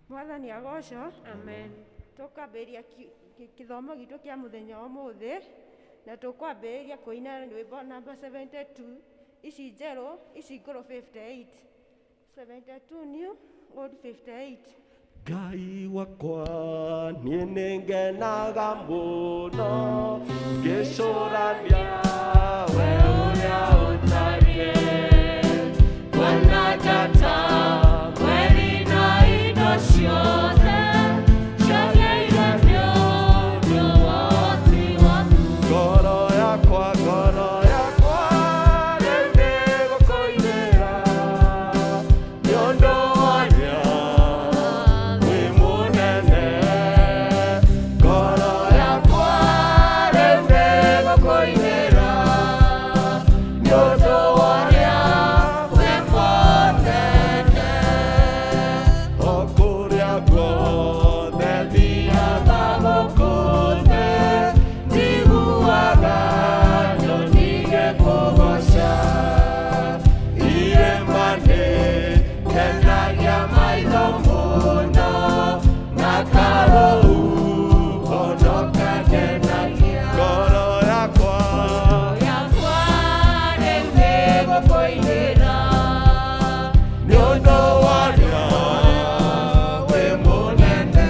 Mwathani agocwo. Amen. Tũkwambĩrĩria kĩthomo gitũ kĩa mũthenya wa ũmũthĩ na tũkwambĩrĩria kũina rwĩmbo namba 72, ici njerũ, ici ngũrũ 58. 72 new, old 58. Ngai wakwa, niĩ nĩngenaga mũno ngĩcũrania we ũrĩa ũtariĩ, kuona njata, mweri na indo ciothe ciagĩire nĩ ũndũ wa ũhoti waku. Ngoro yakwa, ngoro yakwa rĩu nĩgũkũinĩra nĩ ũndũ wa ũrĩa wĩ mũnene. Ngoro yakwa rĩu nĩgũkũinĩra nĩ ũndũ wa ũrĩa wĩ mũnene. O kũrĩa guothe thiaga gũkũ thĩ, njiguaga nyoni igĩkũgooca. Irĩma nĩ kenagia maitho mũno, na karũhuho no kangenagia. Ngoro yakwa, Yakwa rĩu nĩgũkũinĩra nĩ ũndũ wa ũrĩa wĩ mũnene.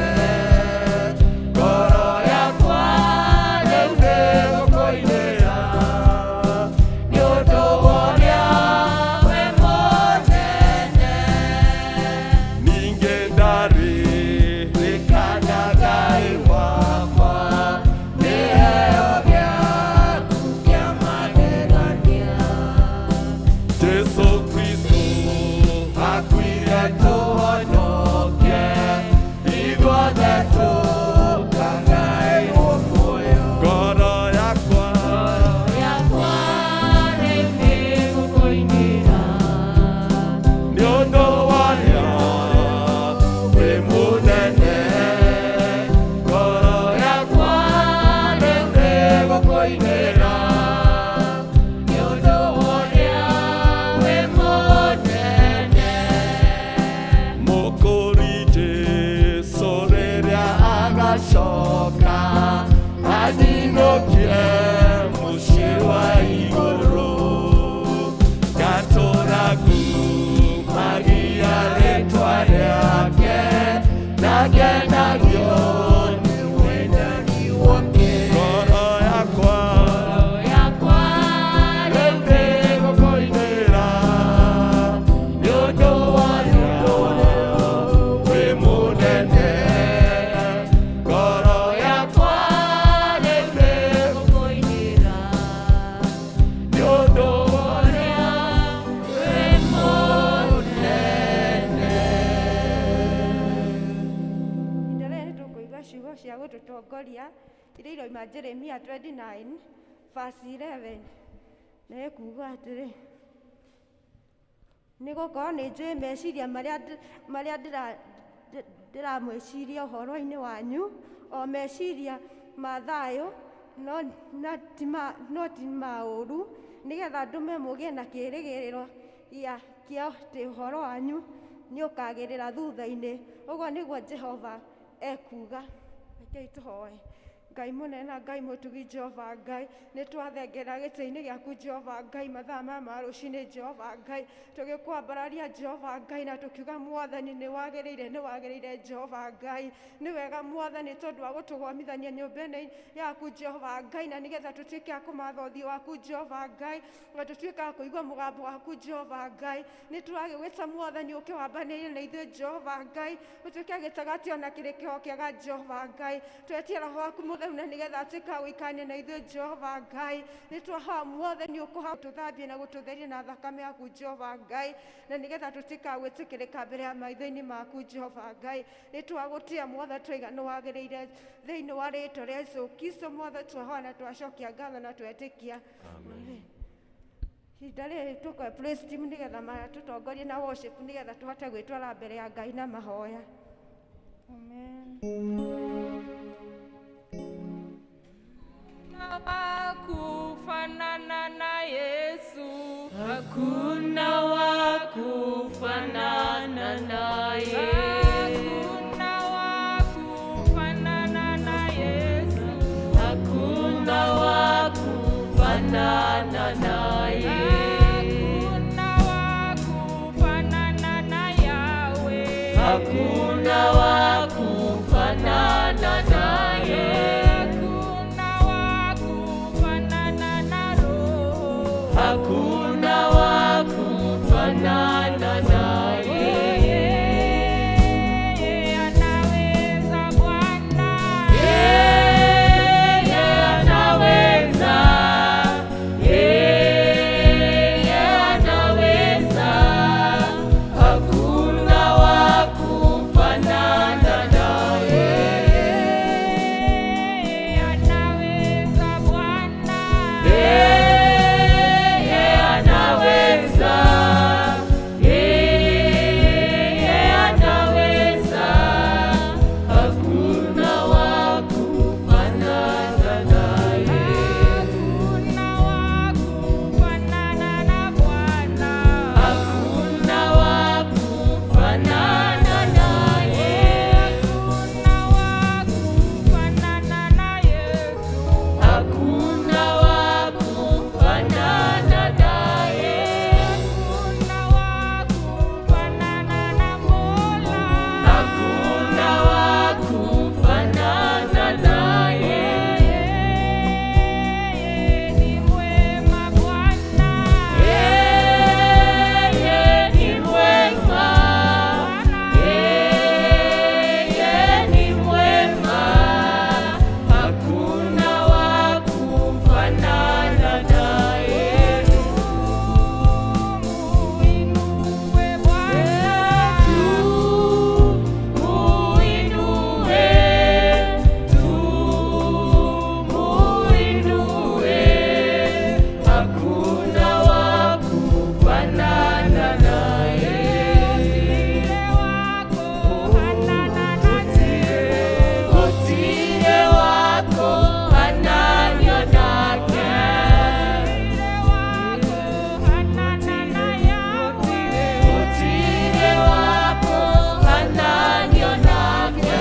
Ngoro yakwa rĩu nĩgũkũinĩra nĩ ũndũ wa ũrĩa wĩ mũnene. Ningĩ ndaririkana, Ngai wakwa, nĩ heo gĩaku kĩa magegania. Jesu Kristo akuire tũhonoke, ithuothe tũkagaĩrwo muoyo. Ngoro yakwa, Yakwa rĩu nĩgũkũinĩra nĩ ũndũ wa ũrĩa wĩ mũnene. Ngoro yakwa rĩu nĩgũkũinĩra nĩ ũndũ wa ũrĩa wĩ mũnene. Mũkũri Jesu rĩrĩa agacoka anyinũkie mũciĩ wa igũrũ, ngatũra ngumagia rĩtwa rĩake na ngenagio nĩ wendani wake. Ngoro yakwa, Yakwa rĩu nĩgũkũinĩra nĩ ũndũ wa ũrĩa wĩ mũnene. Ngoro yakwa rĩu nĩgũkũinĩra nĩ ũndũ wa ũrĩa wĩ mũnene. Ihinda rĩrĩ nĩ tũkũigua ciugo cia gũtũtongoria iria iroima Jeremia 29 verse 11, na ĩkuuga atĩrĩ, "Nĩ gũkorwo nĩ njũĩ meciria marĩa ndĩramwĩciria ũhoro-inĩ wanyu, o meciria ma thayũ no ti ma ũũru, nĩgetha ndũme mũgĩe na kĩĩrĩgĩrĩro kĩa atĩ ũhoro wanyu nĩ ũkagĩrĩra thutha-inĩ. Ũguo nĩguo Jehova ekuuga." Rekei tũhoe. Ngai mũnene na Ngai mũtugi, Jehova Ngai, nĩ twathengera gĩtĩ-inĩ gĩaku, Jehova Ngai, mathaa maya ma rũcinĩ, Jehova Ngai, tũgĩkwambararia, Jehova Ngai, na tũkiuga, Mwathani, nĩ wagĩrĩire, nĩ wagĩrĩire, Jehova Ngai. Nĩ wega, Mwathani, tondũ wa gũtũgomithania nyũmba ĩno yaku, Jehova Ngai, na nĩgetha tũtuĩke a kũmatha ũthiũ waku, Jehova Ngai, na tũtuĩke a kũigua mũgambo waku, Jehova Ngai. Nĩ tũragĩgwĩta, Mwathani, ũke wambanĩire na ithuĩ, Jehova Ngai, ũtuĩke gĩtagati ona kĩrĩ kĩho kĩega, Jehova Ngai. Twetie Roho waku Mũtheru na nĩgetha atuĩke wa gũikarania na ithuĩ, Jehova Ngai. Nĩ twahoya, Mwathani, ũkũha tũthambie na gũtũtheria na thakame yaku, Jehova Ngai, na nĩgetha tũtuĩke a gwĩtĩkĩrĩka mbere ya maitho-inĩ maku, Jehova Ngai. Nĩ twagũtĩa, Mwathani, twaiga nĩ wagĩrĩire. Thĩinĩ wa rĩtwa rĩa Jesu Kristo, Mwathani, twahoya na twacokia ngatho na twetĩkia. Amen. Ihinda rĩrĩ tũkoe praise team nĩgetha matũtongorie na worship, nĩgetha tũhote gwĩtwara mbere ya Ngai na mahoya. Amen. Na wakufanana na Yesu. Hakuna wa kufanana naye. Hakuna. Hakuna wa kufanana naye. Hakuna wa kufanana na Roho. Hakuna wa kufanana naye. Yeye anaweza Bwana. Yeye anaweza. Yeye anaweza. Hakuna wa kufanana naye. Yeye anaweza Bwana. Yeye anaweza. Yeye anaweza. Hakuna wa kufanana naye. Hakuna wa kufanana na Bwana. Hakuna wa kufanana naye. Hakuna wa kufanana na Yesu. Hakuna wa kufanana naye. Hakuna wa kufanana na Mola. Hakuna wa kufanana naye. Yeye ni mwema Bwana. Yeye ni mwema. Yeye ni mwema. Hakuna wa kufanana naye. Muinue Bwana. Tumuinue, tumuinue, hakuna wa kufanana naye. Utire wako hanana na Yesu. Utire wako hananio nake. Utire wako hanana na Yahweh. Utire wako hananio nake.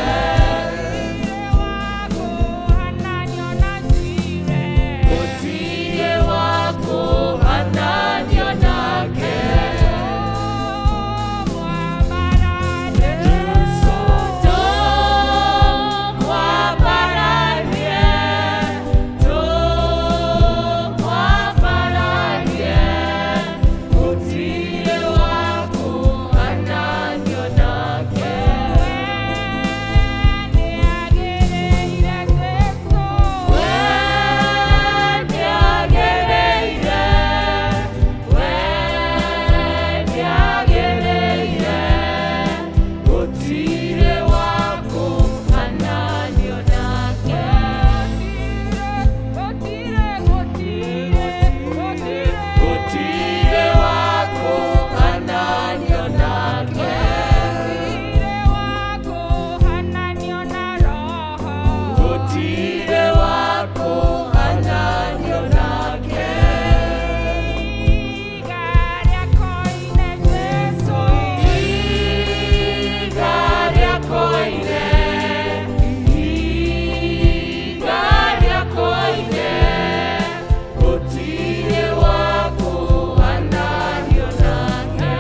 Utire wako hananio na Jireh. Utire wako hananio nake. Utire wako hananio nake. Utire wako hananio nake. Utire wako hananio nake. Iga rĩakoine, iga rĩakoine, gũtirĩ wa kũhananio nake.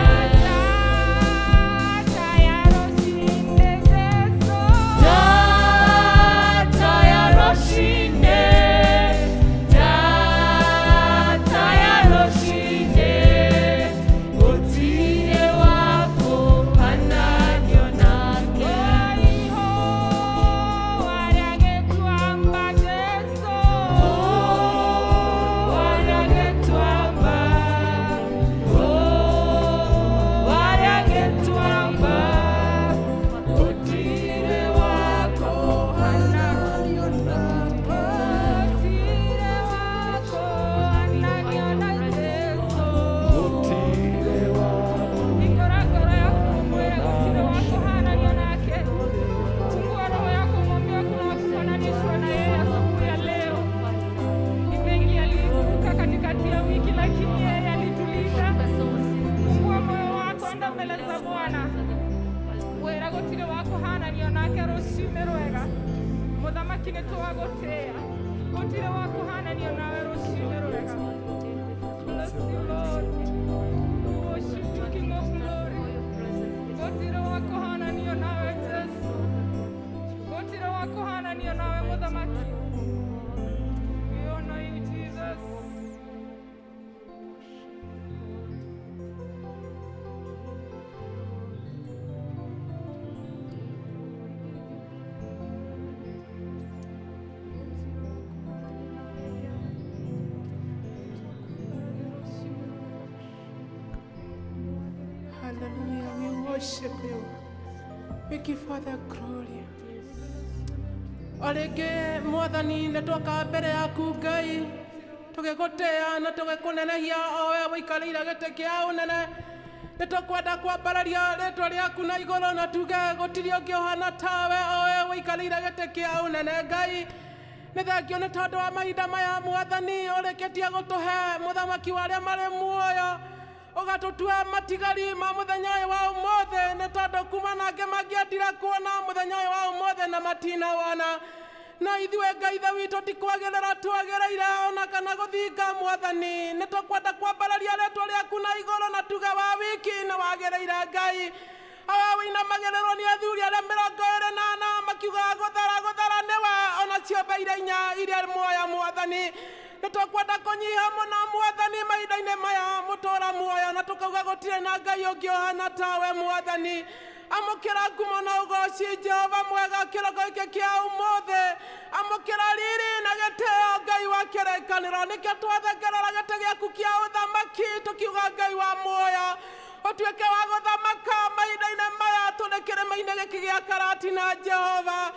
Tata ya rũciinĩ, tata ya rũciinĩ, gũtirĩ wa kũhananio nake. Ingora ngoro yaku ũmwĩre gũtirĩ wa kũhananio nake. Fungua roho yako umwambie hakuna wa kufananishwa na yeye asubuhi ya leo. Ni mengi yaliibuka katikati ya wiki, lakini yeye alitulinda. Fungua moyo wako, enda mbele za Bwana. Wĩra gũtirĩ wa kũhananio nake rũciinĩ rwega. Mũthamaki nĩ twagũtĩĩa. Gũtirĩ wa kũhananio nawe rũciinĩ rwega. Bless you, Lord. We worship you, King of Glory. Gũtirĩ wa kũhananio worship you. We give all the glory. O rĩngĩ Mwathani, nĩ twoka mbere yaku Ngai, tũgĩgũtĩa na tũgĩkũnenehia, o we wĩikarĩire gĩtĩ kĩa ũnene. Nĩ tũkwenda kwambararia rĩtwa rĩaku na igũrũ na tuge gũtirĩ ũngĩ ũhana tawe, o we wĩikarĩire gĩtĩ kĩa ũnene. Ngai, nĩ thengio nĩ tondũ wa mahinda maya, Mwathani, ũrĩkĩtie gũtũhe, mũthamaki wa arĩa marĩ muoyo, ũgatũtua matigari ma mũthenya ũyũ wa ũmũthĩ, nĩ tondũ kuma na angĩ mangĩendire kuona mũthenya ũyũ wa ũmũthĩ na matinawona. No ithuĩ, Ngai Ithe witũ, ti kwagĩrĩra twagĩrĩire ona kana gũthinga. Mwathani, nĩ tũkwenda kwambararia rĩtwa rĩaku na igũrũ na tuge wa wiki nĩ wagĩrĩire. Ngai, awa wĩinamagĩrĩrwo nĩ athuri arĩa 24 makiugaga gũthara gũthara nĩwe, ona ciũmbe iria inya iria muoyo. Mwathani, nĩ tũkwenda kũnyiha mũno, Mwathani, mahinda-inĩ maya, mũtũra muoyo, na tũkauga gũtirĩ na Ngai ũngĩ ũhana tawe. Mwathani, amũkĩra ngumo na ũgoci. Jehova mwega, kĩroko gĩkĩ kĩa ũmũthĩ, amũkĩra riri na gĩtĩo. Ngai wa kĩrĩkanĩro, nĩkĩo twathengerera gĩtĩ gĩaku kĩa ũthamaki, tũkiuga Ngai wa muoyo, ũtuĩke wa gũthamaka mahinda-inĩ maya tũrĩ kĩrĩma-inĩ gĩkĩ gĩa Karatina. Jehova,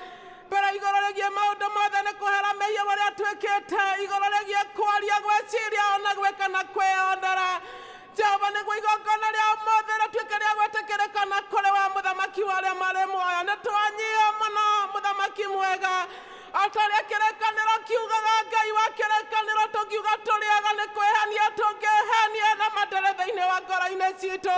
mbere igũrũ rĩgiĩ maũndũ mothe, nĩ kũhera mehia marĩa twĩkĩte, igũrũ rĩgiĩ kwaria, gwĩciria, ona gwĩka na kwĩyonera. Jehova, nĩguo igongona rĩa ũmũthĩ rĩtuĩke rĩa gwĩtĩkĩrĩka na kũrĩ wa mũthamaki wa arĩa marĩ muoyo. Nĩ twanyiha mũno, mũthamaki mwega, o ta ũrĩa kĩrĩkanĩro kiugaga. Ngai wa kĩrĩkanĩro, tũngiuga tũrĩaga, nĩ kwĩhania tũngĩhania na mandere thĩinĩ wa ngoro-inĩ citũ.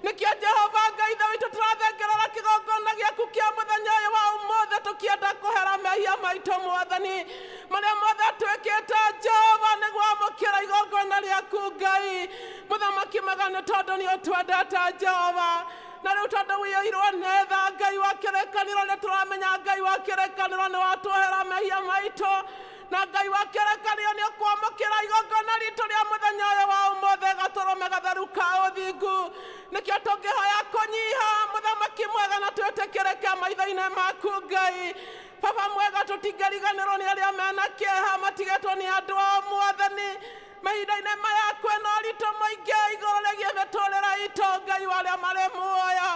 Nĩkĩo, Jehova Ngai Ithe witũ, tũrathengerera kĩgongona gĩaku kĩa mũthenya ũyũ wa ũmũthĩ, tũkĩenda kũhera mehia maitũ, Mwathani, marĩa mothe twĩkĩte. Jehova, nĩguo amũkĩra igongona rĩaku, Ngai mũthamaki mwega, nĩ tondũ nĩ ũtwendete, Jehova. Na rĩu tondũ wĩyũirwo nĩ tha, Ngai wa kĩrĩkanĩro, nĩ tũramenya, Ngai wa kĩrĩkanĩro, nĩ watuohera mehia maitũ, na Ngai wa kĩrĩkanĩro, nĩ ũkwamũkĩra igongona ritũ rĩa mũthenya ũyũ wa ũmũthĩ, gatũrũme gatheru ka ũthingu. Nĩkĩo tũngĩhoya kũnyiha, mũthamaki mwega, na twĩtĩkĩrĩke maitho-inĩ maku. Ngai Baba mwega, tũtingĩriganĩrwo nĩ arĩa mena kĩeha matigĩtwo nĩ andũ ao. Mwathani, mahinda-inĩ maya kwĩna ũritũ mũingĩ igũrũ rĩgiĩ mĩtũrĩre itũ. Ngai wa arĩa marĩ muoyo,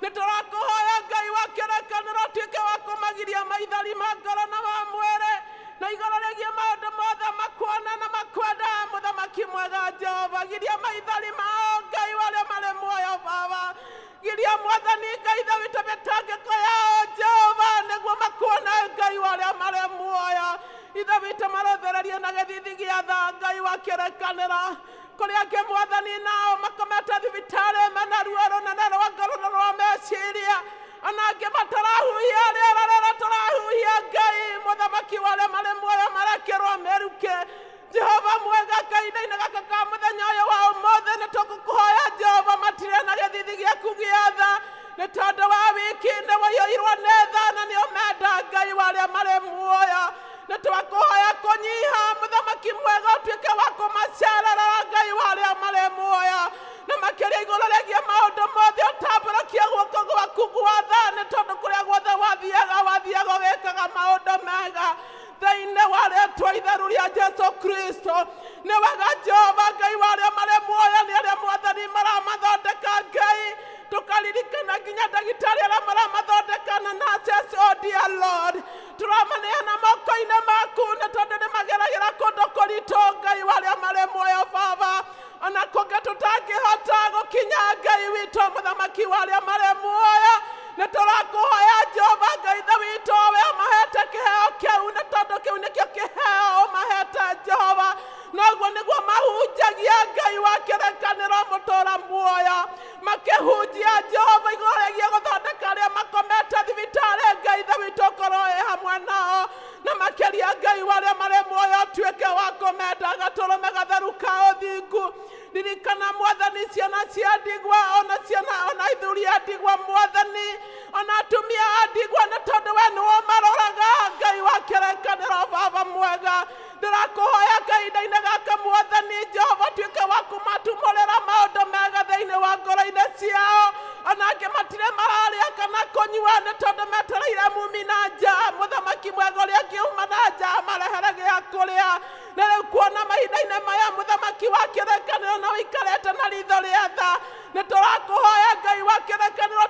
nĩ tũrakũhoya, Ngai wa kĩrĩkanĩro, tuĩke wa kũmagiria maithori ma ngoro na ma mwĩrĩ, na igũrũ rĩgiĩ maũndũ mothe makuona na makwenda. Mũthamaki mwega, Jehova, giria maithori mao. Ngai wa arĩa marĩ muoyo, Baba, giria, Mwathani Ngai Ithe witũ, mĩtangĩko yao, Jehova, nĩguo makuona. Ngai wa arĩa marĩ muoyo, Ithe witũ, marothererie na gĩthithi gĩa tha. Ngai wa kĩrĩkanĩro, kũrĩa angĩ, Mwathani, nao makomete thibitarĩ mena ruo rũnene rwa ngoro na rwa meciria, ona angĩ matarahuhia rĩera rĩrĩa tũrahuhia. Ngai mũthamaki wa arĩa marĩ muoyo, marekĩrwo mĩrukĩ. Jehova mwega, kahinda-inĩ gaka ka mũthenya ũyũ wa ũmũthĩ, nĩ tũgũkũhoya, Jehova, matirĩ na gĩthithi gĩaku gĩa tha, nĩ tondũ wa wiki nĩ waiyũirwo nĩ tha na nĩ ũmenda. Ngai wa arĩa marĩ muoyo, nĩ twakũhoya kũnyiha, mũthamaki mwega, ũtuĩke wa kũmacererera. Ngai wa arĩa marĩ muoyo, na makĩria igũrũ rĩgiĩ maũndũ mothe, ũtambũrũkie guoko gwaku gwa tha, nĩ tondũ kũrĩa guothe wathiaga, wathiaga ũgĩkaga maũndũ mega, thĩinĩ wa rĩtwa itheru rĩa Jesu Kristo. Nĩ wega, Jehova Ngai wa arĩa marĩ muoyo, nĩ arĩa, Mwathani, maramathondeka. Ngai, tũkaririkana nginya ndagĩtarĩ arĩa maramathondeka na nurses. Oh dear Lord, tũramaneana moko-inĩ maku, nĩ tondũ nĩ mageragĩra kũndũ kũritũ. Ngai wa arĩa marĩ muoyo, Baba, ona kũngĩ tũtangĩhota gũkinya, Ngai witũ, mũthamaki wa arĩa marĩ muoyo, nĩ tũrakũhoya, Jehova Ngai Ithe witũ, we ũmahete kĩheo kĩu, nĩ tondũ kĩu nĩkĩo kĩheo ũmahete, Jehova, noguo nĩguo mahunjagia. Ngai wa kĩrĩkanĩro, mũtũra muoyo, makĩhunjia, Jehova, igũrũ rĩgiĩ gũthondeka arĩa makomete thibitarĩ, Ngai Ithe witũ, ũkorwo wĩ hamwe nao, na makĩria, Ngai wa arĩa marĩ muoyo, ũtuĩke wa kũmenda, gatũrũme gatheru ka ũthingu. Ririkana, Mwathani, ciana cia ndigwa, ona ciana, ona ithuri a ndigwa, Mwathani, ona atumia a ndigwa, nĩ tondũ we nĩwe ũmaroraga. Ngai wa kĩrĩkanĩro, Baba mwega, ndĩrakũhoya kahinda-inĩ gaka, Mwathani Jehova, tuĩke wa kũmatumũrĩra maũndũ mega thĩinĩ wa ngoro-inĩ ciao. Ona angĩ matirĩ mararĩa kana kũnyua, nĩ tondũ metereire mumi na nja, mũthamaki mwega, ũrĩa angĩuma na nja marehere gĩa kũrĩa. Na rĩu kuona mahinda-inĩ maya, mũthamaki wa kĩrĩkanĩro, na ũikarĩte na ritho rĩa tha, nĩ tũrakũhoya, Ngai wa kĩrĩkanĩro.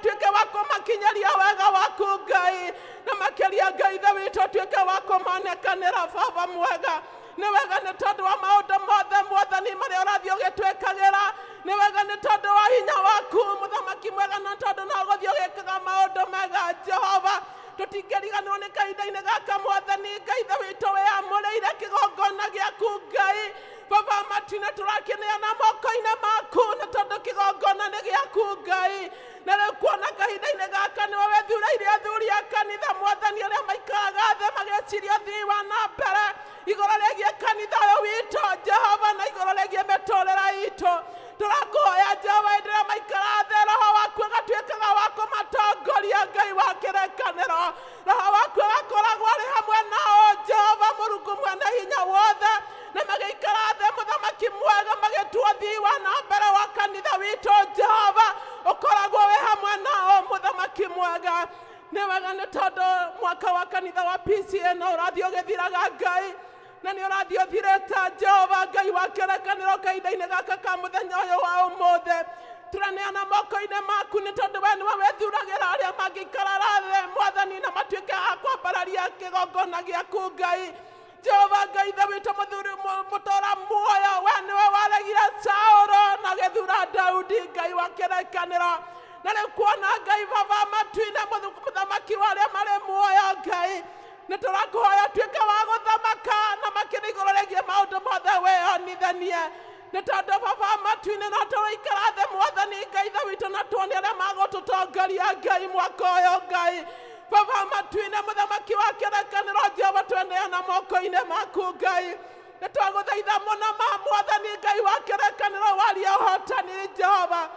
kĩrĩkanĩro baba mwega. Nĩ wega nĩ tondũ wa maũndũ mothe mwathani marĩa ũrathiĩ ũgĩtwĩkagĩra. Nĩ wega nĩ tondũ wa hinya waku mũthamaki mwega, na tondũ no ũgũthiĩ ũgĩkaga maũndũ mega Jehova. Tũtingĩriganĩrwo nĩ kahinda-inĩ gaka mwathani Ngai ithe witũ wĩamũrĩire kĩgongona gĩaku Ngai. Baba matu-inĩ tũrakĩneana moko-inĩ maku nĩ tondũ kĩgongona nĩ gĩaku Ngai. Na rĩu kuona kahinda-inĩ gaka nĩwe wĩthurĩire athuri a kanitha mwathani arĩa maikaraga thĩ magĩciria ũthii wa na mbere igũrũ rĩgiĩ kanitha ũyũ witũ Jehova, na igũrũ rĩgiĩ mĩtũrĩre itũ. Tũrakũhoya Jehova hĩndĩ ĩrĩa maikara thĩ, roho waku ũgatuĩkaga wa kũmatongoria Ngai wa kĩrĩkanĩro. Roho waku ũgakoragwo arĩ hamwe nao Jehova Mũrungu mwene hinya wothe, na magĩikara thĩ mũthamaki mwega magĩtua ũthii wa na mbere wa kanitha witũ Jehova, ũkoragwo wĩ hamwe nao mũthamaki mwega. Nĩ wega nĩ tondũ mwaka wa kanitha wa PCA no ũrathiĩ ũgĩthiraga Ngai, na nĩ ũrathiĩ ũthirĩte Jehova Ngai wa kĩrĩkanĩro kahinda-inĩ gaka ka mũthenya ũyũ wa ũmũthĩ. Tũraneana moko-inĩ maku nĩ tondũ we nĩwe wĩthuragĩra arĩa mangĩikara thĩ mwathani na matuĩke a kwambararia kĩgongona gĩaku Ngai. Jehova Ngai ithe witũ mũthuri mũtũra muoyo, we nĩwe waregire Saũlũ na gĩthura Daudi Ngai wa kĩrĩkanĩro. Na rĩu kuona Ngai baba matu-inĩ mũthamaki wa arĩa marĩ muoyo Ngai, nĩ tũrakũhoya ũtuĩke wa gũthamaka na makĩria igũrũ rĩgiĩ maũndũ mothe wĩyonithanie. Nĩ tondũ baba matu-inĩ no tũraikara thĩ mwathani Ngai ithe witũ na tuone arĩa magũtũtongoria Ngai mwaka ũyũ Ngai. Baba matu-inĩ mũthamaki wa kĩrĩkanĩro Jehova, tweneana moko-inĩ maku Ngai. Nĩ twagũthaitha mũno ma mwathani Ngai wa kĩrĩkanĩro waria ũhotani Jehova.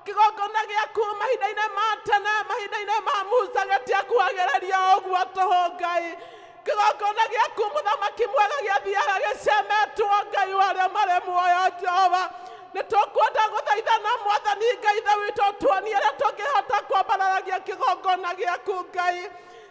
Kĩgongona gĩaku mahinda-inĩ ma tene, mahinda-inĩ ma Musa gĩtiakuhagĩrĩria ũguo tũhũ Ngai. Kĩgongona gĩaku mũthamaki mwega gĩathiaga gĩcemetwo Ngai wa arĩa marĩ muoyo Jehova. Nĩ tũkwenda gũthaithana mwathani Ngai ithe witũ tuonie ũrĩa tũngĩhota kwambararagia kĩgongona gĩaku Ngai.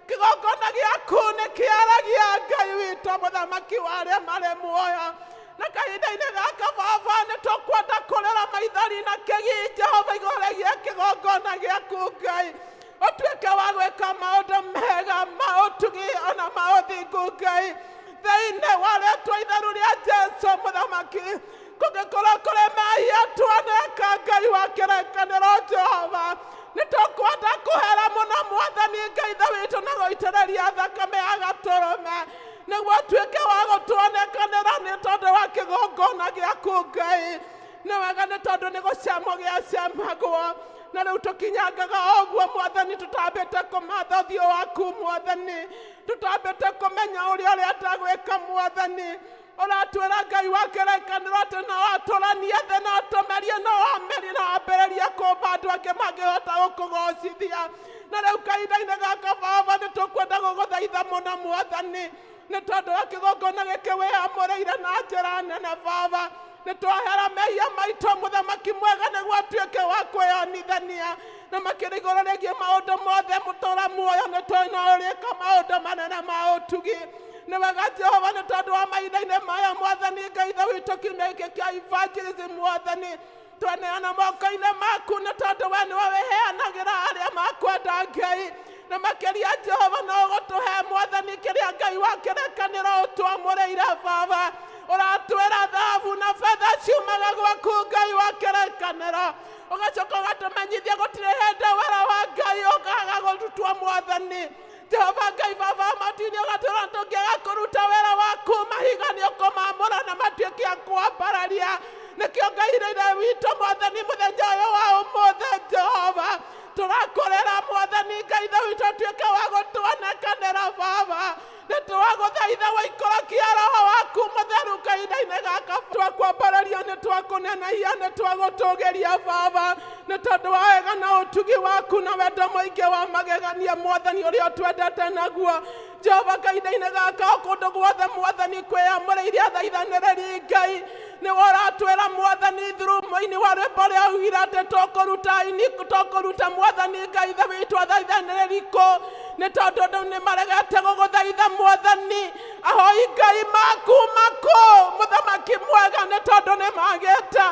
Kĩgongona gĩaku nĩ kĩaragia Ngai witũ mũthamaki wa arĩa marĩ muoyo. Na kahinda-inĩ gaka baba nĩ tũkwenda kũrĩra maithori na kĩgi Jehova igũrũ rĩgiĩ kĩgongona gĩaku Ngai. Ũtuĩke wa gwĩka maũndũ mega ma ũtugi ona ma ũthingu Ngai, thĩinĩ wa rĩtwa itheru rĩa Jesu mũthamaki. Kũngĩkorwo kũrĩ mehia tuoneka Ngai wa kĩrĩkanĩro Jehova, nĩ tũkwenda kũhera mũno mwathani Ngai ithe witũ na gũitĩrĩria thakame ya gatũrũme nĩguo ũtuĩke wa gũtuonekanĩra nĩ tondũ wa kĩgongona gĩaku Ngai. Nĩ wega nĩ tondũ nĩ gũcemwo gĩacemagwo, na rĩu tũkinyangaga ũguo mwathani tũtambĩte kũmatha ũthiũ waku mwathani, tũtambĩte kũmenya ũrĩa ũrenda gwĩka mwathani. Ũratwĩra Ngai wa kĩrĩkanĩro atĩ no atũranie thĩ na atũmerie no amerie na ambĩrĩrie kũmba andũ angĩ mangĩhota gũkũgocithia. Na rĩu kahinda-inĩ gaka baba nĩ tũkwenda gũgũthaitha mũno mwathani nĩ tondũ wa kĩgongona gĩkĩ wĩamũrĩire na njĩra nene baba. Nĩ twahera mehia maitũ mũthamaki mwega nĩguo atuĩke wa kwĩyonithania na makĩria igũrũ rĩgiĩ maũndũ mothe mũtũra muoyo nĩ tũĩ no ũrĩka maũndũ manene ma ũtugi. Nĩ wega Jehova nĩ tondũ wa mahinda-inĩ maya mwathani Ngai ithe witũ kiumia gĩkĩ kĩa evangelism mwathani tweneana moko-inĩ maku nĩ tondũ we nĩwe wĩheanagĩra arĩa makwenda Ngai. Na makĩria Jehova no ũgũtũhe mwathani kĩrĩa Ngai wa kĩrĩkanĩro ũtwamũrĩire baba. Ũratwĩra thahabu na betha ciumaga gwaku Ngai wa kĩrĩkanĩro, ũgacoka ũgatũmenyithia gũtirĩ hĩndĩ wĩra wa Ngai ũkaga kũrutwo mwathani. Jehova Ngai baba matu-inĩ ũgatwĩra tũngĩaga kũruta wĩra waku mahiga nĩ ũkũmamũra na matuĩke a kwambararia. Nĩkĩo Ngai rĩrĩa witũ mwathani mũthenya ũyũ wa ũmũthĩ Jehova tũrakũrĩra mwathani Ngai ithe witũ ũtuĩke wa gũtuonekanĩra baba. Nĩ twagũthaitha waikũrũkia roho waku mũtheru kahinda-inĩ gaka twakwambararia nĩ twakũnenehia nĩ twagũtũgĩria baba nĩ tondũ wa wega na ũtugi waku na wendo mũingĩ wa magegania mwathani ũrĩa ũtwendete naguo. Jehova kahinda-inĩ gaka o kũndũ guothe mwathani kwĩyamũrĩire athaithanĩrĩri Ngai nĩwe ũratwĩra mwathani through mũini wa rwĩmbo rũrĩa augire atĩ tũkũruta ini tũkũruta mwathani Ngai ithe witũ athaithanĩrĩri kũ nĩ tondũ andũ nĩ maregete gũgũthaitha mwathani. Ahoi Ngai maku makũ mũthamaki mwega nĩ tondũ nĩ magĩte.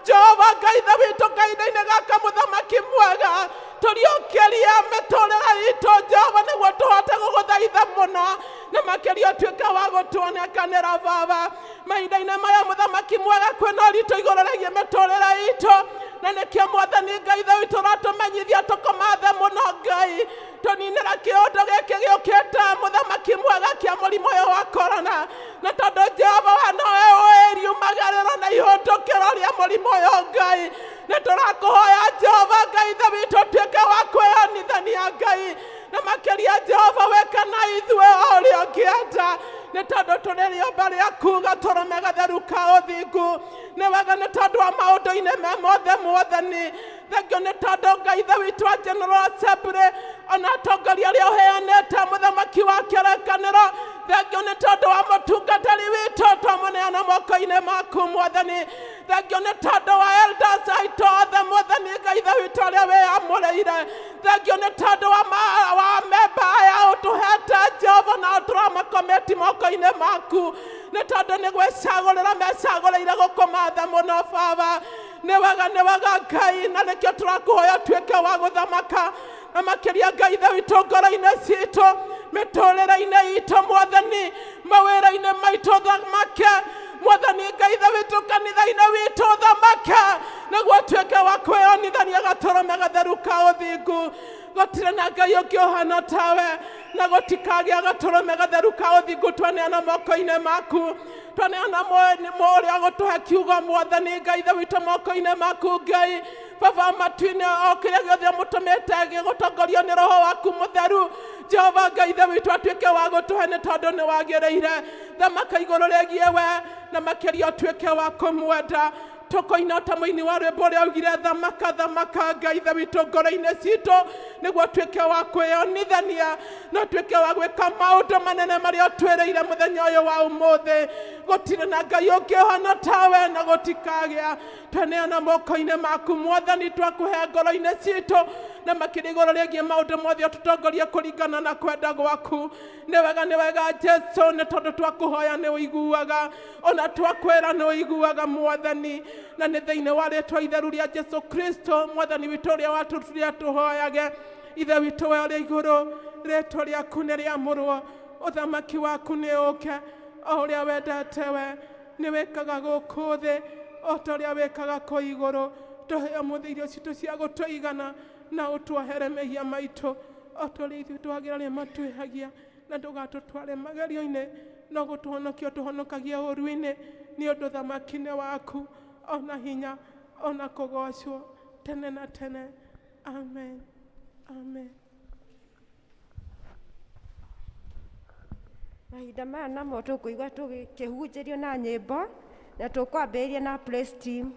Jehova Ngai ithe witũ kahinda-inĩ gaka mũthamaki mwega tũriũkĩrie mĩtũrĩre itũ Jehova nĩguo tũhote gũgũthaitha mũno. Mũno na makĩria ũtuĩke wa gũtuonekanĩra Baba mahinda-inĩ maya. Mũthamaki mwega, kwĩna ũritũ igũrũ rĩgiĩ mĩtũrĩre itũ, na nĩkĩo Mwathani Ngai Ithe witũ ũratũmenyithia tũkũmathe mũno Ngai, tũninĩra kĩũndũ gĩkĩ gĩũkĩte, Mũthamaki mwega, kĩa mũrimũ ũyũ wa korona. Na tondũ Jehova we nowe ũĩ riumagĩrĩro na ihũndũkĩro rĩa mũrimũ ũyũ, Ngai, nĩ tũrakũhoya Jehova Ngai Ithe witũ ũtuĩke wa kwĩyonithania, Ngai, na makĩria Jehova wĩke na ithuĩ o ũrĩa ũngĩenda, nĩ tondũ tũrĩ rĩũmba rĩaku, gatũrũme gatheru ka ũthingu. Nĩ wega nĩ tondũ wa maũndũ-inĩ me mothe. Mwathani, thengio nĩ tondũ Ngai Ithe witũ wa General Assembly ona atongoria arĩa ũheanĩte, Mũthamaki wa kĩrĩkanĩro, thengio nĩ tondũ wa mũtungatĩri witũ, twamũneana moko-inĩ maku. Mwathani, thengio nĩ tondũ wa elders aitũ othe, Mwathani Ngai Ithe witũ arĩa wĩyamũrĩire. Thengio nĩ tondũ wa memba aya ũtũhete, Jehova, na tũramakometi moko-inĩ maku, nĩ tondũ nĩ gwĩcagũrĩra mecagũrĩire gũkũmatha mũno. Baba, nĩ wega, nĩ wega Ngai, na nĩkĩo tũrakũhoya ũtuĩke wa gũthamaka na makĩria Ngai Ithe witũ ngoro-inĩ citũ, mĩtũrĩre-inĩ itũ, Mwathani, mawĩra-inĩ maitũ thamake, Mwathani Ngai Ithe witũ, kanitha-inĩ witũ thamake, nĩguo tuĩke wa kwĩyonithania gatũrũme gatheru ka ũthingu. Gũtirĩ na Ngai ũngĩ ũhana tawe na gũtikagĩa. Gatũrũme gatheru ka ũthingu, twaneana moko-inĩ maku, twaneana ũrĩa gũtũhe kiugo, Mwathani Ngai Ithe witũ, moko-inĩ maku. Ngai Baba matu-inĩ, o kĩrĩa gĩothe mũtũmĩte gĩgũtongorio nĩ Roho waku Mũtheru, Jehova Ngai Ithe witũ, atuĩke wa gũtũhe, nĩ tondũ nĩ wagĩrĩire. Thamaka igũrũ rĩgiĩ we na makĩria ũtuĩke wa kũmwenda. Tũkũina ta mũini wa rwĩmbo ũrĩa augire, "Thamaka, thamaka, Ngai Ithe witũ, ngoro-inĩ citũ, nĩguo tuĩke wa kwĩyonithania na tuĩke wa gwĩka maũndũ manene marĩa ũtwĩrĩire mũthenya ũyũ wa ũmũthĩ." Gũtirĩ na Ngai ũngĩ ũhana tawe na gũtikagĩa. Twaneana moko-inĩ maku, Mwathani, twakũhe ngoro-inĩ citũ na makĩria igũrũ rĩgiĩ maũndũ mothe ũtũtongorie kũringana na kwenda gwaku. Nĩ wega, nĩ wega Jesu, nĩ tondũ twakũhoya nĩ ũiguaga, ona twakwĩra nĩ ũiguaga, Mwathani. Na nĩ thĩinĩ wa rĩtwa itheru rĩa Jesu Kristo Mwathani witũ ũrĩa watũturia tũhoyage. Ithe witũ we ũrĩ igũrũ, rĩtwa rĩaku nĩ rĩamũrwo, ũthamaki waku nĩ ũke, o ũrĩa wendete we nĩ wĩkaga gũkũ thĩ o ta ũrĩa wĩkaga kũ igũrũ. Tũhe ũmũthĩ irio citũ cia gũtũigana, na ũtuohere mehia maitũ o ta ũrĩa ithuĩ twagĩra arĩa matwĩhagia, na ndũgatũtware magerio-inĩ, no gũtũhonokia ũtũhonokagie ũũru-inĩ, nĩ ũndũ thamaki nĩ waku, ona hinya, ona kũgocwo tene na tene. Amen, amen. Mahinda maya namo tũkũigua tũgĩkĩhunjĩrio na nyĩmbo, na tũkwambĩrĩria na praise team.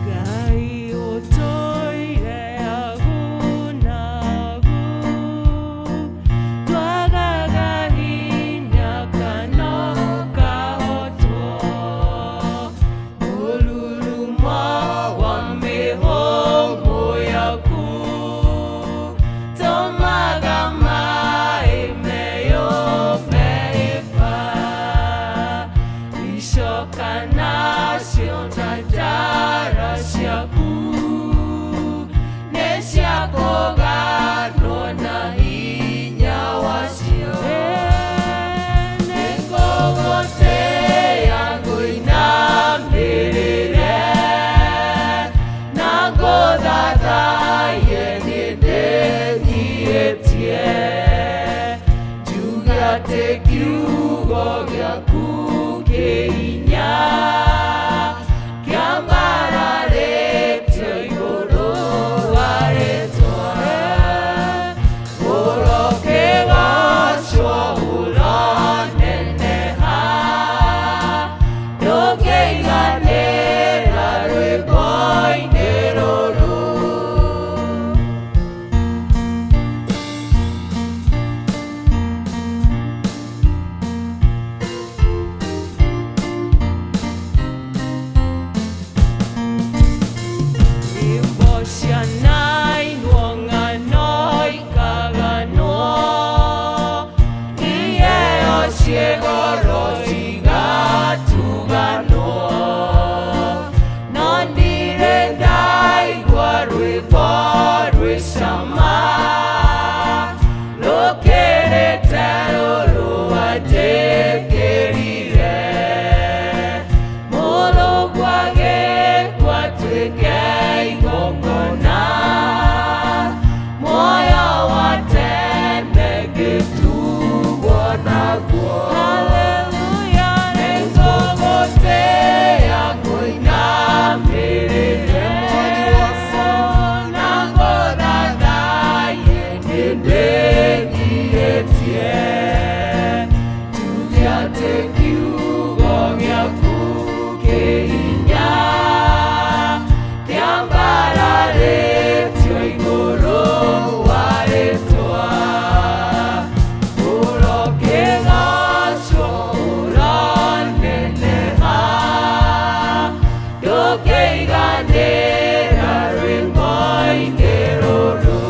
Ngai ũtũire agunagu, twagaga hinya kana ũkahotwo, mũrurumo wa mĩhũmũ yaku tũmaga maĩ meyũmbe hĩba, icoka nacio ta ndara ciaku nĩ cia kũganwo na hinya wacio. Nĩ ngũgũtĩĩa, ngũinamĩrĩre na ngũthathaiye, nĩ ndĩnyiĩtie njuge atĩ kiugo gĩaku kĩ hinya, kĩambararĩtio igũrũ wa rĩtwa. Ũrokĩgocwo, ũroneneha. Ciegoro cigatuganwo no ndirĩ ndaigua rwĩmbo rwĩ cama rũkĩrĩte rũrũ wanjĩkĩrire mũrũgũ agĩkua atuĩke igongona muoyo wa tene ngĩtugwo naguo. Haleluya, nĩngũgũtĩĩa ngũinamĩrĩre na ngũthathaiye nĩndĩnyiihĩtie njuge atĩ kiugo gĩaku kĩ hinya kĩambararĩtio igũrũ wa rĩtwa ũrokĩgocwo ũroneneha ndũkĩiganĩra rwĩmbo-inĩ rũrũ.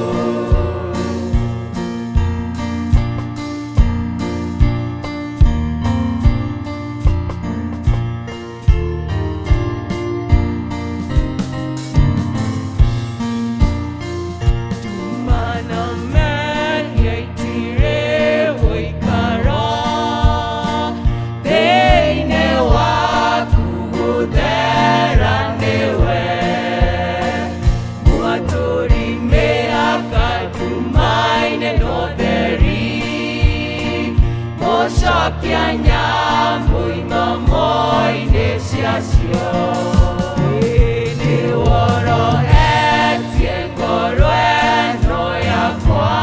Tumana mehia itirĩ ũikaro thĩinĩ waku gũthera nĩwe mwatũri mĩhaka nduma-inĩ na ũtheri mũcokia nyamũ imamo-inĩ ciacio. Nĩworohetie ngoro ĩno yakwa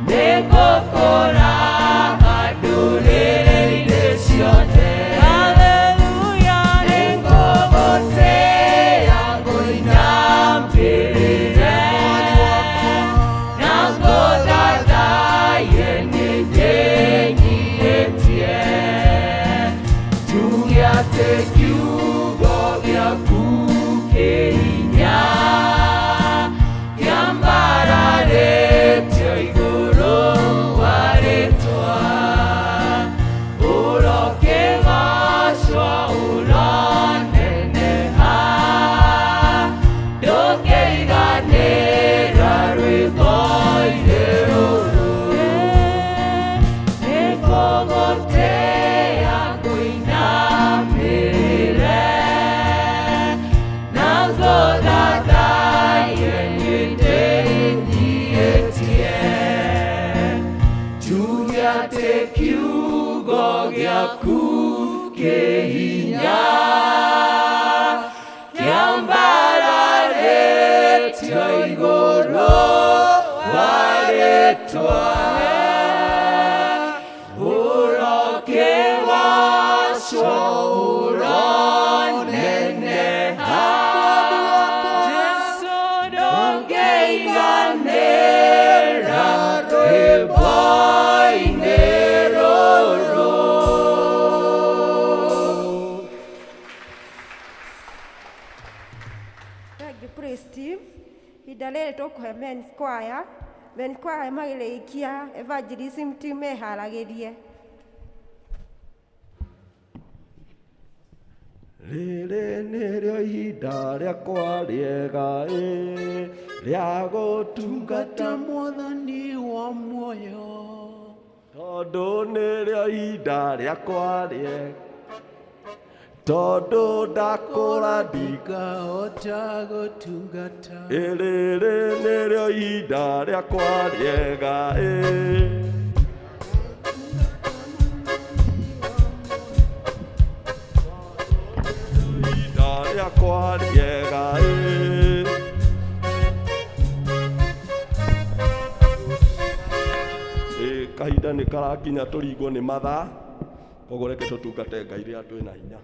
nĩngũkũraha ndũrĩrĩ-inĩ ciothe. Haleluya, nĩngũgũtĩĩa ngũinamĩrĩre na ngũthathaiye nĩndĩnyiihĩtie njuge atĩ kiugo gĩaku kĩ hinya kĩambararĩtio igũrũ wa rĩtwa ũrokĩgocwo ũroneneha ndũkĩiganĩra rwĩmbo-inĩ rũrũ nĩngũgũtĩĩa ngũinamĩrĩre na ngũthathaiye nĩndĩnyiihĩtie njuge atĩ kiugo gĩaku kĩ hinya kĩambararĩtio igũrũ wa rĩtwa ũrokĩgocwo ũroneneha Jesũ ndũngĩiganĩra rwĩmbo-inĩ rũrũ. Thank you, praise team. Ihinda rĩrĩ tũkũhe men's choir. Men's choir magĩrĩkia evangelism team meharagĩrie. Rĩrĩ nĩrĩo ihinda rĩakwa rĩega ĩ rĩa gũtungata Tungata mwathani wa muoyo tondũ nĩrĩo ihinda rĩakwa rĩega tondũ ndakũra ndika ngahota gũtungata Rĩrĩ nĩrĩo ihinda rĩakwa rĩega ĩ ihinda rĩakwa rĩega ĩ. Ĩ, kahinda nĩ karakinya tũringwo nĩ mathaa koguo reke tũtungate Ngai rĩrĩa twĩna hinya.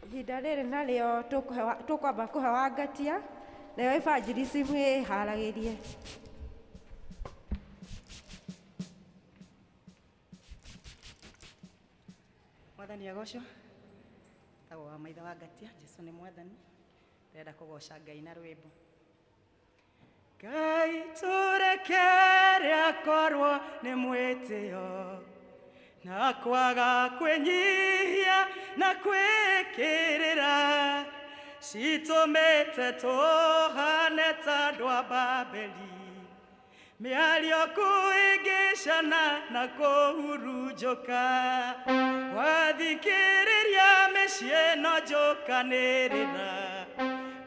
Ihinda rĩrĩ narĩo tũkwamba kũhewa ngatia, nayo evangelism ĩharagĩrie. Mwathani agocwo. Tagwo wa maitha wa ngatia. Jesu nĩ mwathani. Ndĩrenda kũgoca Ngai na rwĩmbo. Ngai tũrekere akorwo nĩ mwĩtĩo na kwaga kwĩnyihia na kwĩkĩrĩra citũmĩte tũhane ta andũ a Babeli, mĩario kũhĩngĩcana na kũhurunjũka, wathikĩrĩria mĩciĩ no njũkanĩrĩra,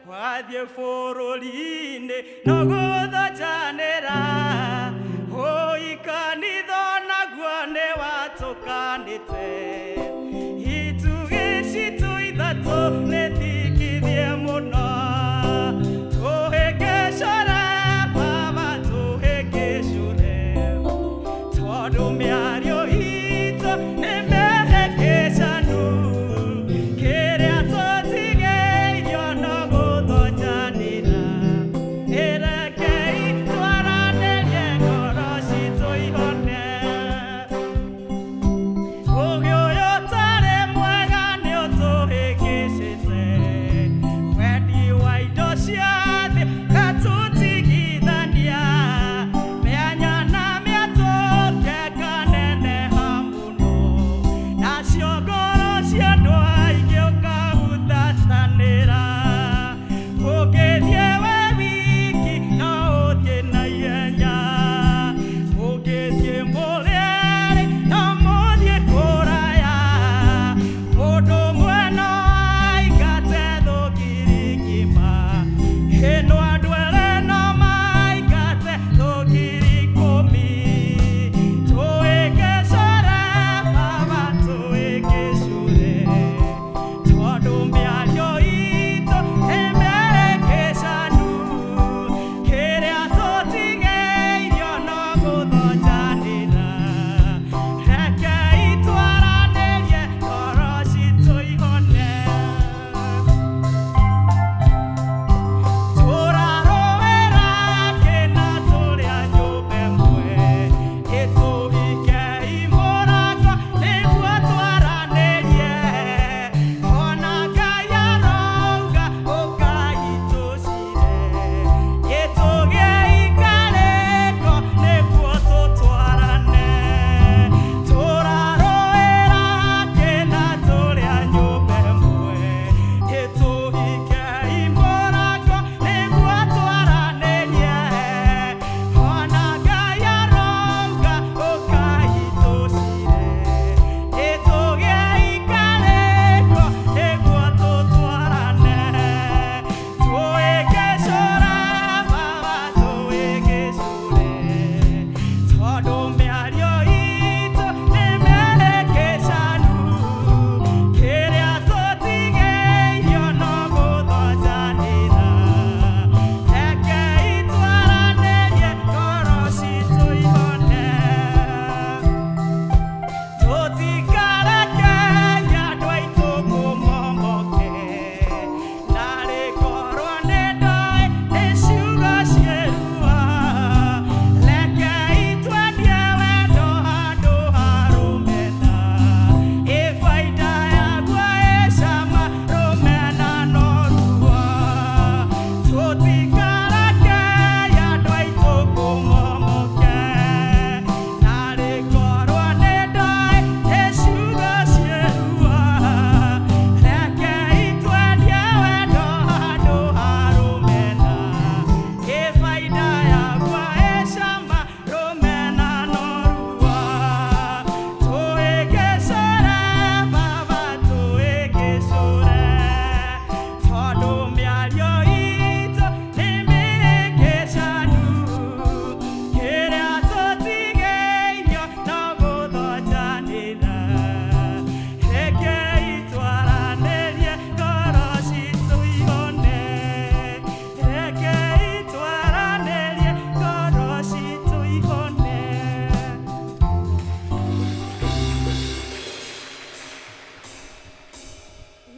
wathiĩ bũrũri-inĩ no gũthonjanĩra, ũikanitho naguo nĩ watũkanĩte, itugĩ citũ ithatũ nĩ thikithie mũno, tũhĩngĩcũre baba tũhĩngĩcũre, tondũ mĩario itũ nĩ mĩhĩngĩcanu, kĩrĩa tũtigĩirio no gũthonjanĩra, ĩrekei twaranĩrie ngoro citũ ihone. Ũgĩ ũyũ ũtarĩ mwega nĩ ũtũhĩngĩcĩte.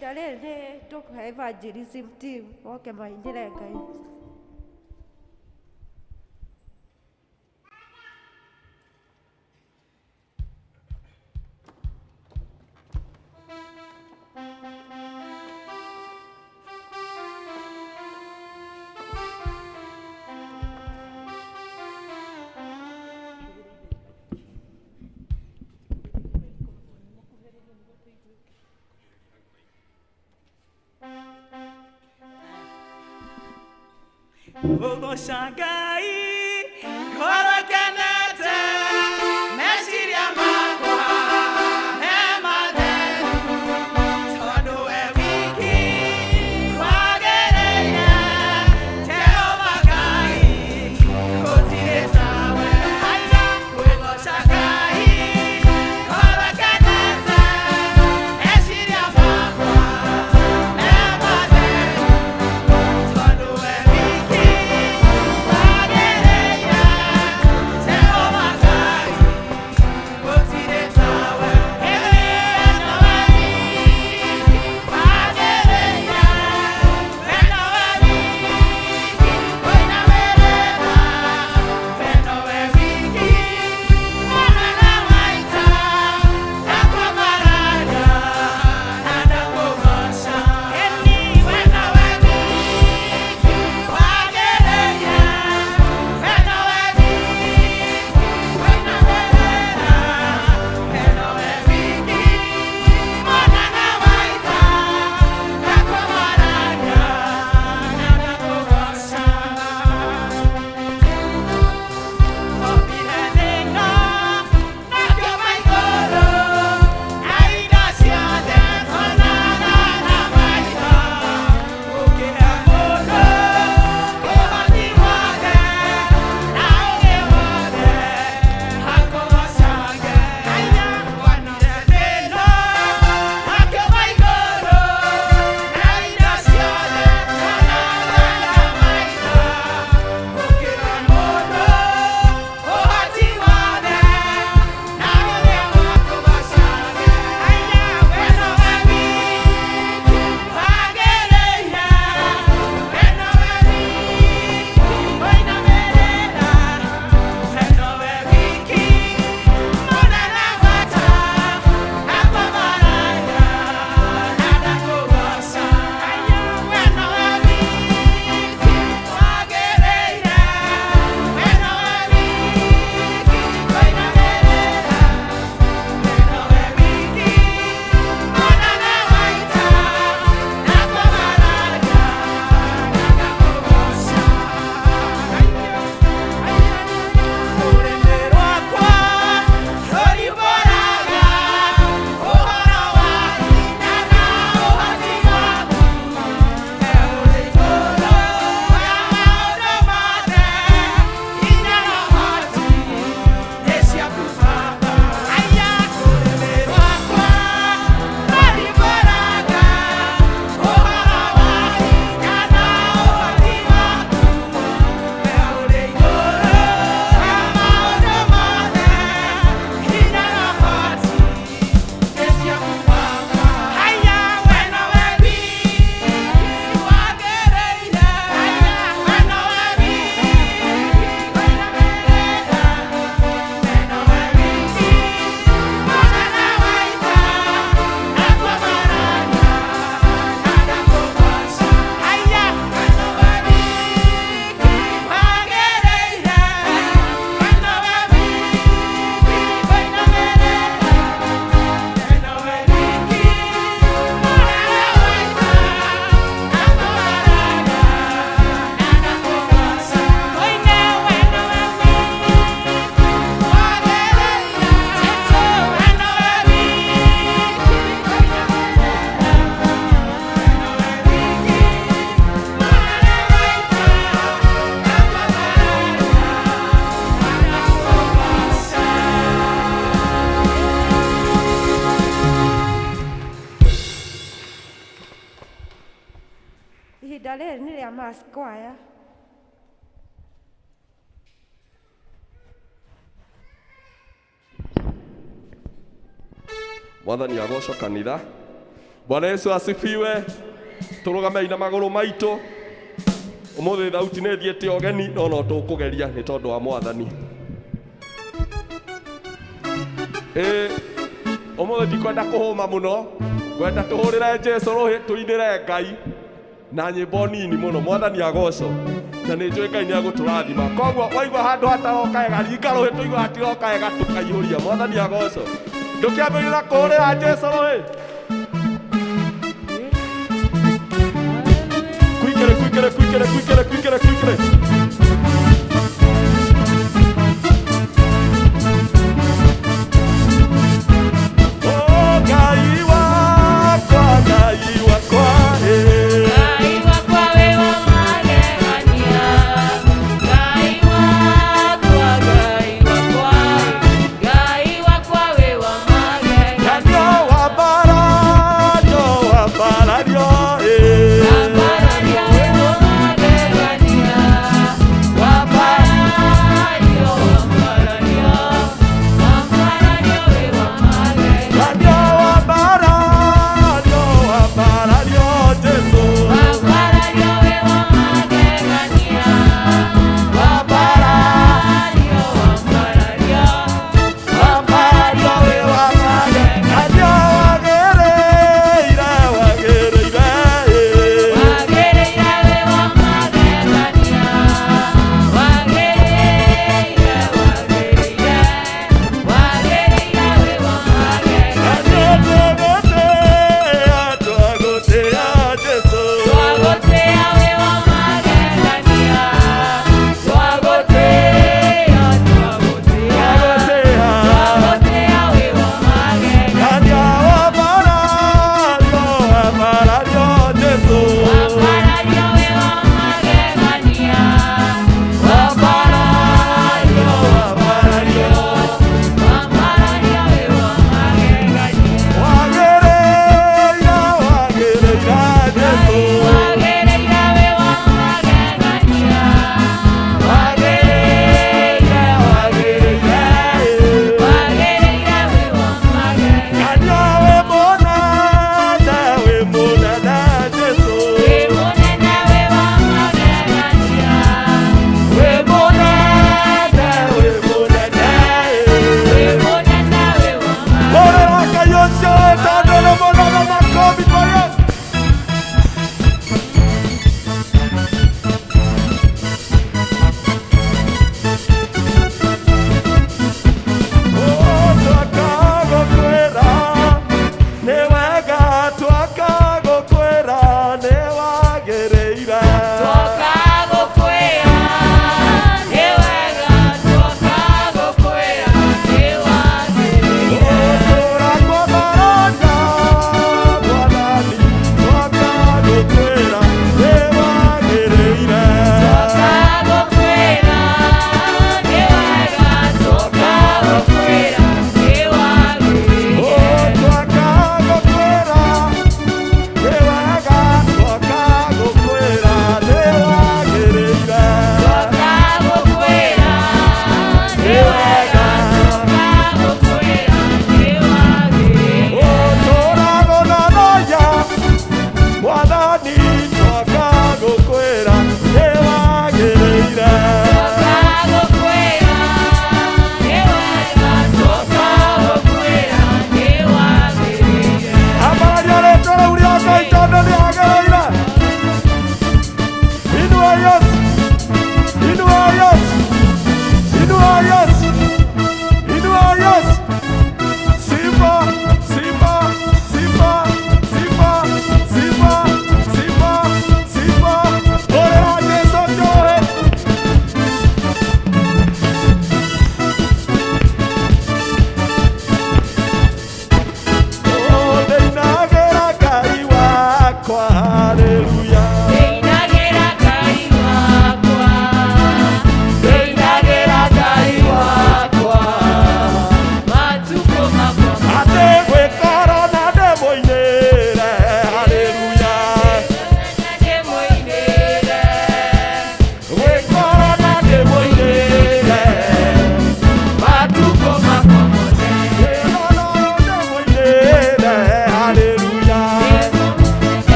Ihinda rĩrĩ nĩ tũkũhe evangelism team moke mainĩre Ngai. Ũgooca Ngai ngoro kenete meciria makwa me matheru tondũ we wiki wagĩrĩire Jehova Ngai gũtirĩ tawe. Kwĩgooca Ngai ngoro kenete meciria makwa me matheru tondũ we wiki wagĩrĩire Jehova Ngai gũtirĩ tawe. Wendo wiki wagĩrĩire, wendo wiki ũinamĩrĩra, wendo wiki mwana wa ita ndakwambararia na ndakũgooca. Wendo wiki wagĩrĩire, wendo wiki ũinamĩrĩra, wendo wiki mwana wa ita ndakwambararia na ndakũgooca. Ihinda rĩrĩ nĩ rĩa mass choir. Mwathani agocwo kanitha. Bwana Yesu asifiwe. Tũrũgamei na magũrũ maitũ. Ũmũthĩ thauti nĩ thiĩte ũgeni no no tũkũgeria nĩ tondũ wa Mwathani. Ĩ ũmũthĩ ndikwenda kũhũma mũno, ngwenda tũhũrĩre Jesũ rũhĩ, tũinĩre Ngai na nyĩmbo nini mũno. Mwathani agocwo, na nĩ njũĩ Ngai nĩ agũtũrathima. Koguo waigua handũ hataroka wega, ringa rũhĩ, tũigua hatiroka wega, tũkaihũria. Mwathani agocwo. Ndũkĩambĩrĩria na kũhũrĩra Jesũ rũhĩ. Kwikere, kwikere, kwikere, kwikere, kwikere, kwikere. Oh, Ngai wakwa, Ngai wakwa, eh. Ngai wakwa wĩ wa magegania, Ngai wakwa, Ngai wakwa, Ngai wakwa wĩ wa magegania. Kanyo wa bara.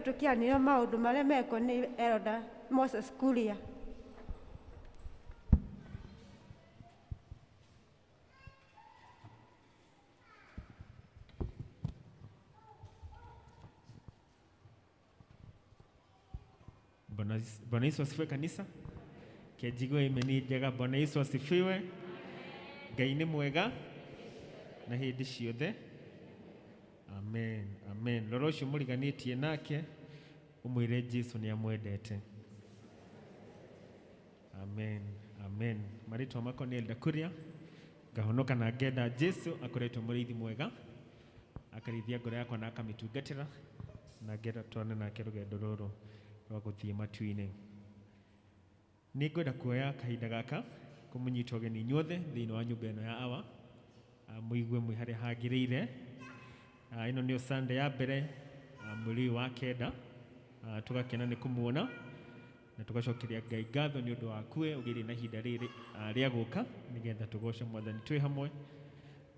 Tũkĩanĩrĩra maũndũ marĩa mekwo nĩ Elder Moses Kuria. Bwana Yesu asifiwe kanisa. Kĩanjigua imeni njega. Bwana Yesu asifiwe. Ngai nĩ mwega na hĩndĩ ciothe. Amen, amen. Rora ũcio mũriganĩtie nake ũmwĩre Jesu nĩ amwendete. Amen, amen. Marĩtwa makwa nĩ Elder Kuria, ngahonoka na ngenda Jesu akoretwo mũrĩithi mwega, akarĩithia ngoro yakwa na akamĩtungatĩra, na ngenda twane nake rũgendo rũrũ rwa gũthiĩ matu-inĩ. Nĩ ngwenda kuoya kahinda gaka kũmũnyita ũgeni inyuothe thĩinĩ wa nyũmba ĩno ya awa, mũigue mwĩ harĩa hagĩrĩire. Ĩno nĩyo Sunday ya mbere mweri ũyũ wa kenda, tũgakena nĩ kũmuona na tũgacokeria Ngai ngatho nĩ ũndũ waku we ũgĩire na ihinda rĩrĩ rĩa gũka nĩgetha tũgoce Mwathani twĩ hamwe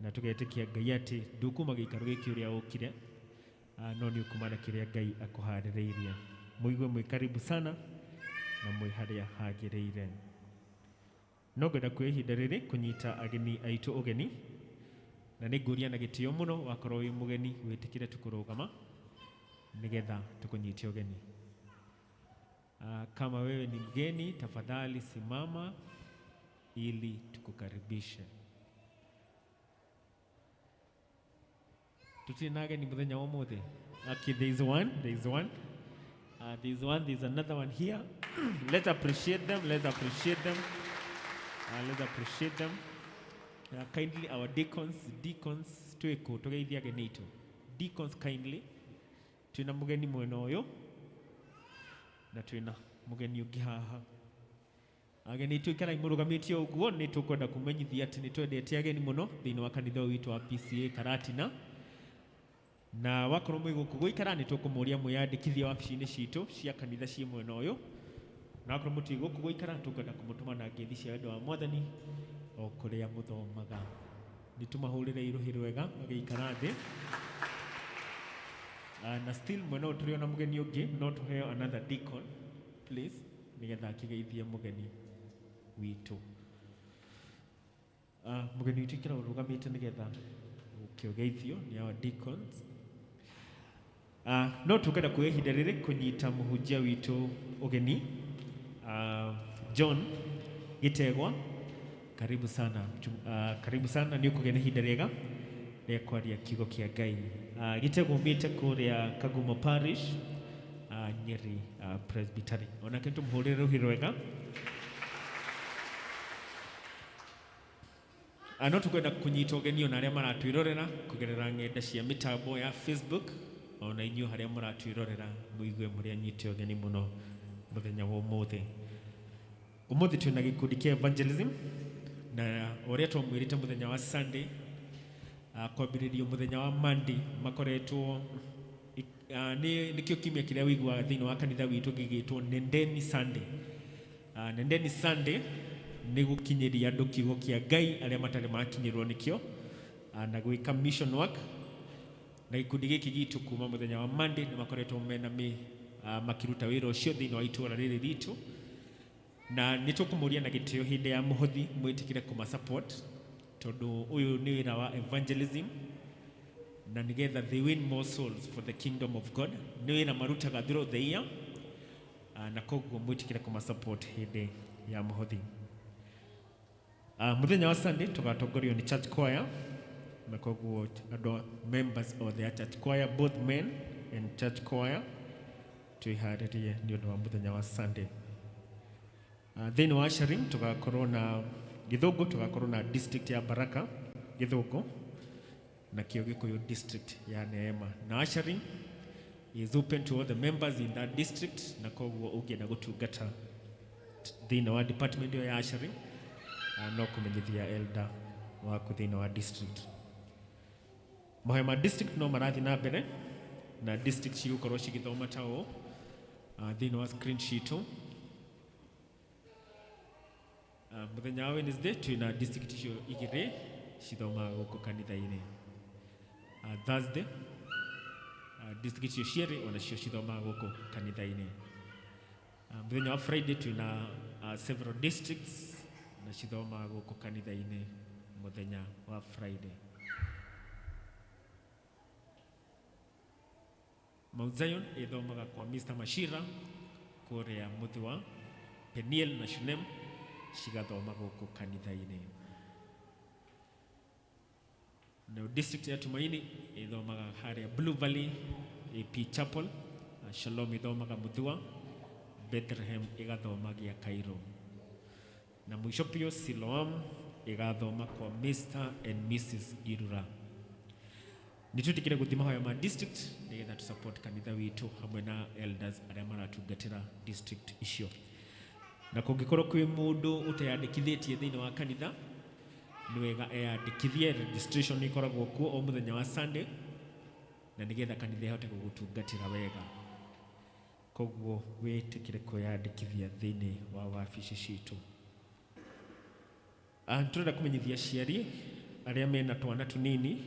na tũgetĩkia Ngai atĩ ndũkuma gĩikaro gĩkĩ ũrĩa ũkire, no nĩ ũkuma na kĩrĩa Ngai akũharĩrĩirie. Mũigue mwĩ karibu sana na mwĩ harĩa hagĩrĩire. No ngwenda kuoya ihinda rĩrĩ kũnyita ageni aitũ ũgeni, na nĩ ngũria na gĩtĩo mũno wakorwo wĩ mũgeni wĩtĩkĩre tũkũrũgama nĩgetha tũkũnyite ũgeni. Kama wewe ni mgeni, tafadhali simama ili tukukaribishe. Tutirĩ na ageni mũthenya wa ũmũthĩ? Okay, there is one, there is one. There is one, there is another one here. Let's appreciate them, let's appreciate them. Let's appreciate them. Kindly our deacons, deacons twĩkũ tũgeithie ageni aitũ. Deacons kindly. Twĩna mũgeni mwena ũyũ na twĩna mũgeni ũngĩ haha. Ageni aitũ ikarai mũrũgamĩtie ũguo, nĩ tũkwenda kũmenyithia atĩ nĩ twendete ageni mũno thĩinĩ wa kanitha ũyũ witũ wa PCA Karatina. Na wakorwo mwĩ gũkũ gũikara nĩ tũkũmũria mwĩyandĩkithie wabici-inĩ citũ cia kanitha ciĩ mwena ũyũ. Na wakorwo mũtirĩ gũkũ gũikara tũkwenda kũmũtũma na ngeithi cia wendo wa Mwathani o kũrĩa mũthomaga. Nĩ tũmahũrĩre irũhĩ rwega magĩikara thĩ. Na still mwena ũyũ tũrĩ ona mũgeni ũngĩ, no tũheo another deacon please, nĩgetha akĩgeithie mũgeni witũ. Mũgeni witũ ikara ũrũgamĩte nĩgetha ũkĩũgeithio nĩ our deacons. No tũkwenda kuoya ihinda rĩrĩ kũnyita mũhunjia witũ ũgeni, John Gĩtegwa. Karibu sana, karibu sana, nĩ ũkũgĩa na ihinda rĩega rĩa kwaria kiugo kĩa Ngai. Gĩtegwa umĩte kũrĩa Kagumo Parish, Nyeri Presbytery. Onake tũmũhũrĩre rũhĩ rwega. No tũkwenda kũnyita ũgeni ona arĩa maratwĩrorera kũgerera ng'enda cia mĩtambo ya Facebook, ona inyuĩ harĩa mũratwĩrorera mũigue mũrĩ anyite ũgeni mũno mũthenya wa ũmũthĩ. Ũmũthĩ twĩna gĩkundi kĩa evangelism, na ũrĩa twamwĩrĩte mũthenya wa Sunday, kwambĩrĩrio mũthenya wa Monday makoretwo nĩkĩo kiumia kĩrĩa wĩiguaga thĩinĩ wa kanitha witũ gĩgĩtwo Nendeni Sunday. Nendeni Sunday nĩ gũkinyĩria andũ kiugo kĩa Ngai arĩa matarĩ makinyĩrwo nĩkĩo, na gwĩka mission work. Na gĩkundi gĩkĩ gitũ kuma mũthenya wa Monday nĩ makoretwo mena makĩruta wĩra ũcio thĩinĩ wa itũũra rĩrĩ ritũ. Na nĩ tũkũmũria na gĩtĩo hĩndĩ ya mũhothi mwĩtĩkĩre kũma support, tondũ ũyũ nĩ wĩra wa evangelism na nĩgetha they win more souls for the kingdom of God. Nĩ wĩra marutaga throughout the year, na koguo mwĩtĩkĩre kũma support hĩndĩ ya mũhothi. Mũthenya wa Sunday tũgatongorio nĩ church choir, na koguo andũ members of the church choir, both men and church choir, twĩharĩrie nĩ ũndũ wa mũthenya wa Sunday. Thĩinĩ wa Sharim tũgakorwo na Gĩthũngũ, tũgakorwo na district ya Baraka Gĩthũngũ, na kĩo Gĩkũyũ district ya Neema. Na ushering is open to all the members in that district, na koguo ũngĩenda gũtungata thĩinĩ wa department ĩyo ya ushering, no kũmenyithia elder waku thĩinĩ wa district. Mahoya ma district no marathiĩ na mbere, na district cigũkorwo cigĩthoma ta ũũ thĩinĩ wa screen citũ. Mũthenya wa Wednesday twĩna district icio igĩrĩ cithomaga gũkũ kanitha-inĩ. Thursday District icio cierĩ onacio cithomaga gũkũ kanitha-inĩ. Mũthenya wa Friday twĩna several districts na cithomaga gũkũ kanitha-inĩ mũthenya wa Friday. Mount Zion ĩthomaga kwa Mr. Mashira kũrĩa Mũthua, Peniel na Shunem cigathoma gũkũ kanitha-inĩ. Nayo district ya Tumaini ĩthomaga harĩa Blue Valley AP Chapel, na Shalom ĩthomaga Mũthua, Bethlehem ĩgathoma gĩa Cairo. Na mũico biũ Siloam ĩgathoma kwa Mr. and Mrs. Irura. Nĩ twĩtĩkĩre gũthiĩ mahoya ma district nĩgetha tũ support kanitha witũ hamwe na elders arĩa maratungatĩra district icio. Na kũngĩkorwo kwĩ mũndũ ũteyandĩkithĩtie thĩinĩ wa kanitha, nĩ wega eyandĩkithie. Registration ĩkoragwo kuo o mũthenya wa Sunday, na nĩgetha kanitha ĩhote gũgũtungatĩra wega. Koguo wĩtĩkĩre kwĩyandĩkithia thĩinĩ wa wabici citũ. Tũrenda kũmenyithia aciari arĩa mena twana tũnini,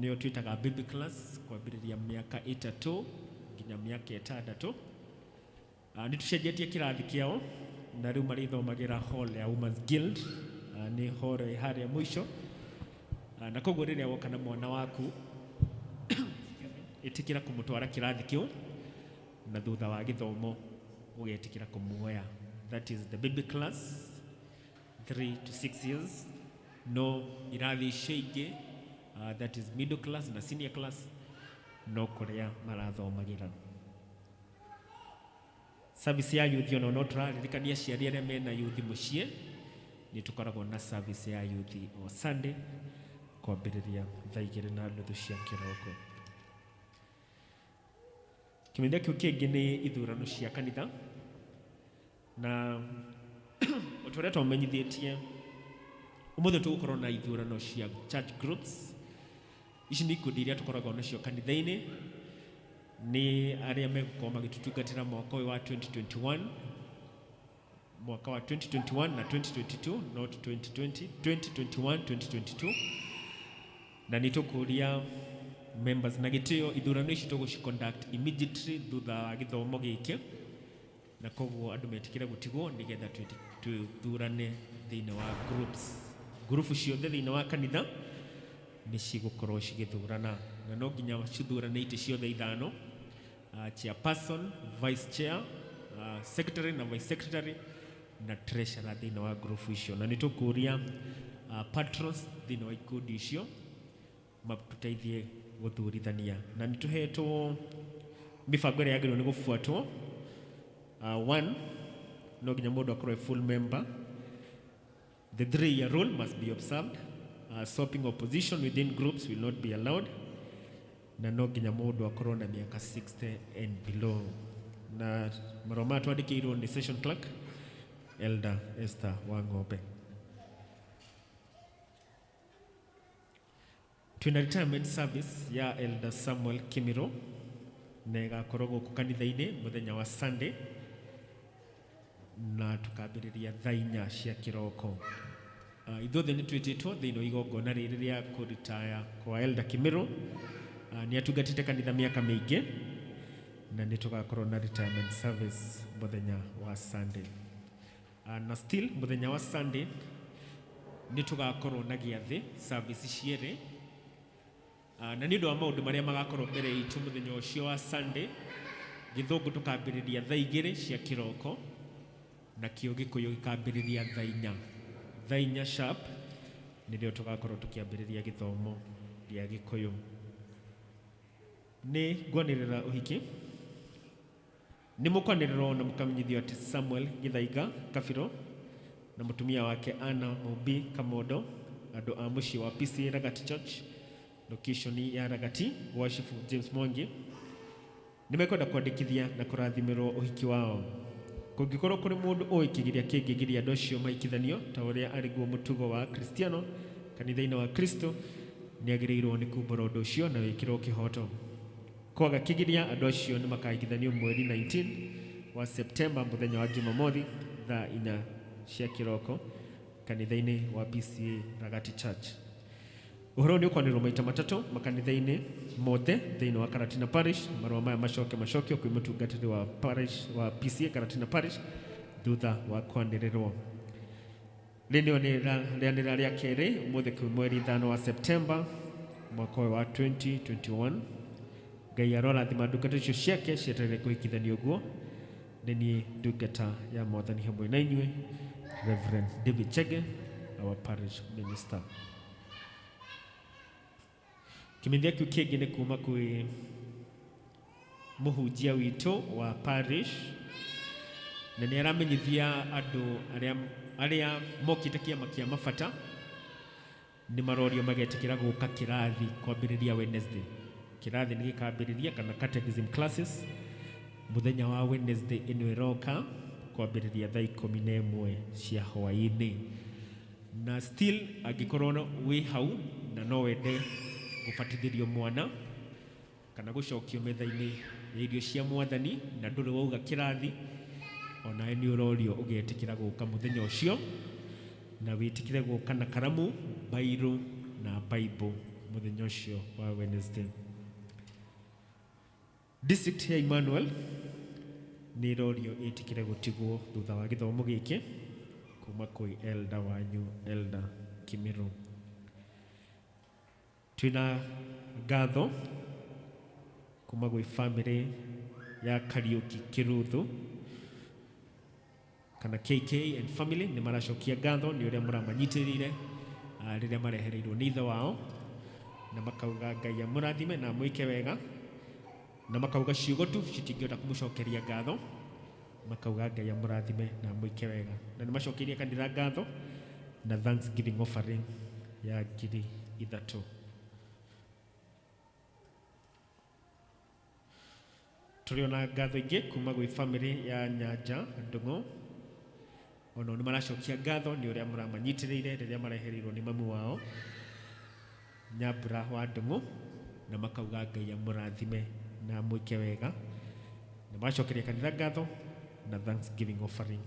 nĩo twĩtaga baby class, kwambĩrĩria mĩaka 3 nginya mĩaka 6. Nĩ tũcenjetie kĩrathi kĩao na rĩu marĩthomagĩra hall ya Women's Guild, nĩ hall ĩ harĩa mũico. Na koguo rĩrĩa woka na mwana waku, ĩtĩkĩra kũmũtwara kĩrathi kĩu, na thutha wa gĩthomo ũgetĩkĩra kũmuoya. That is the baby class, 3 to 6 years. No irathi icio ingĩ, that is middle class na senior class, no kũrĩa marathomagĩra. Service ya youth ona no tũraririkania aciari arĩa mena youth mũciĩ, nĩ tũkoragwo na service ya youth o Sunday kwambĩrĩria thaa 2:30 cia kĩroko. Kĩmenyithia kĩu kĩngĩ nĩ ithurano cia kanitha, na o ta ũrĩa twamenyithĩtie, ũmũthĩ tũgũkorwo na ithurano cia church groups. Ici nĩ ikundi iria tũkoragwo nacio kanitha-inĩ, nĩ arĩa megũkorwo magĩtũtungatĩra mwaka ũyũ wa 2021, mwaka wa 2021 na 2022, not 2020, 2021 2022. Na nĩ tũkũria members na gĩtĩo, ithurano ici tũgũci conduct immediately thutha wa gĩthomo gĩkĩ, na koguo andũ metĩkĩre gũtigwo nĩgetha tũthurane thĩinĩ wa groups. Ngurubu ciothe thĩinĩ wa kanitha nĩ cigũkorwo cigĩthurana, na no nginya cithurane itĩ ciothe ithano, chairperson, vice chair, secretary na vice secretary na treasurer thĩinĩ wa ngurubu icio. Na nĩ tũkũria patrons thĩinĩ wa ikundi icio matũteithie gũthurithania, na nĩ tũhetwo mĩbango ĩrĩa yagĩrĩirwo nĩ gũbuatwo. One, no nginya mũndũ akorwo e full member. The 3-year rule must be observed. Swapping opposition within groups will not be allowed. Na no nginya mũndũ akorwo na mĩaka 60 and below. Na marũa maya twandĩkĩirwo nĩ session clerk Elder Esther Wang'ombe. Twĩna retirement service ya Elder Samuel Kimiro, na ĩgakorwo gũkũ kanitha-inĩ mũthenya wa Sunday, na tukambĩrĩria thaa 4 cia kĩroko. Ithuothe nĩ twĩtĩtwo thĩinĩ wa igongona rĩrĩ rĩa kũritaya kwa Elder Kimiro. Nĩ atungatĩte kanitha mĩaka mĩingĩ, na nĩ tũgakorwo na retirement service mũthenya wa Sunday. Na still mũthenya wa Sunday nĩ tũgakorwo na gĩathĩ service cierĩ. Na nĩ ũndũ wa maũndũ marĩa magakorwo mbere itũ mũthenya ũcio wa Sunday, gĩthũngũ tũkambĩrĩria thaa 2 cia kĩroko, na kĩo gĩkũyũ gĩkambĩrĩria thaa 4. Thaa 4 sharp nĩrĩo tũgakorwo tũkĩambĩrĩria gĩthomo gĩa gĩkũyũ. Nĩ ngwanĩrĩra ũhiki. Nĩ mũkwanĩrĩrwo na mũkamenyithio atĩ Samuel Gĩthaiga Kabiro na mũtumia wake Anna Mumbi Kamondo, andũ a mũciĩ wa PCEA Ragati Church, location ya Ragati gwa Chifu James Mwangi, nĩ mekwenda kwandĩkithia na kũrathimĩrwo ũhiki wao. Kũngĩkorwo kũrĩ mũndũ ũĩ kĩgiria kĩngĩgiria andũ acio mahikithanio ta ũrĩa arĩ guo mũtugo wa Kristiano kanitha-inĩ wa Kristo, nĩ agĩrĩirwo nĩ kumbũra ũndũ ũcio na wĩkĩrwo kĩhoto. Kwaga kĩgiria, andũ acio nĩ makahikithanio mweri 19 wa Septemba mũthenya wa Jumamothi thaa 4 cia kĩroko kanitha-inĩ wa PCEA Ragati Church. Ũhoro nĩ ũkwanĩrwo maita matatũ makanitha-inĩ mothe thĩinĩ wa Karatina Parish. Marũa maya macoke macokio kwĩ mũtungatĩri wa parish wa PCA Karatina Parish thutha wa kwanĩrĩrwo. Rĩrĩ nĩo nĩ rĩanĩrĩra rĩa kerĩ ũmũthĩ kwĩ mweri 5 wa Septemba mwaka ũyũ wa 2021. Ngai arorathima ndungata icio ciake cietereire kũhikithanio ũguo. Nĩ niĩ ndungata ya Mwathani hamwe na inyuĩ, Reverend David Chege, our parish minister. Kĩmenyithia kĩu kĩngĩ nĩ kuma kwĩ mũhunjia witũ wa parish, na nĩ aramenyithia andũ arĩa mokĩte kĩama kĩa mabata nĩ marorio magetĩkĩra gũka kĩrathi kwambĩrĩria Wednesday. Kĩrathi nĩ gĩkambĩrĩria kana catechism classes mũthenya wa Wednesday ĩno ĩroka kwambĩrĩria thaa 11 cia hwaĩ-inĩ. Na still angĩkorwo wĩ hau na no wende gũbatithĩrio mwana kana gũcokio metha-inĩ ya irio cia Mwathani na ndũrĩ wauga kĩrathi, onawe nĩ ũrorio ũgetĩkĩra gũka mũthenya ũcio na wĩtĩkĩre gũka na karamu, bairũ na Bible mũthenya ũcio wa Wednesday. District ya Emmanuel nĩ ĩrorio ĩtĩkĩre gũtigwo thutha wa gĩthomo gĩkĩ kuma kwĩ elder wanyu, Elder Kimiru. Twĩna ngatho kuma gwĩ family ya Kariuki Kiruthu kana KK and family. Nĩ maracokia ngatho nĩ ũrĩa mũramanyitĩrĩire rĩrĩa marehereirwo nĩ ithe wao, na makauga Ngai amũrathime na amwĩke wega, na makauga ciugo tu citingĩhota kũmũcokeria ngatho. Makauga Ngai amũrathime na amwĩke wega, na nĩ macokeirie kanitha ngatho na thanksgiving offering ya 3,000. Tũrĩ ona ngatho ingĩ kuma gwĩ family ya Nyanja Ndung'u. Onao nĩ maracokia ngatho nĩ ũrĩa mũramanyitĩrĩire rĩrĩa marehereirwo nĩ mamu wao Nyambura wa Ndung'u, na makauga Ngai amũrathime na amwĩke wega, na magacokeria kanitha ngatho na thanksgiving offering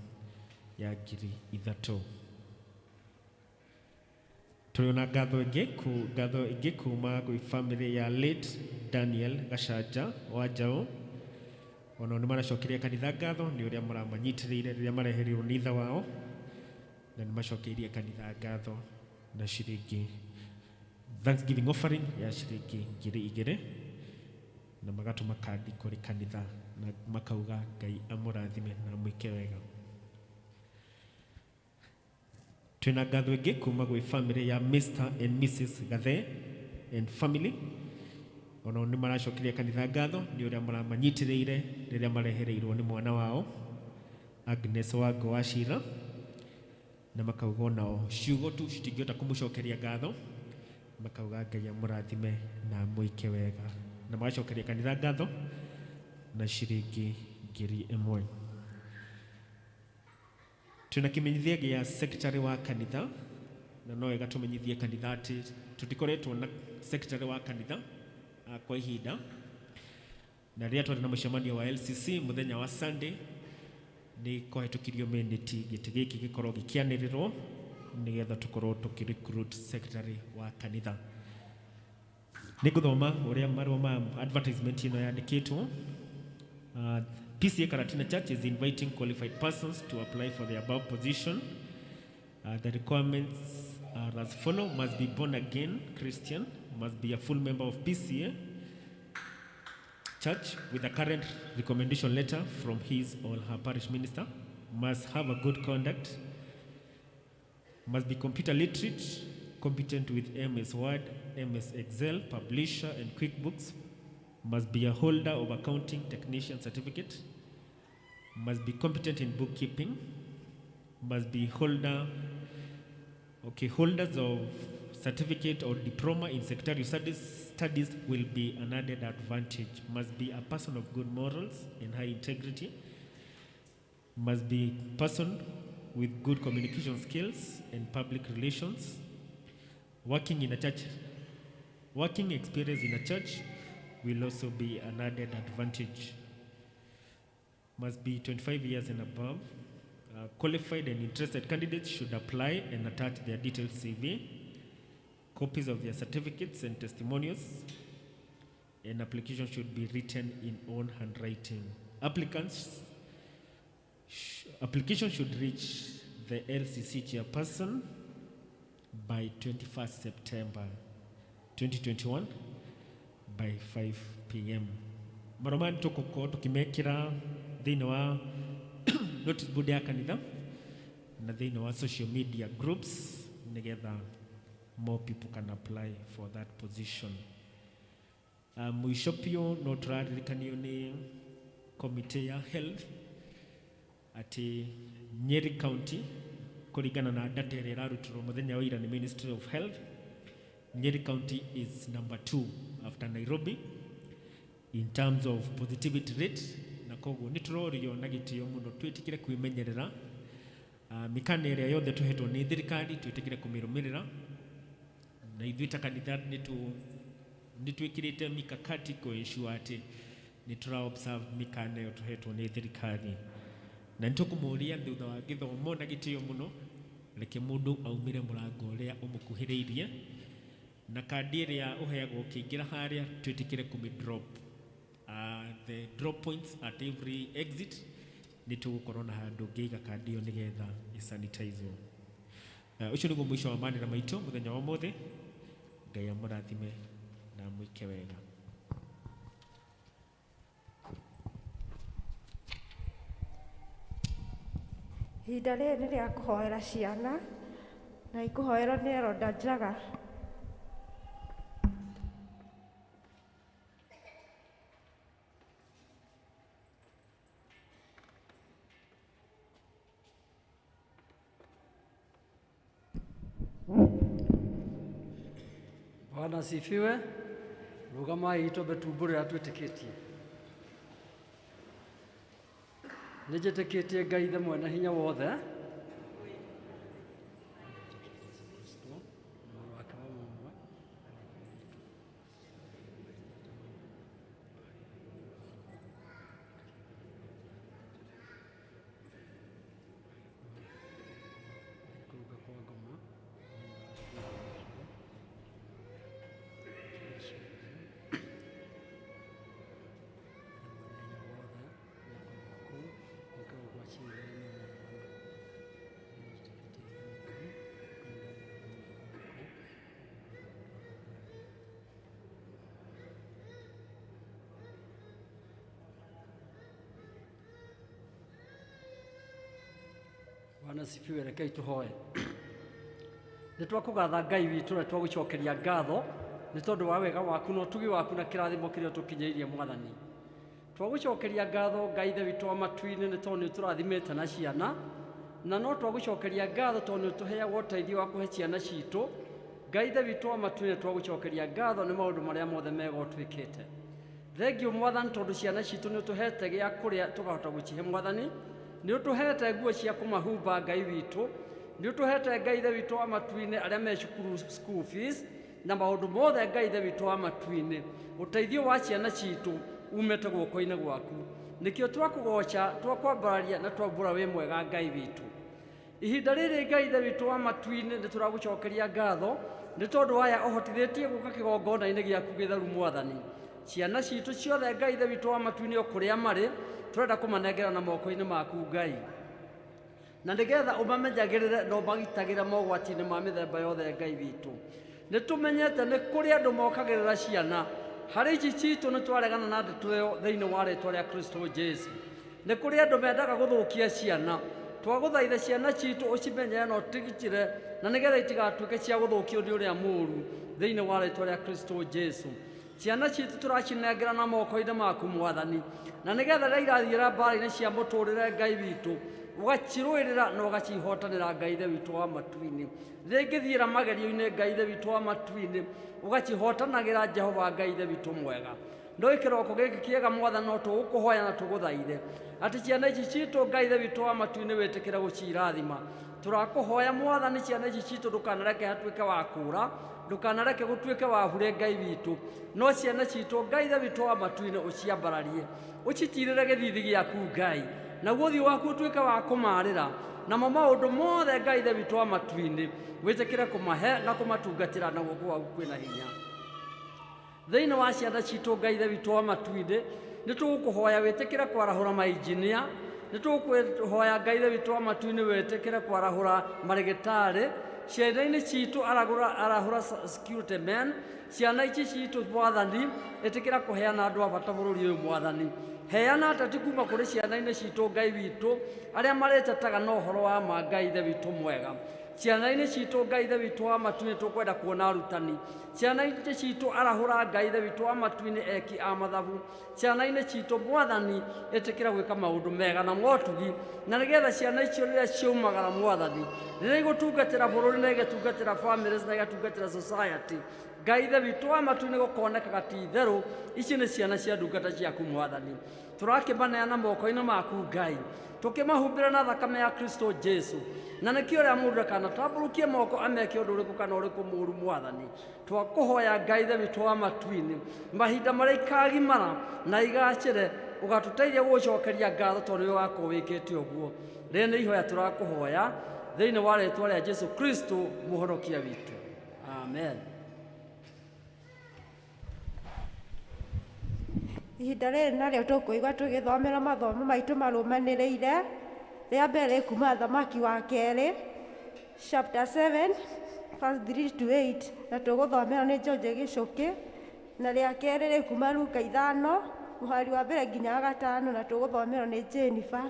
ya 3,000. Tũrĩ ona ngatho ĩngĩ kuma gwĩ family ya late Daniel Gacanja wa Njaũ. Onao nĩ maracokeria kanitha ngatho nĩ ũrĩa mũramanyitĩrĩire rĩrĩa marehereirwo nĩ ithe wao, na nĩ macokeirie kanitha ngatho na ciringi thanksgiving offering ya ciringi 2,000, na magatũma kandi kũrĩ kanitha na makauga Ngai amũrathime na amwĩke wega. Twĩna ngatho ĩngĩ kuma gwĩ family ya Mr and Mrs Gathe and family. Onao nĩ maracokeria kanitha ngatho nĩ ũrĩa mũramanyitĩrĩire rĩrĩa marehereirwo nĩ mwana wao Agnes Wango wa Cira, na makauga onao ciugo tu citingĩhota kũmũcokeria ngatho. Makauga Ngai amũrathime na amwĩke wega, na magacokeria kanitha ngatho na ciringi 1,000. Twĩna kĩmenyithia gĩa secretary wa kanitha, na no wega tũmenyithie kanitha atĩ tũtikoretwo na secretary wa kanitha kwa ihinda, na rĩrĩa twarĩ na mũcemanio wa LCC mũthenya wa Sunday nĩ kwahĩtũkirio minute gĩtĩ gĩkĩ gĩkorwo gĩkĩanĩrĩrwo nĩgetha tũkorwo tũkĩ-recruit secretary wa kanitha. Nĩ ngũthoma ũrĩa marũa ma advertisement ĩno yandĩkĩtwo. PCA Karatina Church is inviting qualified persons to apply for the above position. The requirements are as follow: must be born again Christian, must be a full member of PCA Church with a current recommendation letter from his or her parish minister, must have a good conduct, must be computer literate, competent with MS Word, MS Excel, Publisher, and QuickBooks, must be a holder of accounting technician certificate, must be competent in bookkeeping, must be holders of certificate or diploma in secretarial studies will be an added advantage, must be a person of good morals and high integrity, must be person with good communication skills and public relations, working in a church, working experience in a church will also be an added advantage. Must be 25 years and above. Qualified and interested candidates should apply and attach their detailed CV. Copies of their certificates and testimonials, and application should be written in own handwriting. Application should reach the LCC chairperson by 21st September 2021 by 5 p.m. Marũa nĩ tũgũkorwo tũkĩmekĩra thĩinĩ wa notice board ya kanitha na thĩinĩ wa social media groups nĩgetha more people can apply for that position. Mũico biũ no tũraririkanio nĩ committee ya health atĩ Nyeri County, kũringana na data ĩrĩa ĩrarutirwo mũthenya wa ira nĩ Ministry of Health, Nyeri County is number 2 after Nairobi in terms of positivity rate, na koguo nĩ tũrorio na gĩtĩo mũno twĩtĩkĩre kwĩmenyerera mĩkana ĩrĩa yothe tũhetwo nĩ thirikari, twĩtĩkĩre kũmĩrũmĩrĩra, na ithuĩ ta kanitha nĩ twĩkĩrĩte mikakati kũ-ensure atĩ nĩ tũra observe mĩkana ĩyo tũhetwo nĩ thirikari. Na nĩ tũkũmũria thutha wa gĩthomo na gĩtĩo mũno, reke mũndũ aumĩre mũrango ũrĩa ũmũkuhĩrĩirie, na kandi ĩrĩa ũheagwo ũkĩingĩra harĩa twĩtĩkĩre kũmĩ drop. The drop points at every exit nĩ tũgũkorwo na handũ ũngĩiga kandi ĩyo nĩgetha ĩsanitizwo. Ũcio nĩguo mũico wa manĩra maitũ mũthenya wa ũmũthĩ. Ngai amũrathime na amwĩke wega. Ihinda rĩrĩ nĩ rĩa kũhoera ciana na ikũhoerwo nĩ Eroda Njaga. Bwana asifiwe. Rũgamai twambe tumbũrĩra twĩtĩkĩtie. Nĩ njĩtĩkĩtie Ngai Ithe mwene hinya wothe, Mũrũ wake wa mũmwe, kũrũga kwa ngoma. Bwana asifiwe. Rekei tũhoe. Nĩ twakũgatha Ngai witũ na twagũcokeria ngatho nĩ tondũ wa wega waku na ũtugi waku na kĩrathimo kĩrĩa ũtũkinyĩirie Mwathani. Twagũcokeria ngatho Ngai Ithe witũ wa matu-inĩ nĩ tondũ nĩ ũtũrathimĩte na ciana, na no twagũcokeria ngatho tondũ nĩ ũtũheaga ũteithio wa kũhe ciana citũ. Ngai Ithe witũ wa matu-inĩ, twagũcokeria ngatho nĩ maũndũ marĩa mothe mega ũtwĩkĩte. Thengiũ Mwathani tondũ ciana citũ nĩ ũtũhete gĩa kũrĩa tũkahota gũcihe Mwathani, nĩ ũtũhete nguo cia kũmahumba Ngai witũ, nĩ ũtũhete Ngai Ithe witũ wa matu-inĩ arĩa me cukuru school fees na maũndũ mothe. Ngai Ithe witũ wa matu-inĩ, ũteithio wa ciana citũ umĩte guoko-inĩ gwaku, nĩkĩo twakũgoca, twakwambararia na twaumbũra wĩ mwega Ngai witũ. Ihinda rĩrĩ Ngai Ithe witũ wa matu-inĩ, nĩ tũragũcokeria ngatho nĩ tondũ aya ũhotithĩtie gũka kĩgongona-inĩ gĩaku gĩtheru Mwathani. Ciana citũ ciothe Ngai Ithe witũ wa matu-inĩ, o kũrĩa marĩ, tũrenda kũmanengera na moko-inĩ maku Ngai, na nĩgetha ũmamenyagĩrĩre na ũmagitagĩre mogwati-inĩ ma mĩthemba yothe. Ngai witũ, nĩ tũmenyete nĩ kũrĩ andũ mokagĩrĩra ciana. Harĩ ici citũ nĩ twaregana na ndeto ĩyo thĩinĩ wa rĩtwa rĩa Kristo Jesu. Nĩ kũrĩ andũ mendaga gũthũkia ciana. Twagũthaitha ciana citũ ũcimenyere na ũtigitĩre, na nĩgetha itigatuĩke cia gũthũkio nĩ ũrĩa mũũru thĩinĩ wa rĩtwa rĩa Kristo Jesu. Ciana citũ tũracinengera na moko-inĩ maku Mwathani, na nĩgetha rĩrĩa irathiĩra mbara-inĩ cia mũtũrĩre, Ngai witũ, ũgacirũĩrĩra na ũgacihotanĩra. Ngai Ithe witũ wa matu-inĩ, rĩrĩa ingĩthiĩra magerio-inĩ, Ngai Ithe witũ wa matu-inĩ, ũgacihotanagĩra. Jehova Ngai Ithe witũ mwega, no kĩroko gĩkĩ kĩega Mwathani, no tũgũkũhoya na tũgũthaithe atĩ ciana ici citũ, Ngai Ithe witũ wa matu-inĩ, wĩtĩkĩre gũcirathima. Tũrakũhoya Mwathani, ciana ici citũ ndũkanareke hatuĩke wa kũũra, ndũkanareke gũtuĩke wa hure Ngai witũ, no ciana citũ, Ngai Ithe witũ wa matu-inĩ, ũciambararie, ũcitirĩre gĩthithi gĩaku Ngai. Naguo ũthiũ waku ũtuĩke wa kũmarĩra. Namo maũndũ mothe Ngai Ithe witũ wa matu-inĩ wĩtĩkĩre kũmahe na kũmatungatĩra na guoko gwaku kwĩna hinya. Thĩinĩ wa ciana citũ Ngai Ithe witũ wa matu-inĩ nĩ tũgũkũhoya wĩtĩkĩre kwarahũra mainjinia, nĩ tũgũkũhoya Ngai Ithe witũ wa matu-inĩ wĩtĩkĩre kwarahũra marĩgĩtarĩ, ciana-inĩ citũ arahũra security men, ciana ici citũ Mwathani ĩtĩkĩra kũheana andũ a bata bũrũri ũyũ Mwathani. Heana ateti kuma kũrĩ ciana-inĩ citũ Ngai witũ arĩa marĩtetaga na ũhoro wa ma Ngai Ithe witũ mwega. Ciana-inĩ citũ Ngai Ithe witũ wa matu-inĩ tũkwenda kuona arutani. Ciana-inĩ citũ arahũra Ngai Ithe witũ wa matu-inĩ eki a mathabu. Ciana-inĩ citũ Mwathani ĩtĩkĩra gwĩka maũndũ mega na motugi, na nĩgetha ciana icio rĩrĩa ciaumagara Mwathani, rĩrĩa igũtungatĩra bũrũri na igatungatĩra families na igatungatĩra society, Ngai Ithe witũ wa matu-inĩ gũkonekaga ti itherũ ici nĩ ciana cia ndungata ciaku Mwathani. Tũrakĩmaneana moko-inĩ maku Ngai, tũkĩmahumbĩra na thakame ya Kristo Jesu, na nĩkĩo ũrĩa mũndũ ndakanatambũrũkie moko ameke ũndũ ũrĩkũ kana ũrĩkũ mũũru Mwathani. Twakũhoya Ngai Ithe witũ wa matu-inĩ, mahinda marĩa ikagimara na igacĩre, ũgatũteithia gũgũcokeria ngatho tondũ nĩwe wakorwo wĩkĩte ũguo. Rĩrĩ nĩ ihoya tũrakũhoya thĩinĩ wa rĩtwa rĩa Jesu Kristo mũhonokia witũ. Amen. Ihinda rĩrĩ narĩo tũkũigua tũgĩthomera mathomo maitũ marũmanĩrĩire. Rĩa mbere kuma Thamaki wa kerĩ chapter 7 verse 3 to 8, na tũgũthomera nĩ George Gĩcũkĩ, na rĩa kerĩ rĩ kuma Luka 5 mũhari wa mbere nginya wa 5, na tũgũthomera nĩ Jennifer.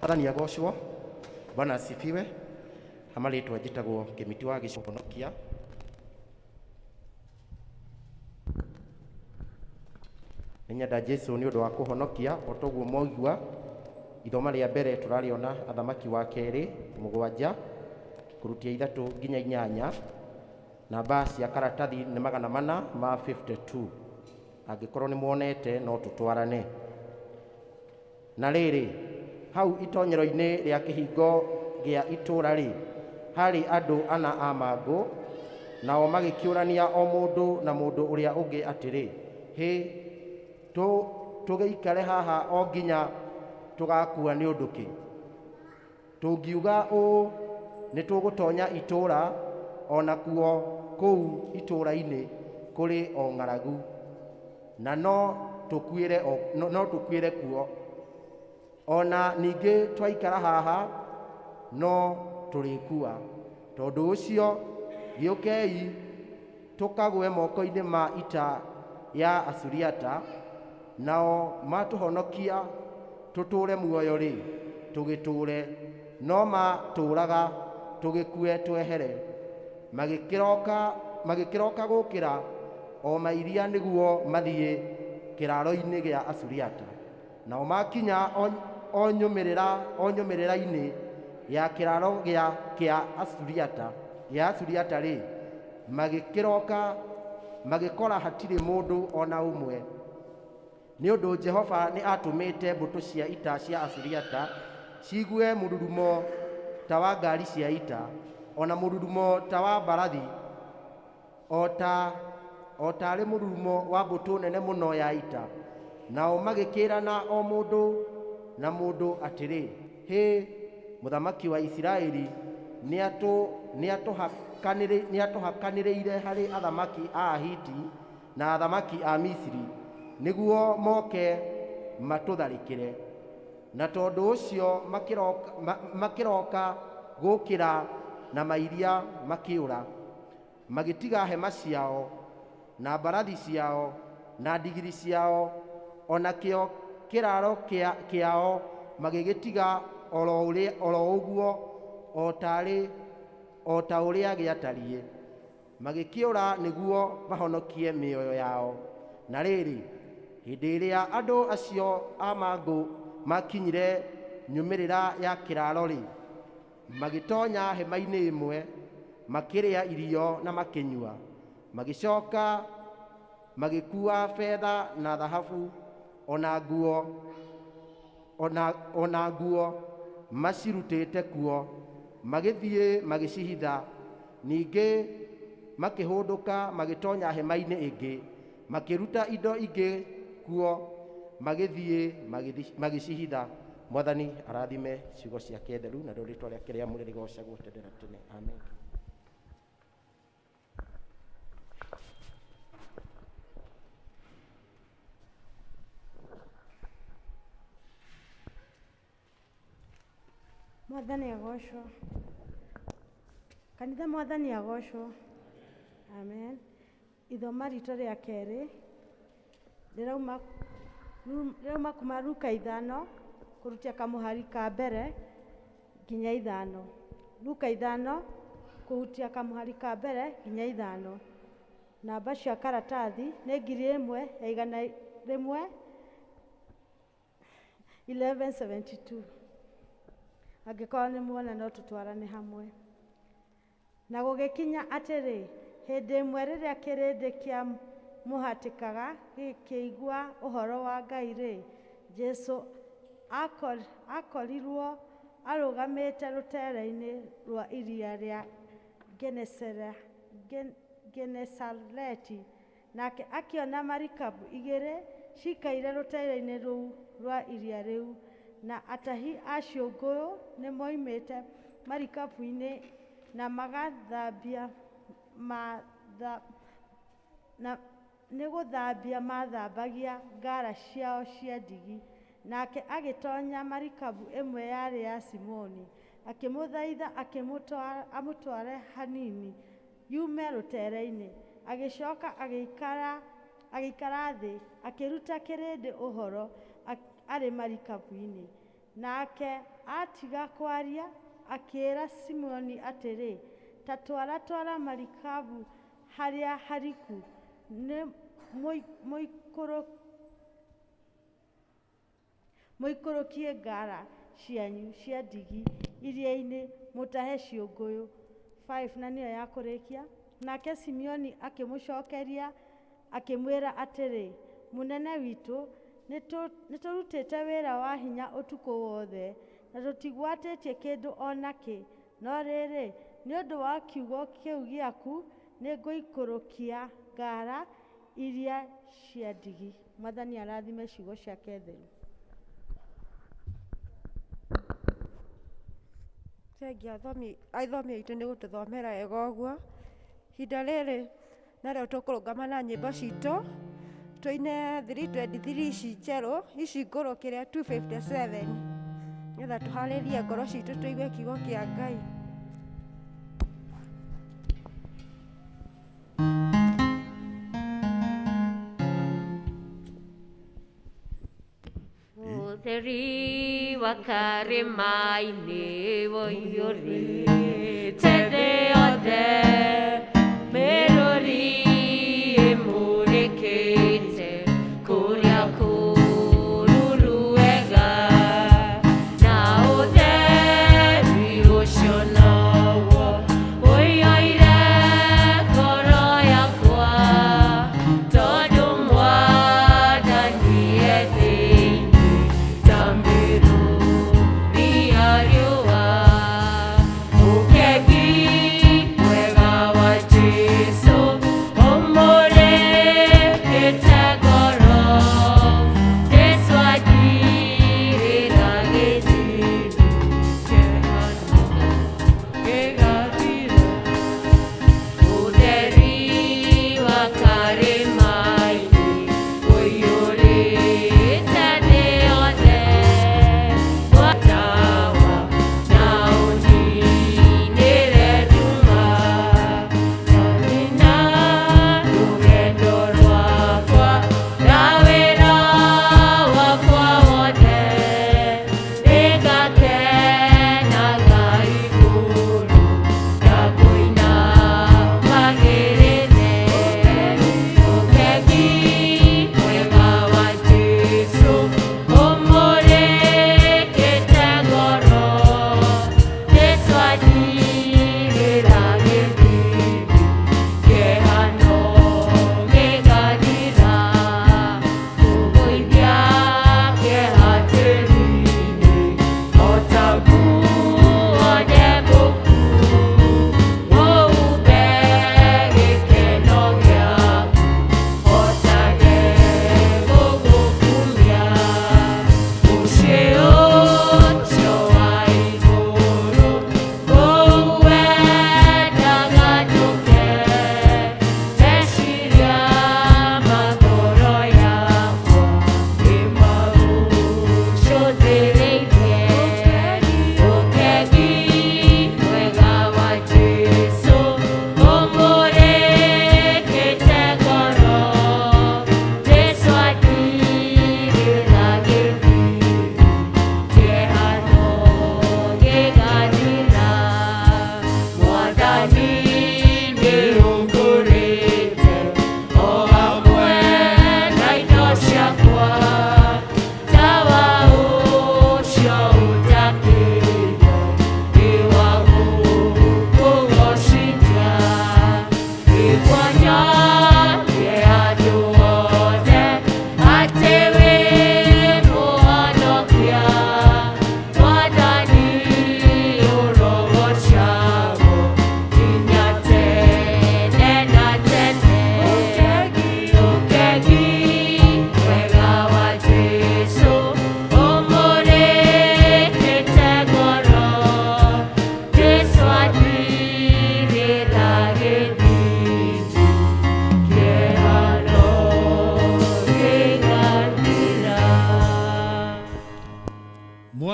Mwathani agocwo. Bwana asifiwe. Amarĩtwa njĩtagwo Kĩmiti wa Gĩconokia. Nĩnyenda Jesu nĩ ũndũ wa kũhonokia o toguo mwaigua. Ithoma rĩa mbere tũrarĩona Athamaki wa kerĩ 7 kũrutia 3 nginya 8. Namba cia karatathi nĩ 452. Angĩkorwo nĩ muonete no tũtwarane. Na rĩrĩ, hau itonyero-inĩ rĩa kĩhingo gĩa itũũra rĩ, harĩ andũ ana a mangũ, nao magĩkĩũrania o mũndũ na mũndũ ũrĩa ũngĩ atĩrĩ, hĩ, tũgĩikare haha o nginya tũgakua nĩ ũndũ kĩ? Tũngiuga ũũ, nĩ tũgũtonya itũũra, o nakuo kũu itũũra-inĩ kũrĩ o ng'aragu, na no tũkuĩre kuo. Ona ningĩ twaikara haha no tũrĩkua. Tondũ ũcio gĩũkei tũkagwe moko-inĩ ma ita ya Asuriata, nao matũhonokia tũtũũre muoyo rĩ, tũgĩtũũre, no matũũraga tũgĩkue twehere. Magĩkĩroka gũkĩra o mairia nĩguo mathiĩ kĩraaro-inĩ gĩa Asuriata. Nao makinya o nyũmĩrĩra-inĩ ya kĩraaro kĩa Asuriata rĩ, magĩkĩroka magĩkora hatirĩ mũndũ ona ũmwe. Nĩ ũndũ Jehova nĩ atũmĩte mbũtũ cia ita cia Asuriata ciigue mũrurumo ta wa ngari cia ita, ona mũrurumo ta wa mbarathi, o taarĩ mũrurumo wa mbũtũ nene mũno ya ita. Nao magĩkĩrana o mũndũ na mũndũ atĩrĩ, hĩ, mũthamaki wa Isiraeli nĩatũhakanĩrĩire harĩ athamaki a Ahiti na athamaki a Misiri nĩguo moke matũtharĩkĩre. Na tondũ ũcio makĩroka gũkĩra na mairia makĩũra, magĩtiga hema ciao na mbarathi ciao na ndigiri ciao, ona kĩo kĩraaro kĩao magĩgĩtiga oro ũguo o ta ũrĩa gĩatariĩ. Magĩkĩũra nĩguo mahonokie mĩoyo yao. Na rĩrĩ, hĩndĩ ĩrĩa andũ acio a mangũ makinyire nyumĩrĩra ya kĩraro-rĩ, magĩtonya hema-inĩ ĩmwe, makĩrĩa irio na makĩnyua. Magĩcoka magĩkuua betha na thahabu ona nguo ona nguo macirutĩte kuo, magĩthiĩ magĩcihitha. Ningĩ makĩhũndũka magĩtonya hema-inĩ ĩngĩ, makĩruta indo ingĩ kuo, magĩthiĩ magĩcihitha. Mwathani arathime ciugo ciake theru, na rĩo rĩtwa rĩake rĩamũre rĩgocagwo tene na tene. Amen. Mwathani agocwo. Kanitha mwathani agocwo. Amen. Ithoma ritũ rĩa kerĩ rĩrauma kuma Luka 5 kũrutia kamũhari ka mbere nginya 5. Luka 5 kũhutia kamũhari ka mbere nginya 5. Namba cia karatathi nĩ 1100 1172. Angĩkorwo nĩ muona no tũtwarane hamwe. Na gũgĩkinya atĩrĩ, hĩndĩ ĩmwe rĩrĩa kĩrĩndĩ kĩamũhatĩkaga gĩkĩigua ũhoro wa Ngai-rĩ, Jesũ akorirwo arũgamĩte rũteere-inĩ rwa iria rĩa Genesareti. Nake akĩona marikabu igĩrĩ ciikaire rũteere-inĩ rũu rwa iria rĩu, na atahi a ciũngũyũ nĩmoimĩte marikabu-inĩ na magathambia nĩgũthambia mathambagia ngara ciao cia ndigi. Nake agĩtonya marikabu ĩmwe yarĩ ya Simoni, akĩmũthaitha amũtware hanini yume rũteere-inĩ. Agĩcoka agĩikara thĩ, akĩruta kĩrĩndĩ ũhoro arĩ marikabu-inĩ. Nake atiga kwaria, akĩĩra Simoni atĩrĩ, ta twara twara marikabu harĩa hariku, nĩ mũikũrũkie ngara cianyu cia ndigi iria-inĩ mũtahe ciũngũyũ. 5 na nĩyo ya kũrĩkia. Nake Simeoni akĩmũcokeria akĩmwĩra atĩrĩ, mũnene witũ, nĩtũrutĩte wĩra wa hinya ũtukũ wothe na tũtigwatĩtie kĩndũ o nakĩ, no rĩrĩ, nĩ ũndũ wa kiugo kĩu gĩaku nĩngũikũrũkia ngara iria cia ndigi. Mwathani arathime ciugo ciake theru. Thengia athomi aitũ nĩ gũtũthomera wega ũguo. Ihinda rĩrĩ narĩo tũkũrũgama na nyĩmbo citũ tũine 323 ici njerũ, ici ngũrũ kĩrĩa 257, nĩgetha tũharĩrie ngoro citũ tũigue kiugo kĩa Ngai. Ũtheri wa karĩma-inĩ ũiyũrĩte thĩ yothe, mĩrũri ĩmũrĩkĩte kũrĩa kũruru wega, na ũtheri ũcio noguo ũiyũire ngoro yakwa, tondũ Mwathani e thĩinĩ ta mĩrũri ya riũa. Ũkengi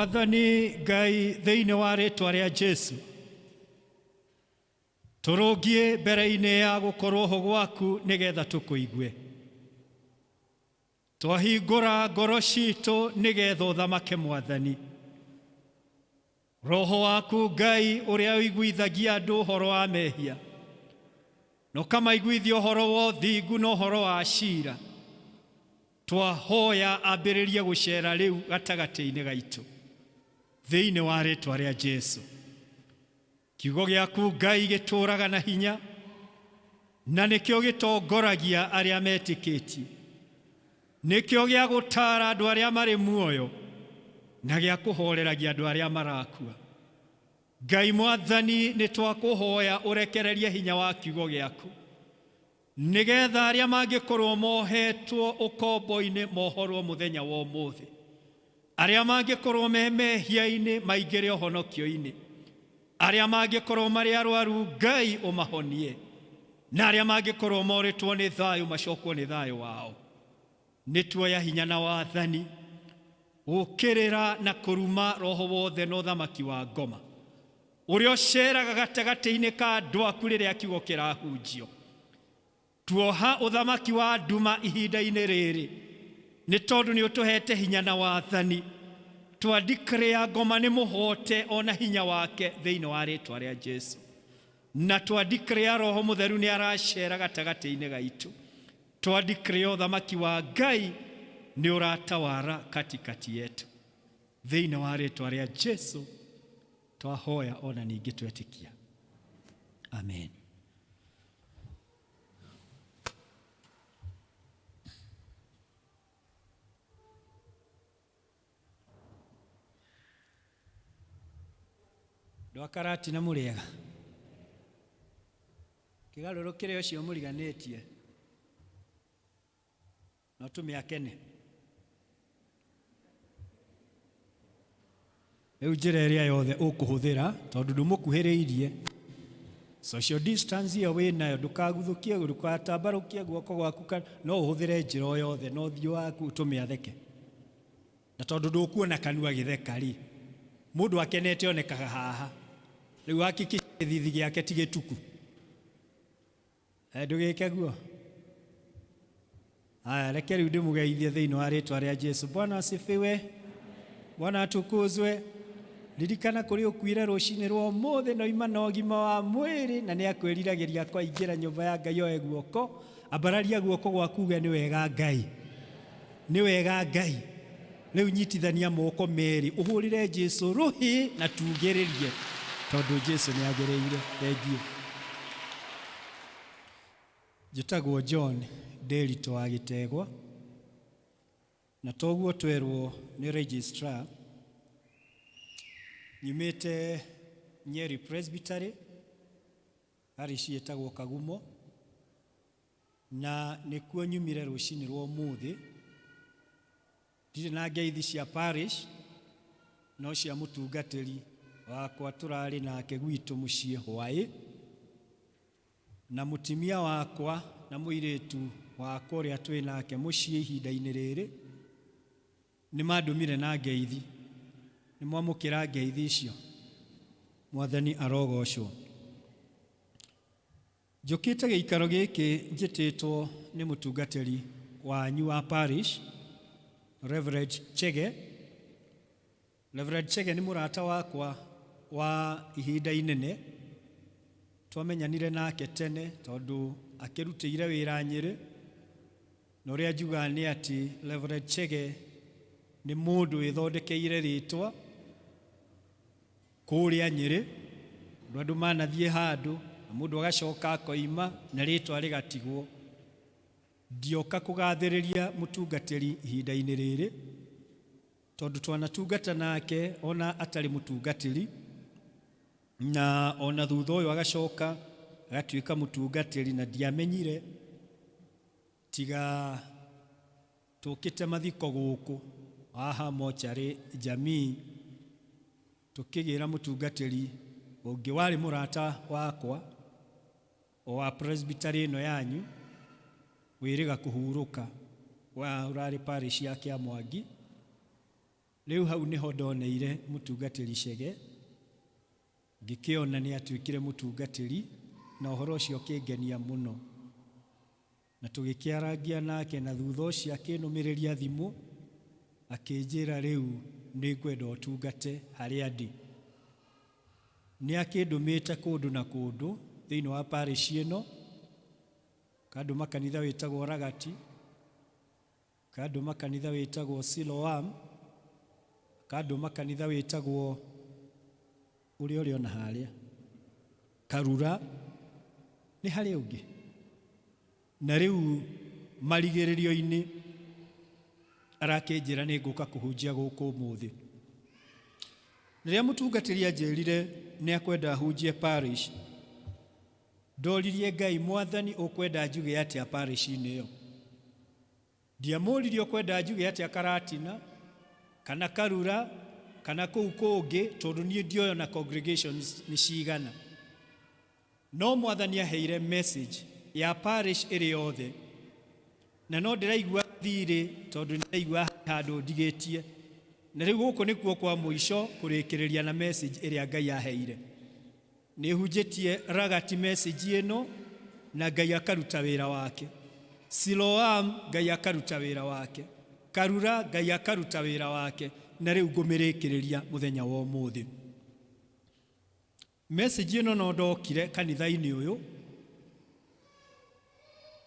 Mwathani Ngai thĩinĩ wa rĩtwa rĩa Jesu tũrũngie mbere-inĩ ya gũkorwo ho gwaku nĩgetha tũkũigue. Twahingũra ngoro citũ nĩgetha ũthamake Mwathani. Roho waku Ngai ũrĩa ũiguithagia andũ ũhoro wa mehia na ũkamaiguithia ũhoro wa ũthingu na ũhoro wa cira, twahoya ambĩrĩrie gũcera rĩu gatagatĩ-inĩ gaitũ thĩinĩ wa rĩtwa rĩa Jesu. Kiugo gĩaku Ngai gĩtũũraga na hinya na nĩkĩo gĩtongoragia arĩa metĩkĩtie, nĩkĩo gĩa gũtaara andũ arĩa marĩ muoyo na gĩa kũhooreragia andũ arĩa marakua. Ngai Mwathani, nĩ twakũhoya ũrekererie hinya wa kiugo gĩaku nĩgetha arĩa mangĩkorwo mohetwo ũkombo-inĩ mohorwo mũthenya wa ũmũthĩ, arĩa mangĩkorwo me mehia-inĩ maingĩre ũhonokio-inĩ, arĩa mangĩkorwo marĩ arwaru Ngai ũmahonie, na arĩa mangĩkorwo morĩtwo nĩ thayũ macokwo nĩ thayũ wao. Nĩ tuoya hinya na wathani gũkĩrĩra na kũruma roho wothe na ũthamaki wa ngoma ũrĩa ũceraga gatagatĩ-inĩ ka andũ aku rĩrĩa kiugo kĩrahunjio. Tuoha ũthamaki wa nduma ihinda-inĩ rĩrĩ nĩ tondũ nĩ ũtũhete hinya na wathani. Twa declare ngoma nĩ mũhote ona hinya wake thĩinĩ wa rĩtwa rĩa Jesu, na twa declare Roho Mũtheru nĩ aracera gatagatĩ-inĩ gaitũ. Twa declare ũthamaki wa Ngai nĩ ũratawara katikati yetu thĩinĩ wa rĩtwa rĩa Jesu. Twahoya ona ningĩ twetĩkia, amen. Andũ a Karatina mũrĩega? Kĩgarũrũkĩre ũcio mũriganĩtie no tũmĩakene. Rĩu njĩra ĩrĩa yothe ũkũhũthĩra tondũ ndũmũkuhĩrĩirie, social distance ĩyo wĩnayo, ndũkaguthũkie, ndũgatambarũkie guoko gwaku, no ũhũthĩre njĩra o yothe na ũthiũ waku ũtũme atheke. Na tondũ ndũkuona kanua gĩtheka rĩ, mũndũ akenete onekaga haha. Rĩu hakikisha gĩthithi gĩake ti gĩtuku. Ndũgĩke guo. Haya, reke rĩu ndĩmũgeithie thĩinĩ wa rĩtwa rĩa Jesu. Bwana asifiwe. Bwana atukuzwe. Ririkana kũrĩ ũkuire rũcinĩ rwa ũmũthĩ na oima na ũgima wa mwĩrĩ na nĩ akwĩriragĩria kwaingĩra nyũmba ya Ngai oe guoko. Ambararia guoko gwaku uge nĩ wega Ngai. Nĩ wega Ngai. Rĩu nyitithania moko merĩ ũhũrĩre Jesu rũhĩ na tugĩrĩrie tondũ Jesu nĩ agĩrĩire. Thengiũ. Njĩtagwo John Nderitu wa Gĩtegwa, na toguo twerwo nĩ registrar, nyumĩte Nyeri Presbytery, parish ĩtagwo Kagumo, na nĩkuo nyumire rũcinĩ rwa ũmũthĩ. Ndirĩ na ngeithi cia parish, no cia mũtungatĩri wakwa tũrarĩ nake gwitũ mũciĩ hwaĩ, na mũtimia wakwa na mũirĩtu wakwa ũrĩa twĩ nake mũciĩ ihinda-inĩ rĩrĩ nĩ mandũmire na ngeithi. Nĩ mwamũkĩra ngeithi icio? Mwathani arogocwo. Njũkĩte gĩikaro gĩkĩ njĩtĩtwo nĩ mũtungatĩri wanyu wa parish, Reverend Chege. Reverend Chege nĩ mũrata wakwa wa ihinda inene. Twamenyanire nake tene tondũ akĩrutĩire wĩra Nyĩrĩ, na ũrĩa njugaga nĩ atĩ Reverend Chege nĩ mũndũ wĩthondekeire rĩtwa kũrĩa Nyĩrĩ, tondũ andũ manathiĩ handũ na mũndũ agacoka akoima na rĩtwa rĩgatigwo. Ndioka kũgathĩrĩria mũtungatĩri ihinda-inĩ rĩrĩ, tondũ twanatungata nake ona atarĩ mũtungatĩri, na ona thutha ũyũ agacoka agatuĩka mũtungatĩri, na ndiamenyire tiga tũkĩte mathiko gũkũ haha mocarĩ jamii, tũkĩgĩra mũtungatĩri ũngĩ warĩ mũrata wakwa o wa presbytery ĩno yanyu wĩrĩga kũhurũka, wa ũrarĩ parish ya Kĩamwangi. Rĩu hau nĩho ndoneire mũtungatĩri Chege, ngĩkĩona nĩ atuĩkire mũtungatĩri na ũhoro ũcio ũkĩngenia mũno. Na tũgĩkĩarangia nake na thutha ũcio akĩnũmĩrĩria thimũ akĩnjĩra rĩu nĩngwenda ũtungate harĩa ndĩ. Nĩ akĩndũmĩte kũndũ na kũndũ thĩinĩ wa parish ĩno, kandũma kanitha wĩtagwo Ragati, kandũma kanitha wĩtagwo Siloam, kandũma kanitha wĩtagwo ũrĩa ũrĩ ona harĩa Karura, nĩ harĩ ũngĩ. Na rĩu marigĩrĩrio-inĩ arakĩnjĩra nĩ ngũka kũhunjia gũkũ ũmũthĩ. Rĩrĩa mũtungatĩri anjĩrire nĩ akwenda hunjie parish, ndoririe Ngai, Mwathani ũkwenda njuge atĩa parish-inĩ ĩyo? Ndiamũririe ũkwenda njuge atĩa Karatina kana Karura kana kũu kũngĩ, tondũ niĩ ndioĩ ona congregations nĩ cigana. No Mwathani aheire message ya parish ĩrĩ yothe, na no ndĩraigua thirĩ tondũ nĩndĩraigua handũ ndigĩtie, na rĩu gũkũ nĩkuo kwa mũico kũrĩkĩrĩria na message ĩrĩa Ngai aheire. Nĩhunjĩtie Ragati message ĩno na Ngai akaruta wĩra wake. Siloam Ngai akaruta wĩra wake. Karura Ngai akaruta wĩra wake, na rĩu ngũmĩrĩkĩrĩria mũthenya wa ũmũthĩ. Message ĩno no ndokire kanitha-inĩ ũyũ,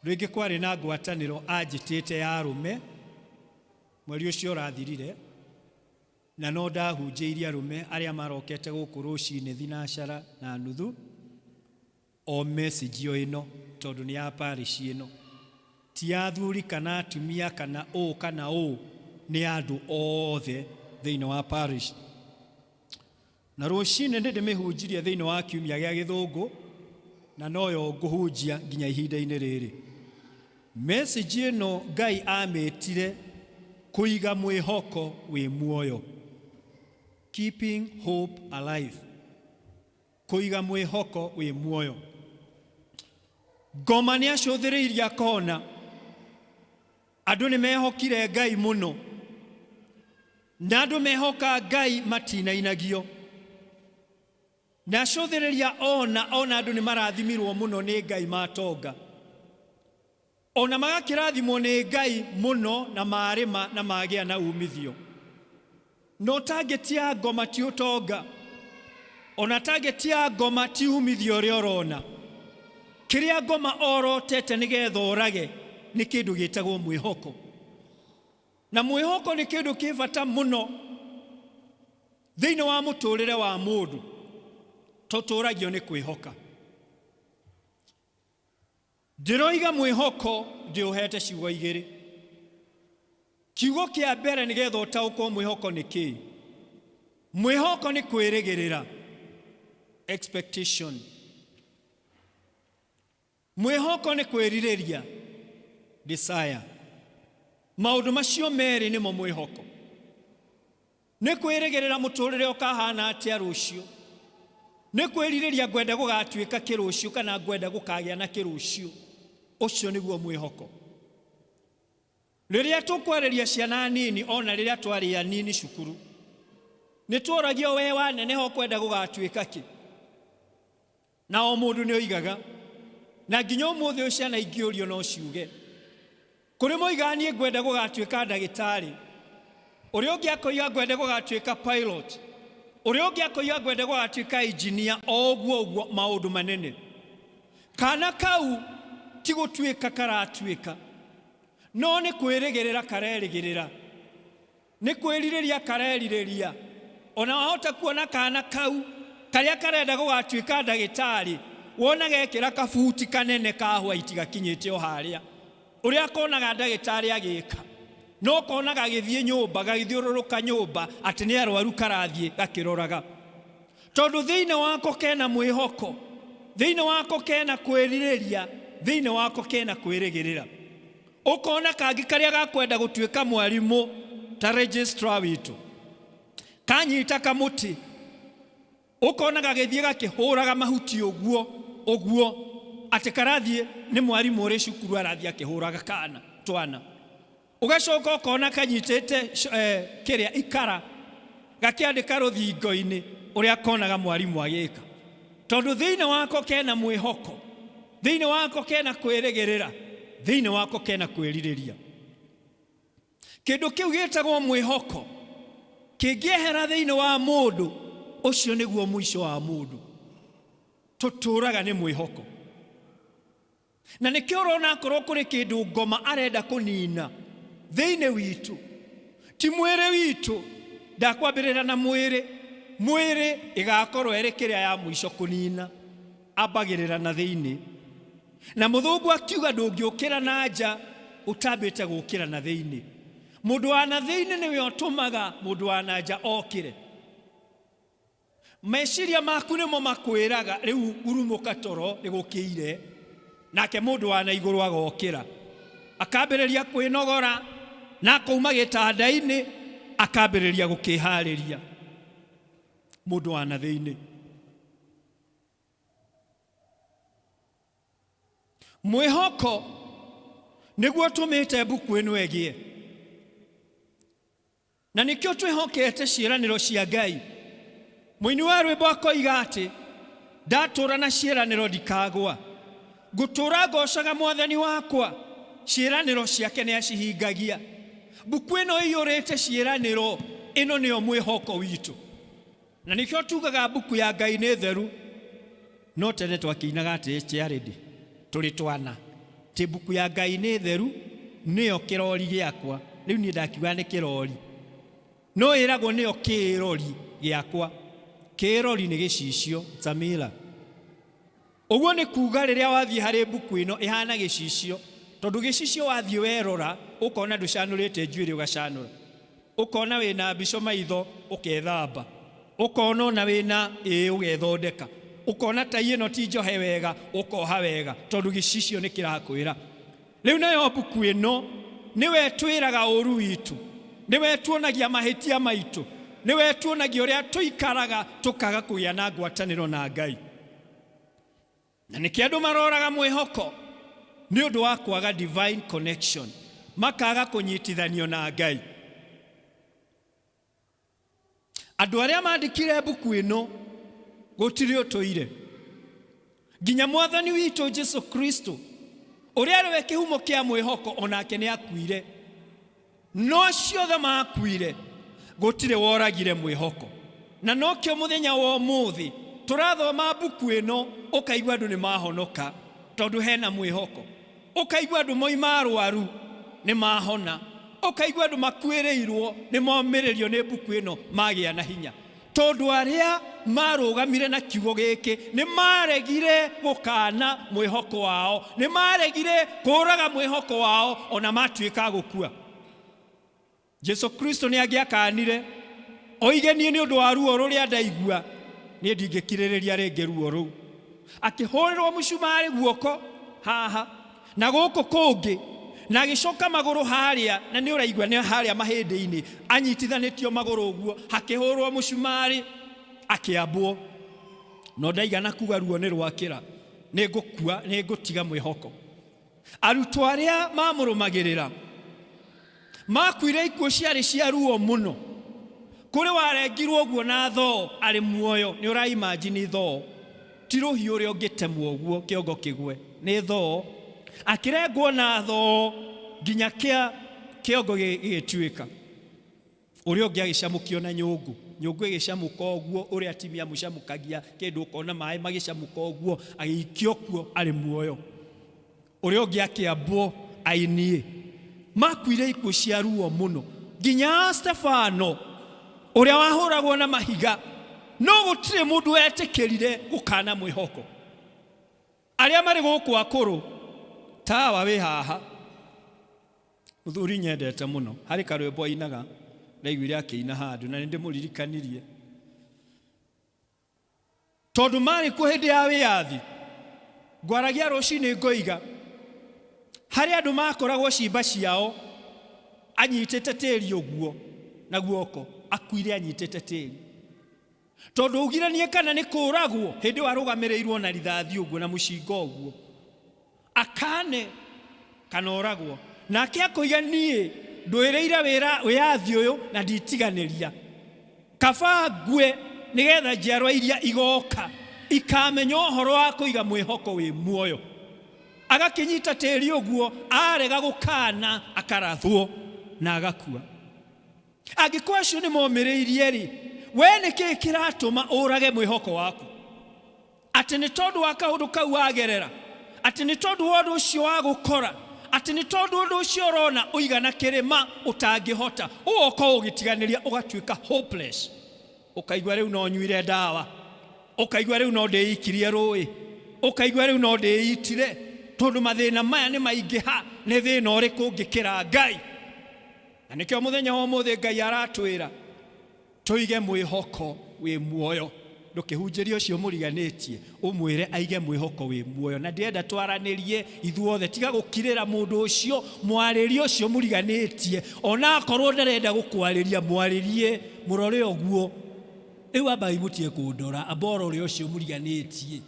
rĩngĩ kwarĩ na ngwatanĩro anjĩtĩte ya arũme mweri ũcio ũrathirire, na no ndahunjĩirie arũme arĩa marokete gũkũ rũcinĩ thinacara na nuthu o message o ĩno, tondũ nĩ ya parish ĩno, ti ya athuri kana atumia kana ũũ kana ũũ, nĩ ya andũ othe thĩinĩ wa parish. Na rũcinĩ nĩ ndĩmĩhunjirie thĩinĩ wa kiumia gĩa gĩthũngũ, na noyo ngũhunjia nginya ihinda-inĩ rĩrĩ. Message ĩno Ngai amĩtire kũiga mwĩhoko wĩ muoyo, keeping hope alive, kũiga mwĩhoko wĩ muoyo. Ngoma nĩ acũthĩrĩirie akona andũ nĩ mehokire Ngai mũno, na andũ mehoka Ngai matinainagio. Na acũthĩrĩria ona ona andũ nĩ marathimirwo mũno nĩ Ngai matonga, ona magakĩrathimwo nĩ Ngai mũno na marĩma na magĩa na umithio. No target ya ngoma ti ũtonga, ona target ya ngoma ti umithio ũrĩa ũrona. Kĩrĩa ngoma orotete nĩgetha ũrage nĩ kĩndũ gĩtagwo mwĩhoko, na mwĩhoko nĩ kĩndũ kĩ bata mũno thĩinĩ wa mũtũrĩre wa mũndũ. Tũtũragio nĩ kwĩhoka. Ndĩroiga mwĩhoko ndĩũhete ciugo igĩrĩ. Kiugo kĩa mbere nĩgetha ũtaũkwo mwĩhoko nĩ kĩĩ. Mwĩhoko nĩ kwĩrĩgĩrĩra, expectation. Mwĩhoko nĩ kwĩrirĩria, desire. Maũndũ macio merĩ nĩmo mwĩhoko. Nĩ kwĩrĩgĩrĩra mũtũrĩre ũkahana atĩa rũciũ, nĩ kwĩrirĩria ngwenda gũgatuĩka kĩrũciũ kana ngwenda gũkagĩa na kĩrũciũ. Ũcio nĩguo mwĩhoko. Rĩrĩa tũkwarĩria ciana nini, ona rĩrĩa twarĩ anini cukuru, nĩ tworagio we waneneha ũkwenda gũgatuĩka kĩ? Na o mũndũ nĩ oigaga, na nginya ũmũthĩ ũyũ ciana ingĩũrio no ciuge. Kũrĩ moigaga niĩ ngwenda gũgatuĩka ndagĩtarĩ, ũrĩa ũngĩ akoiga ngwenda gũgatuĩka pilot, ũrĩa ũngĩ akoiga ngwenda gũgatuĩka engineer, o ũguo ũguo maũndũ manene. Kana kau ti gũtuĩka karatuĩka, no nĩ kwĩrĩgĩrĩra karerĩgĩrĩra, nĩ kwĩrirĩria karerirĩria. Ona wahota kuona kana kau karĩa karenda gũgatuĩka ndagĩtarĩ, wona gekĩra kabuti kanene ka white gakinyĩte o harĩa, ũrĩa konaga ndagĩtarĩ agĩka, no konaga gagĩthiĩ nyũmba, gagĩthiũrũrũka nyũmba atĩ nĩ arwaru karathiĩ gakĩroraga, tondũ thĩinĩ wako kena mwĩhoko, thĩinĩ wako kena kwĩrirĩria, thĩinĩ wako kena kwĩrĩgĩrĩra. Ũkona kangĩ karĩa gakwenda gũtuĩka mwarimũ ta registrar witũ, kanyita kamũtĩ, ũkona gagĩthiĩ gakĩhũraga mahuti ũguo ũguo, atĩ karathiĩ nĩ mwarimũ ũrĩ cukuru arathiĩ akĩhũraga kana twana. Ũgacoka ũkona kanyitĩte kĩrĩa ikara Gakĩandĩka rũthingo-inĩ ũrĩa konaga mwarimũ agĩka. Tondũ thĩinĩ wako kena mwĩhoko, thĩinĩ wako kena kwĩrĩgĩrĩra, thĩinĩ wako kena kwĩrirĩria. Kĩndũ kĩu gĩtagwo mwĩhoko kĩngĩehera thĩinĩ wa mũndũ, ũcio nĩguo mũico wa mũndũ. Tũtũraga nĩ mwĩhoko. Na nĩkĩo ũrona akorwo kũrĩ kĩndũ ngoma arenda kũnina thĩinĩ witũ, ti mwĩrĩ witũ, ndakwambĩrĩra na mwĩrĩ, mwĩrĩ ĩgakorwo ĩrĩ kĩrĩa ya mũico kũnina, ambagĩrĩra na thĩinĩ. Na mũthũngũ akiuga ndũngĩũkĩra na nja ũtambĩte gũkĩra na thĩinĩ. Mũndũ wa na thĩinĩ nĩwe ũtũmaga mũndũ wa na nja okĩre. Meciria maku nĩmo makwĩraga rĩu urumũka toro nĩ gũkĩire, nake mũndũ wa na igũrũ agokĩra akambĩrĩria kwĩnogora na akauma gĩtanda-inĩ akambĩrĩria gũkĩharĩria. Mũndũ wa na thĩinĩ. Mwĩhoko nĩguo ũtũmĩte mbuku ĩno ĩgĩe. Na nĩkĩo twĩhokete ciĩranĩro cia Ngai. Mũini wa rwĩmbo akoiga atĩ ndatũra na ciĩranĩro ndikagwa, ngũtũra ngocaga mwathani wakwa, ciĩranĩro ciake nĩ acihingagia. Mbuku ĩno ĩiyũrĩte ciĩranĩro, ĩno nĩyo mwĩhoko witũ. Na nĩkĩo tugaga mbuku ya Ngai nĩ theru. No tene twakĩinaga atĩ charity tũrĩ twana, atĩ mbuku ya Ngai nĩ theru nĩyo kĩrori gĩakwa. Rĩu niĩ ndakiuga nĩ kĩrori, no ĩragwo nĩyo kĩrori gĩakwa. Kĩrori nĩ gĩcicio, it's a mirror. Ũguo nĩ kuga rĩrĩa wathiĩ harĩ mbuku ĩno ĩhana gĩcicio, tondũ gĩcicio wathiĩ werora ũkona ndũcanũrĩte njuĩrĩ ũgacanũra, ũkona wĩna mbico maitho ũkethamba, ũkona ona wĩna ĩĩ ũgethondeka, ũkona tai ĩno ti njohe wega ũkoha wega, tondũ gĩcicio nĩ kĩrakwĩra. Rĩu nayo mbuku ĩno nĩwe ĩtwĩraga ũru witũ, nĩwe ĩtuonagia mahĩtia maitũ, nĩwe ĩtuonagia ũrĩa tũikaraga tũkaga kũgĩa na ngwatanĩro na Ngai. Na nĩkĩo andũ maroraga mwĩhoko nĩ ũndũ wa kwaga divine connection, makaga kũnyitithanio na Ngai. Andũ arĩa mandĩkire mbuku ĩno gũtirĩ ũtũire, nginya mwathani witũ Jesu Kristo ũrĩa arĩ we kĩhumo kĩa mwĩhoko onake nĩ akuire. No acio othe makuire gũtirĩ woragire mwĩhoko. Na nokĩo mũthenya wa ũmũthĩ tũrathoma mbuku ĩno ũkaigua andũ nĩ mahonoka tondũ hena mwĩhoko. Ũkaigua andũ moima arwaru nĩ mahona. Ũkaigua andũ makuĩrĩirwo nĩ momĩrĩrio nĩ mbuku ĩno magĩa na hinya. Tondũ arĩa marũgamire na kiugo gĩkĩ nĩ maregire gũkana mwĩhoko wao, nĩ maregire kũraga mwĩhoko wao ona matuĩka gũkua. Jesu Kristo nĩ angĩakanire oige niĩ nĩ ũndũ wa ruo rũrĩa ndaigua niĩ ndingĩkirĩrĩria rĩngĩ ruo rũu. Akĩhũrĩrwo mũcumarĩ guoko haha na gũkũ kũngĩ, na agĩcoka magũrũ harĩa, na nĩ ũraigua nĩ harĩa mahĩndĩ-inĩ anyitithanĩtio magũrũ ũguo, hakĩhũrwo mũcumarĩ akĩambwo. No ndaigana kuga ruo nĩ rwakĩra, nĩ ngũkua, nĩ ngũtiga mwĩhoko. Arutwo arĩa mamũrũmagĩrĩra makuire ikuũ ciarĩ cia ruo mũno. Kũrĩ warengirwo ũguo na thoo arĩ muoyo, nĩ ũraimajini thoo ti rũhiũ ũrĩa ũngĩtemwo ũguo kĩongo kĩgwe, nĩ thoo. Akĩrengwo na thoo nginya kĩa kĩongo gĩgĩtuĩka. Ũrĩa ũngĩ agĩcamũkio na nyũngũ, nyũngũ ĩgĩcamũka ũguo ũrĩa atimia mũcamũkagia kĩndũ ũkona maĩ magĩcamũka ũguo, agĩikio kuo arĩ muoyo. Ũrĩa ũngĩ akĩambwo ainie. Makuire ikuũ cia ruo mũno nginya Stefano ũrĩa wahũragwo na mahiga, no gũtirĩ mũndũ wetĩkĩrire gũkana mwĩhoko. Arĩa marĩ gũkũ akũrũ tawa wĩ haha. Mũthuri nyendete mũno, harĩ karwĩmbo ainaga ndaiguire akĩina handũ na nĩ ndĩmũririkanirie. Tondũ marĩ kuo hĩndĩ ya wĩyathi, ngwaragia rũcinĩ ngoiga harĩ andũ makoragwo cimba ciao anyitĩte tĩri ũguo na guoko, akuire anyitĩte tĩri. Tondũ augire kana nĩ kũragwo hĩndĩ ĩyo arũgamĩrĩirwo na rithathi ũguo na mũcinga ũguo, akane kana oragwo. Nake akoiga niĩ ndũĩrĩire wĩyathi ũyũ na nditiganĩria. Kaba ngue nĩgetha njiarwa iria igoka ikamenya ũhoro wa kũiga mwĩhoko wĩ muoyo. Agakĩnyita tĩri ũguo, arega gũkana akarathwo na agakua. Angĩkorwo acio nĩ momĩrĩirie rĩ, we nĩ kĩĩ kĩratũma ũrage mwĩhoko waku? Atĩ nĩ tondũ wa kaũndũ kau wagerera, atĩ nĩ tondũ wa ũndũ ũcio wa gũkora, atĩ nĩ tondũ ũndũ ũcio ũrona ũigana kĩrĩma ũtangĩhota, ũgoka ũgĩtiganĩria ũgatuĩka hopeless. Ũkaigua rĩu no nyuire ndawa, ũkaigua rĩu no ndĩikirie rũĩ, ũkaigua rĩu no ndĩitire, tondũ mathĩna maya nĩ maingĩha, nĩ thĩna ũrĩkũ ũngĩkĩra Ngai? Na nĩkĩo mũthenya wa ũmũthĩ Ngai aratwĩra tũige mwĩhoko wĩ muoyo. Ndũkĩhunjĩrie ũcio mũriganĩtie, ũmwĩre aige mwĩhoko wĩ muoyo. Na ndĩrenda twaranĩrie ithuothe, tiga gũkirĩra mũndũ ũcio, mwarĩrie ũcio mũriganĩtie, ona akorwo ndarenda gũkwarĩria, mwarĩrie, mũrore ũguo. Rĩu ambai mũtige kũndora, amba ũrore ũcio mũriganĩtie,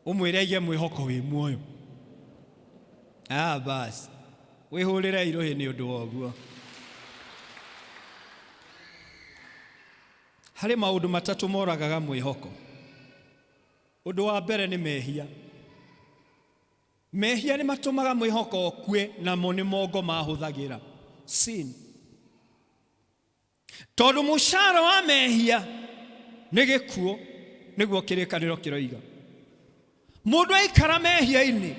ũmwĩre aige mwĩhoko wĩ muoyo. Ah, basi wĩhũrĩre irũhĩ nĩ ũndũ wa ũguo. Harĩ maũndũ matatũ moragaga mwĩhoko. Ũndũ wa mbere nĩ mehia. Mehia nĩ matũmaga mwĩhoko ũkue, namo nĩ mongo mahũthagĩra. Sin. Tondũ mũcara wa mehia nĩ gĩkuũ, nĩguo kĩrĩkanĩro kĩroiga. Mũndũ aikara mehia-inĩ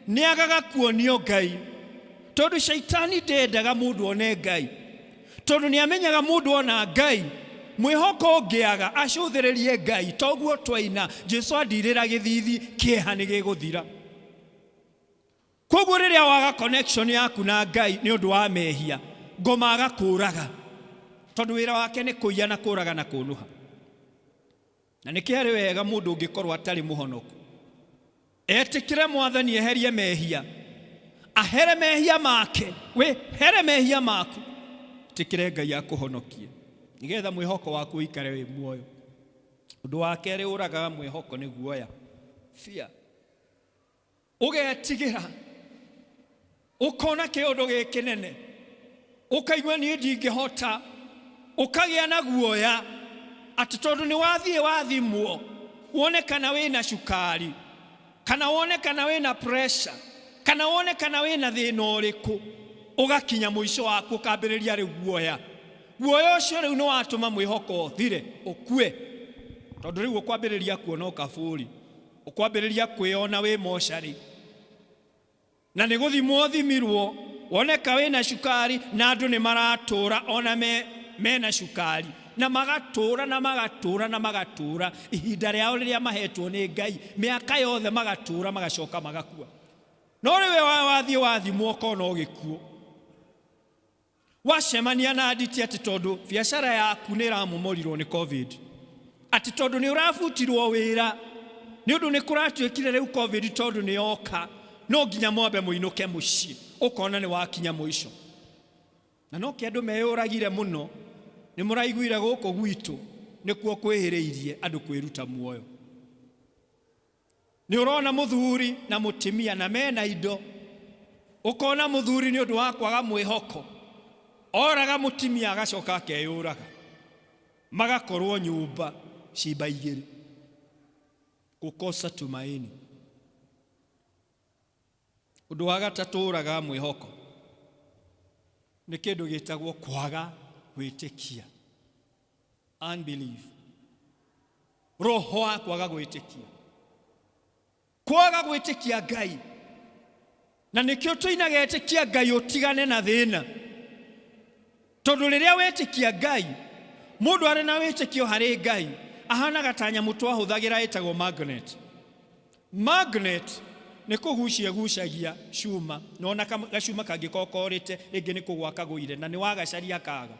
nĩ agaga kuonio Ngai, tondũ caitani ndendaga mũndũ one Ngai, tondũ nĩ amenyaga mũndũ ona Ngai mwĩhoko ũngĩaga acũthĩrĩrie Ngai. Toguo twaina Jesu andirĩra gĩthithi, kĩeha nĩ gĩgũthira. Koguo rĩrĩa waga connection yaku na Ngai nĩ ũndũ wa mehia, ngoma agakũraga, tondũ wĩra wake nĩ kũiya na kũraga na kũnũha. Na nĩ kĩarĩ wega mũndũ ũngĩkorwo atarĩ mũhonoku etĩkĩre Mwathani eherie mehia, ahere mehia make, wĩhere mehia maku, tĩkĩre Ngai akũhonokie nĩgetha mwĩhoko waku ũikare wĩ muoyo. Ũndũ wa kerĩ ũragaga mwĩhoko nĩ guoya, fear. Ũgetigĩra, ũkona kĩũndũ gĩkĩ nene, ũkaigua niĩ ndingĩhota, ũkagĩa na guoya atĩ tondũ nĩ wathiĩ wathimwo wone kana wĩna cukari, kana wone kana wĩna pressure, kana wone kana wĩna thĩna ũrĩkũ, ũgakinya mũico waku ũkambĩrĩria rĩu guoya. Guoya ũcio rĩu nĩ watũma mwĩhoko ũthire, ũkue, tondũ rĩu ũkwambĩrĩria kuona ũkabũri, ũkwambĩrĩria kwĩona wĩ mocarĩ, na nĩ gũthimwo thimirwo woneka wĩna cukari, na andũ nĩ maratũra ona mena cukari, na magatũra na magatũra na magatũra ihinda rĩao rĩrĩa mahetwo nĩ Ngai, mĩaka yothe magatũra, magacoka magakua. No rĩu wathiĩ wathimwo ũkona ũgĩkuo, wacemania na nditi atĩ tondũ biacara yaku nĩ ĩramomorirwo nĩ COVID, atĩ tondũ nĩ ũrabutirwo wĩra nĩ ũndũ nĩ kũratuĩkire rĩu COVID tondũ nĩ yoka, no nginya mwambe mũinũke mũciĩ, ũkona nĩ wakinya mũico. Na no kĩ andũ meyũragire mũno, nĩ mũraiguire gũkũ gwitũ nĩkuo kwĩhĩrĩirie andũ kwĩruta muoyo. Nĩ ũrona mũthuri na mũtimia na mena indo, ũkona mũthuri nĩ ũndũ wa kwaga mwĩhoko oraga mũtimia agacoka akeyũraga, magakorwo nyũmba cimba igĩrĩ, kukosa tumaini. Ũndũ wa gatatũ ũragaga mwĩhoko nĩ kĩndũ gĩtagwo kwaga gwĩtĩkia, unbelief, roho wa kwaga gwĩtĩkia, kwaga gwĩtĩkia Ngai. Na nĩkĩo tũinaga ĩtĩkia Ngai ũtigane na thĩna, tondũ rĩrĩa wetĩkia Ngai, mũndũ arĩ na wĩtĩkio harĩ Ngai ahanaga ta nyamũ twahũthagĩra ĩtagwo magnet. Magnet nĩ kũgucia gucagia cuma, na ona gacuma kangĩkorwo korĩte rĩngĩ nĩ kũgwa kagũire na nĩ wagacaria kaga,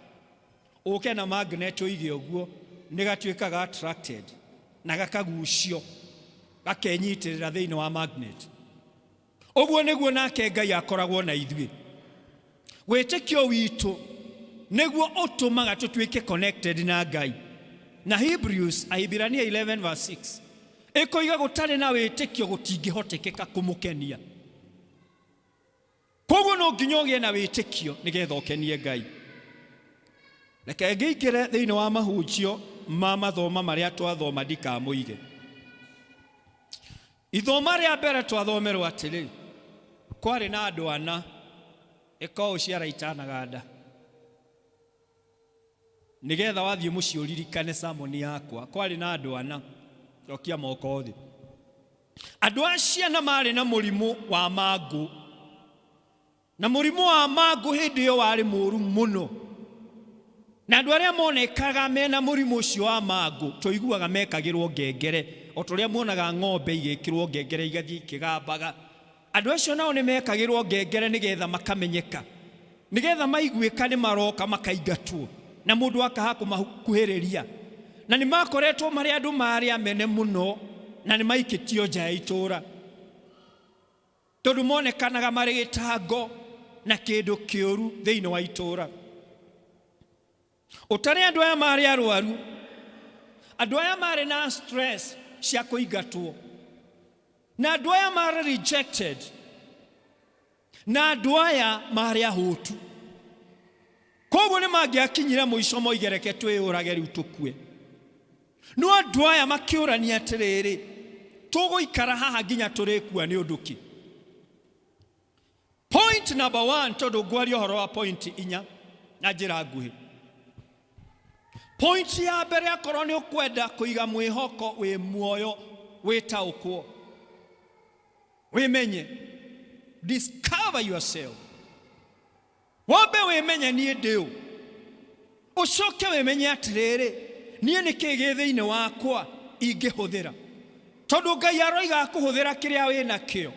ũke na magnet ũige ũguo, nĩ gatuĩkaga attracted na gakagucio gakenyitĩrĩra thĩinĩ wa magnet. Ũguo nĩguo nake Ngai akoragwo na ithuĩ. Wĩtĩkio witũ nĩguo ũtũmaga tũtuĩke connected na Ngai. Na Hebrews, Ahibirania 11 verse 6 ĩkoiga gũtarĩ na wĩtĩkio gũtingĩhotekeka kũmũkenia. Koguo no nginya ũgĩe na wĩtĩkio nĩgetha ũkenie Ngai. Reke ngĩingĩre thĩinĩ wa mahunjio ma mathoma marĩa twathoma ndikamũige. Ithoma rĩa mbere twathomerwo atĩrĩ, kwarĩ na andũ ana ĩka ũũ ciara itanaganda nĩgetha wathiĩ mũciĩ ũririkane samoni yakwa. Kwarĩ na andũ ana, cokia moko thĩ. Andũ acio ana marĩ na mũrimũ wa mangũ, na mũrimũ wa mangũ hĩndĩ ĩyo warĩ mũũru mũno, na andũ arĩa monekaga mena mũrimũ ũcio wa mangũ tũiguaga mekagĩrwo ngengere, o ta ũrĩa muonaga ng'ombe igĩkĩrwo ngengere igathiĩ ikĩgambaga. Andũ acio nao nĩ mekagĩrwo ngengere nĩgetha makamenyeka, nĩgetha maiguĩka nĩ maroka makaingatwo, na mũndũ akaha kũmakuhĩrĩria. Na nĩ makoretwo marĩ andũ marĩ amene mũno, na nĩ maikĩtio nja ya itũũra, tondũ monekanaga marĩ gĩtango na kĩndũ kĩũru thĩinĩ wa itũũra. Ũtarĩ andũ aya marĩ arwaru, andũ aya marĩ na stress cia kũingatwo, na andũ aya marĩ rejected, na andũ aya marĩ ahũtu. Koguo nĩ mangĩakinyire mũico moige reke twĩyũrage rĩu tũkue. No andũ aya makĩũrania atĩrĩrĩ, tũgũikara haha nginya tũrĩkua nĩ ũndũ kĩ? Point number 1, tondũ ngwaria ũhoro wa point inya na njĩra nguhĩ. Point ya mbere, akorwo nĩ ũkwenda kũiga mwĩhoko wĩ muoyo, wĩtaũkwo, wĩmenye, discover yourself. Wambe wĩmenye niĩ ndĩ ũ, ũcoke wĩmenye atĩrĩrĩ, niĩ nĩ kĩĩ gĩ thĩinĩ wakwa ingĩhũthĩra, tondũ Ngai aroiga akũhũthĩra kĩrĩa wĩ nakĩo.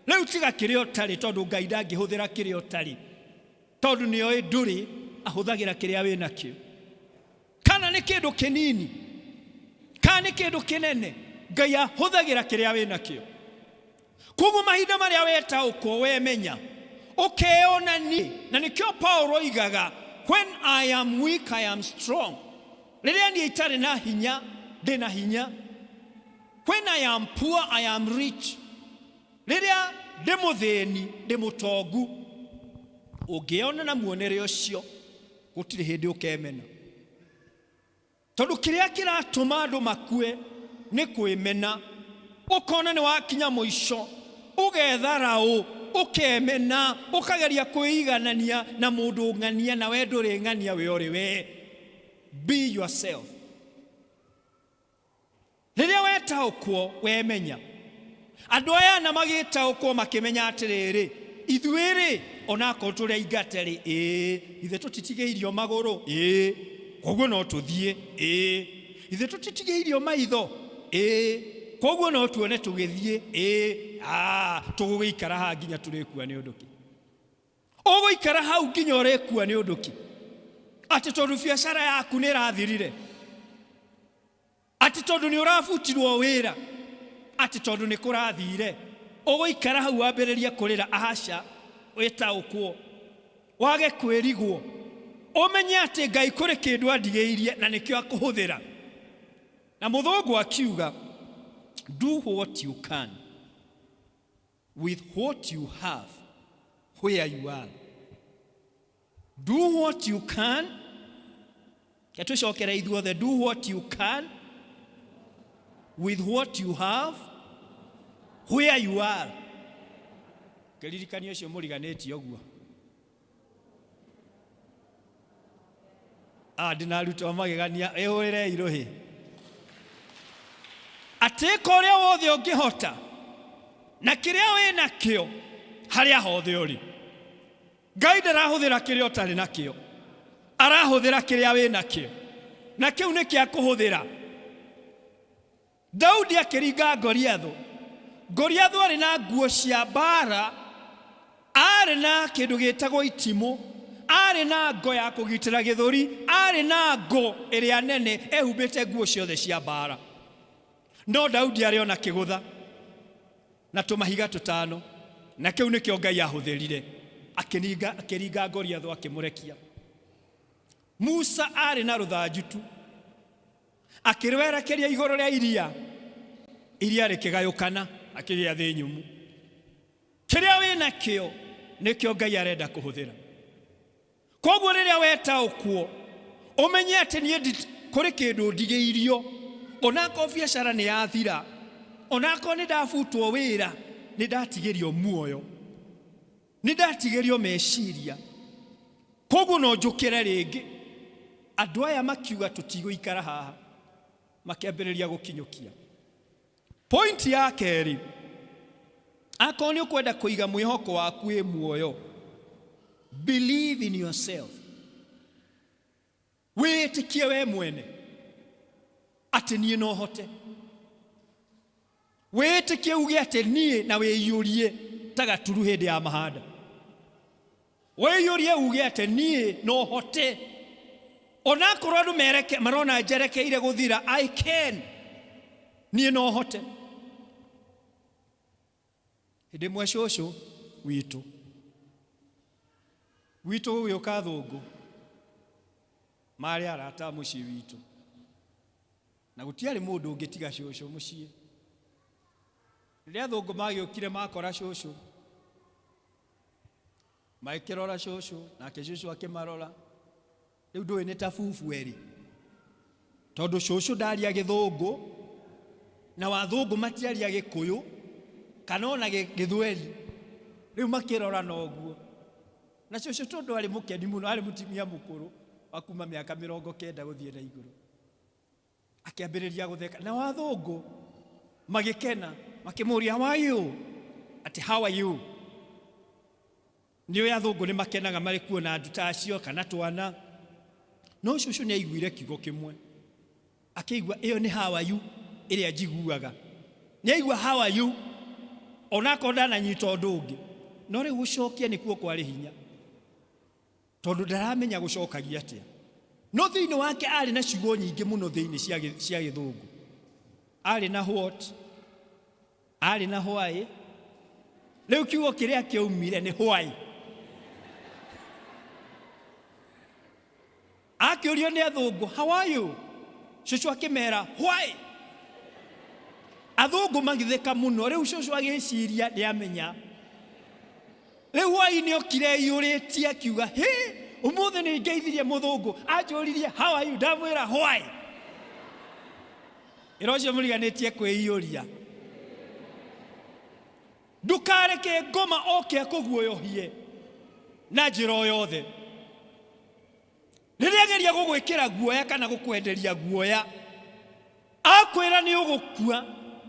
Rĩu tiga kĩrĩa ũtarĩ, tondũ Ngai ndangĩhũthĩra kĩrĩa ũtarĩ, tondũ nĩoĩ ndũrĩ, ahũthagĩra kĩrĩa wĩ nakĩo. Kana nĩ kĩndũ kĩnini, kana nĩ kĩndũ kĩnene, Ngai ahũthagĩra kĩrĩa wĩ nakĩo. Koguo mahinda marĩa wetaũkwo, wemenya, ũkeyonania, na nĩkĩo Paulo oigaga, when I am weak I am strong. Rĩrĩa niĩ itarĩ na hinya, ndĩ na hinya. When I am poor I am rich. Rĩrĩa ndĩ mũthĩni, ndĩ mũtongu. Ũngĩona na muonere ũcio, gũtirĩ hĩndĩ ũkemena, tondũ kĩrĩa kĩratũma andũ makue nĩ kwĩmena. Ũkona nĩ wakinya mũico, ũgetharaũ, ũkemena, ũkageria kwĩiganania na mũndũ ng'ania, na we ndũrĩ ng'ania, we ũrĩ we. Be yourself. Rĩrĩa wetaũkwo, wemenya. Andũ aya ana magĩtaũkwo makĩmenya atĩrĩrĩ, ithuĩ rĩ, onakorwo tũrĩ aingate rĩ, ĩĩ, ithuĩ tũtitigĩirio magũrũ, ĩĩ, koguo no tũthiĩ, ĩĩ, ithuĩ tũtitigĩirio maitho, ĩĩ, koguo no tuone tũgĩthiĩ, ĩĩ, tũgũgĩikara haha nginya tũrĩkua nĩ ũndũ kĩ? Ũgũikara hau nginya ũrĩkua nĩ ũndũ kĩ? Atĩ tondũ biacara yaku nĩ ĩrathirire, atĩ tondũ nĩ ũrabutirwo wĩra, atĩ tondũ nĩ kũrathire, ũgũikara hau wambĩrĩrie kũrĩra? Aca, wĩtaũkwo, wage kwĩrigwo, ũmenye atĩ Ngai kũrĩ kĩndũ andigĩirie na nĩkĩo akũhũthĩra. Na mũthũngũ akiuga, do what you can with what you have where you are. Do what you can. Tũcokere ithuothe, do what you can with what you have where you are. Kĩririkania ũcio mũriganĩtie ũguo. Ndĩna arutwo magegania, ĩhũrĩrei rũhĩ. Atĩ ĩka ũrĩa wothe ũngĩhota na kĩrĩa wĩ nakĩo harĩa hothe ũrĩ. Ngai ndarahũthĩra kĩrĩa ũtarĩ nakĩo, arahũthĩra kĩrĩa wĩ nakĩo, na kĩu nĩ kĩa kũhũthĩra. Daudi akĩringa Goliathũ. Goliathũ arĩ na nguo cia mbara, arĩ na kĩndũ gĩtagwo itimũ, arĩ na ngo ya kũgitĩra gĩthũri, arĩ na ngo ĩrĩa nene, ehumbĩte nguo ciothe cia mbara. No Daudi arĩ ona kĩgũtha na tũmahiga tũtano, na kĩu nĩkĩo Ngai ahũthĩrire akĩringa akĩringa Goliathũ akĩmũrekia. Musa arĩ na rũthanju tu, akĩrwerekeria igũrũ rĩa iria, iria rĩkĩgayũkana, akĩgĩa thĩ nyũmũ. Kĩrĩa wĩ nakĩo nĩkĩo Ngai arenda kũhũthĩra. Koguo rĩrĩa wetaũkwo, Ũmenye atĩ niĩ kũrĩ kĩndũ ndigĩirio, onakorwo biacara nĩ yathira, onakorwo nĩ ndabutwo wĩra, nĩ ndatigĩrio muoyo, nĩ ndatigĩrio meciria, koguo no njũkĩre rĩngĩ. Andũ aya makiuga tũtigũikara haha, makĩambĩrĩria gũkinyũkia. Point ya kerĩ, akorwo nĩ ũkwenda kũiga mwĩhoko waku wĩ muoyo, believe in yourself, wĩĩtĩkie we mwene atĩ niĩ no hote, wĩĩtĩkie uge atĩ niĩ, na wĩiyũrie ta gaturu hĩndĩ ya mahanda, wĩiyũrie uge atĩ niĩ no hote, onakorwo andũ mereke marona njerekeire gũthira, I can, niĩ no hote. Hĩndĩ ĩmwe cũcũ witũ gwitũ gũgĩũka athũngũ marĩ arata a mũciĩ witũ, na gũtiarĩ mũndũ ũngĩ tiga cũcũ mũciĩ. Rĩrĩa athũngũ magĩũkire makora cũcũ, magĩkĩrora cũcũ, nake cũcũ akĩmarora. Rĩu ndũĩ nĩ ta bubu erĩ, tondũ cũcũ ndaria gĩthũngũ na wathũngũ matiaria gĩkũyũ kana ona gĩthweri. Rĩu makĩrora na ũguo, na cũcũ tondũ arĩ mũkeni mũno, arĩ mũtumia mũkũrũ wa kuma mĩaka 90 gũthiĩ na igũrũ, akĩambĩrĩria gũtheka, na wathũngũ magĩkena, makĩmũria how are you, atĩ how are you. Nĩ ũĩ athũngũ nĩ makenaga marĩ kuona andũ ta acio kana twana. No cũcũ nĩ aiguire kiugo kĩmwe, akĩigua ĩyo nĩ how are you ĩrĩa njiguaga. Nĩ aigua how are you onakorwo ndananyita ũndũ ũngĩ, no rĩu gũcokia nĩkuo kwarĩ hinya, tondũ ndaramenya gũcokagia atĩa. No thĩinĩ wake arĩ na ciugo nyingĩ mũno thĩinĩ cia gĩthũngũ. Arĩ na what, arĩ na why. Rĩu kiugo kĩrĩa kĩaumire nĩ why. Akĩũrio nĩ athũngũ how are you, cũcũ akĩmera why. Athũngũ magĩtheka mũno. Rĩu cũcũ agĩciria nĩ amenya. Rĩu hwaĩ-inĩ okire aiyũrĩtie akiuga, hĩ, ũmũthĩ nĩ ngeithirie mũthũngũ, anjũririe how are you, ndamwĩra why. Ĩra ũcio mũriganĩtie kwĩiyũria. Ndũkareke ngoma oke akũguoyohie na njĩra o yothe. Rĩrĩa ageria gũgwĩkĩra guoya kana gũkwenderia guoya, akwĩra nĩ ũgũkua,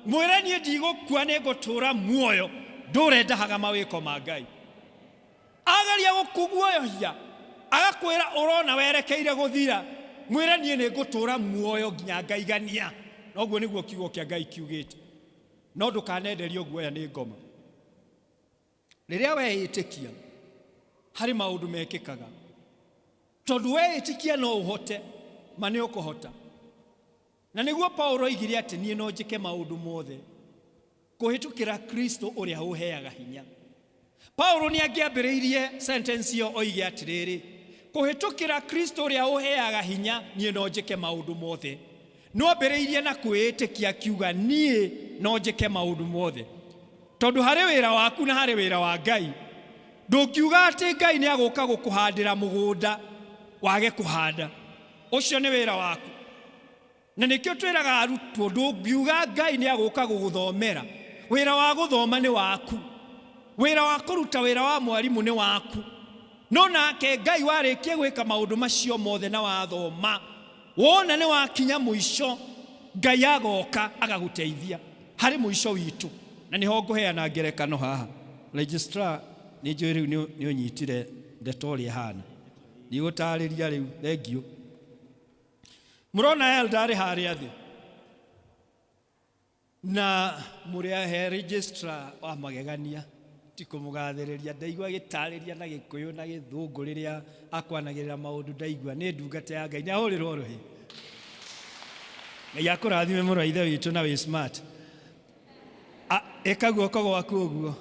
mwĩre niĩ ndigũkua, nĩ ngũtũũra muoyo, ndũre ndahaga mawĩko ma Ngai. Ageria gũkũguoyohia, agakwĩra ũrona werekeire gũthira, mwĩre niĩ nĩ ngũtũũra muoyo nginya ngaigania. Noguo nĩguo kiugo kĩa Ngai kiugĩte. No ndũkanenderio guoya nĩ ngoma. Rĩrĩa weĩtĩkia, harĩ maũndũ mekĩkaga. Tondũ weĩtĩkia no ũhote, ma nĩ ũkũhota. Na nĩguo Paulo oigire atĩ niĩ no njĩke maũndũ mothe kũhĩtũkĩra Kristo ũrĩa ũheaga hinya. Paulo nĩ angĩambĩrĩirie sentence ĩyo oige atĩrĩrĩ, kũhĩtũkĩra Kristo ũrĩa ũheaga hinya niĩ no njĩke maũndũ mothe. No ambĩrĩirie na kwĩĩtĩkia akiuga niĩ no njĩke maũndũ mothe. Tondũ harĩ wĩra waku na harĩ wĩra wa Ngai. Ndũngiuga atĩ Ngai nĩ agũka gũkũhandĩra mũgũnda wage kũhanda. Ũcio nĩ wĩra waku. Na nĩkĩo twĩraga arutwo, ndũngiuga Ngai nĩ agũka gũgũthomera. Wĩra wa gũthoma nĩ waku. Wĩra wa kũruta wĩra wa mwarimũ nĩ waku. No nake Ngai warĩkia gwĩka maũndũ macio mothe na wathoma, wona nĩ wakinya mũico, Ngai agoka agagũteithia harĩ mũico witũ. Na nĩho ngũheana ngerekano haha. Registrar, nĩ njũĩ rĩu nĩ ũnyitire ndeto ũrĩa ĩhana. Ndigũtarĩria rĩu, thengiũ. Mũrona elder arĩ harĩa thĩ. Na mũrĩ ahe registrar wa magegania, ti kũmũgathĩrĩria, ndaigua agĩtarĩria na gĩkũyũ na gĩthũngũ rĩrĩa akwanagĩrĩra maũndũ, ndaigua nĩ ndungata ya Ngai, nĩ ahũrĩrwo rũhĩ. Ngai akũrathime mũno ithe witũ na wĩ smart. Ĩka guoko gwaku ũguo.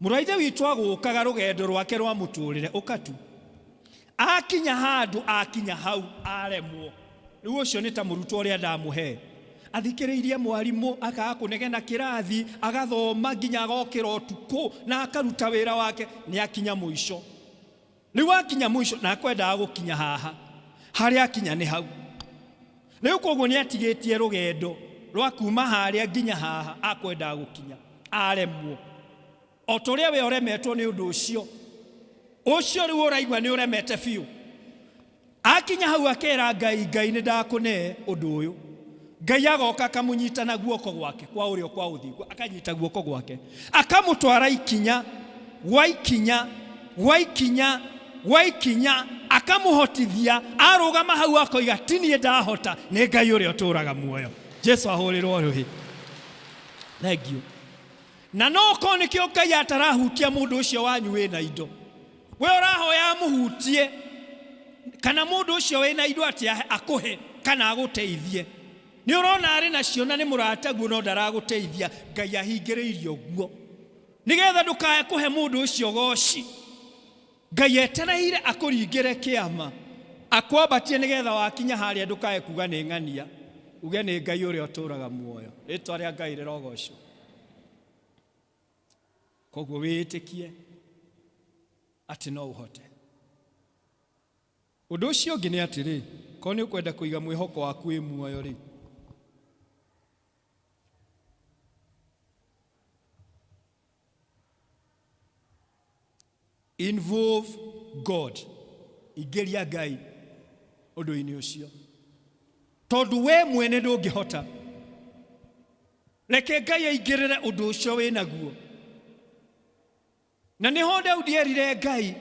Mũrũ wa ithe witũ agũkaga rũgendo rwake rwa mũtũrĩre ũkatu. Akinya handũ, akinya hau aremwo. Rĩu ũcio nĩ ta mũrutwo ũrĩa ndamũhe. Athikĩrĩirie mwarimũ, akaga kũnegena kĩrathi, agathoma nginya agokĩra ũtukũ na akaruta wĩra wake, nĩ akinya mũico. Rĩu akinya mũico, na akwendaga gũkinya haha. Harĩa akinya nĩ hau. Rĩu koguo nĩ atigĩtie rũgendo rwa kuma harĩa nginya haha akwendaga gũkinya, aremwo. O ta ũrĩa we ũremetwo nĩ ũndũ ũcio, ũcio rĩu ũraigua nĩ ũremete biũ. Akinya hau akera Ngai, Ngai nĩ ndakũne ũndũ ũyũ. Ngai agoka akamũnyita na guoko gwake kwa ũrĩo kwa ũthingu, akanyita guoko gwake, akamũtwara ikinya gwa ikinya gwa ikinya gwa ikinya, akamũhotithia. Arũgama hau akoiga, ti niĩ ndahota, nĩ Ngai ũrĩa ũtũũraga muoyo. Jesu ahũrĩrwo rũhĩ. Thank you. Na no korwo nĩkĩo Ngai atarahutia mũndũ ũcio wanyu wĩna indo. We ũrahoya amũhutie kana mũndũ ũcio wĩna indo atĩ akũhe kana agũteithie. Nĩ ũrona arĩ nacio na nĩ mũrataguo no ndaragũteithia, Ngai ahingĩrĩirie ũguo. Nĩgetha ndũkae kũhe mũndũ ũcio goci. Ngai etereire akũringĩre kĩama, akwambatie nĩgetha wakinya harĩa ndũkae kuga nĩ ng'ania, uge nĩ Ngai ũrĩa ũtũũraga muoyo. Rĩtwa rĩa Ngai rĩrogocwo. Koguo wĩĩtĩkie atĩ no ũhote. Ũndũ ũcio ũngĩ nĩ atĩrĩ, korwo nĩ ũkwenda kũiga mwĩhoko waku wĩ muoyo rĩ, involve God, ingĩria Ngai ũndũ-inĩ ũcio, tondũ we mwene ndũngĩhota. Reke Ngai aingĩrĩre ũndũ ũcio wĩ naguo. Na nĩho Daudi erire Ngai,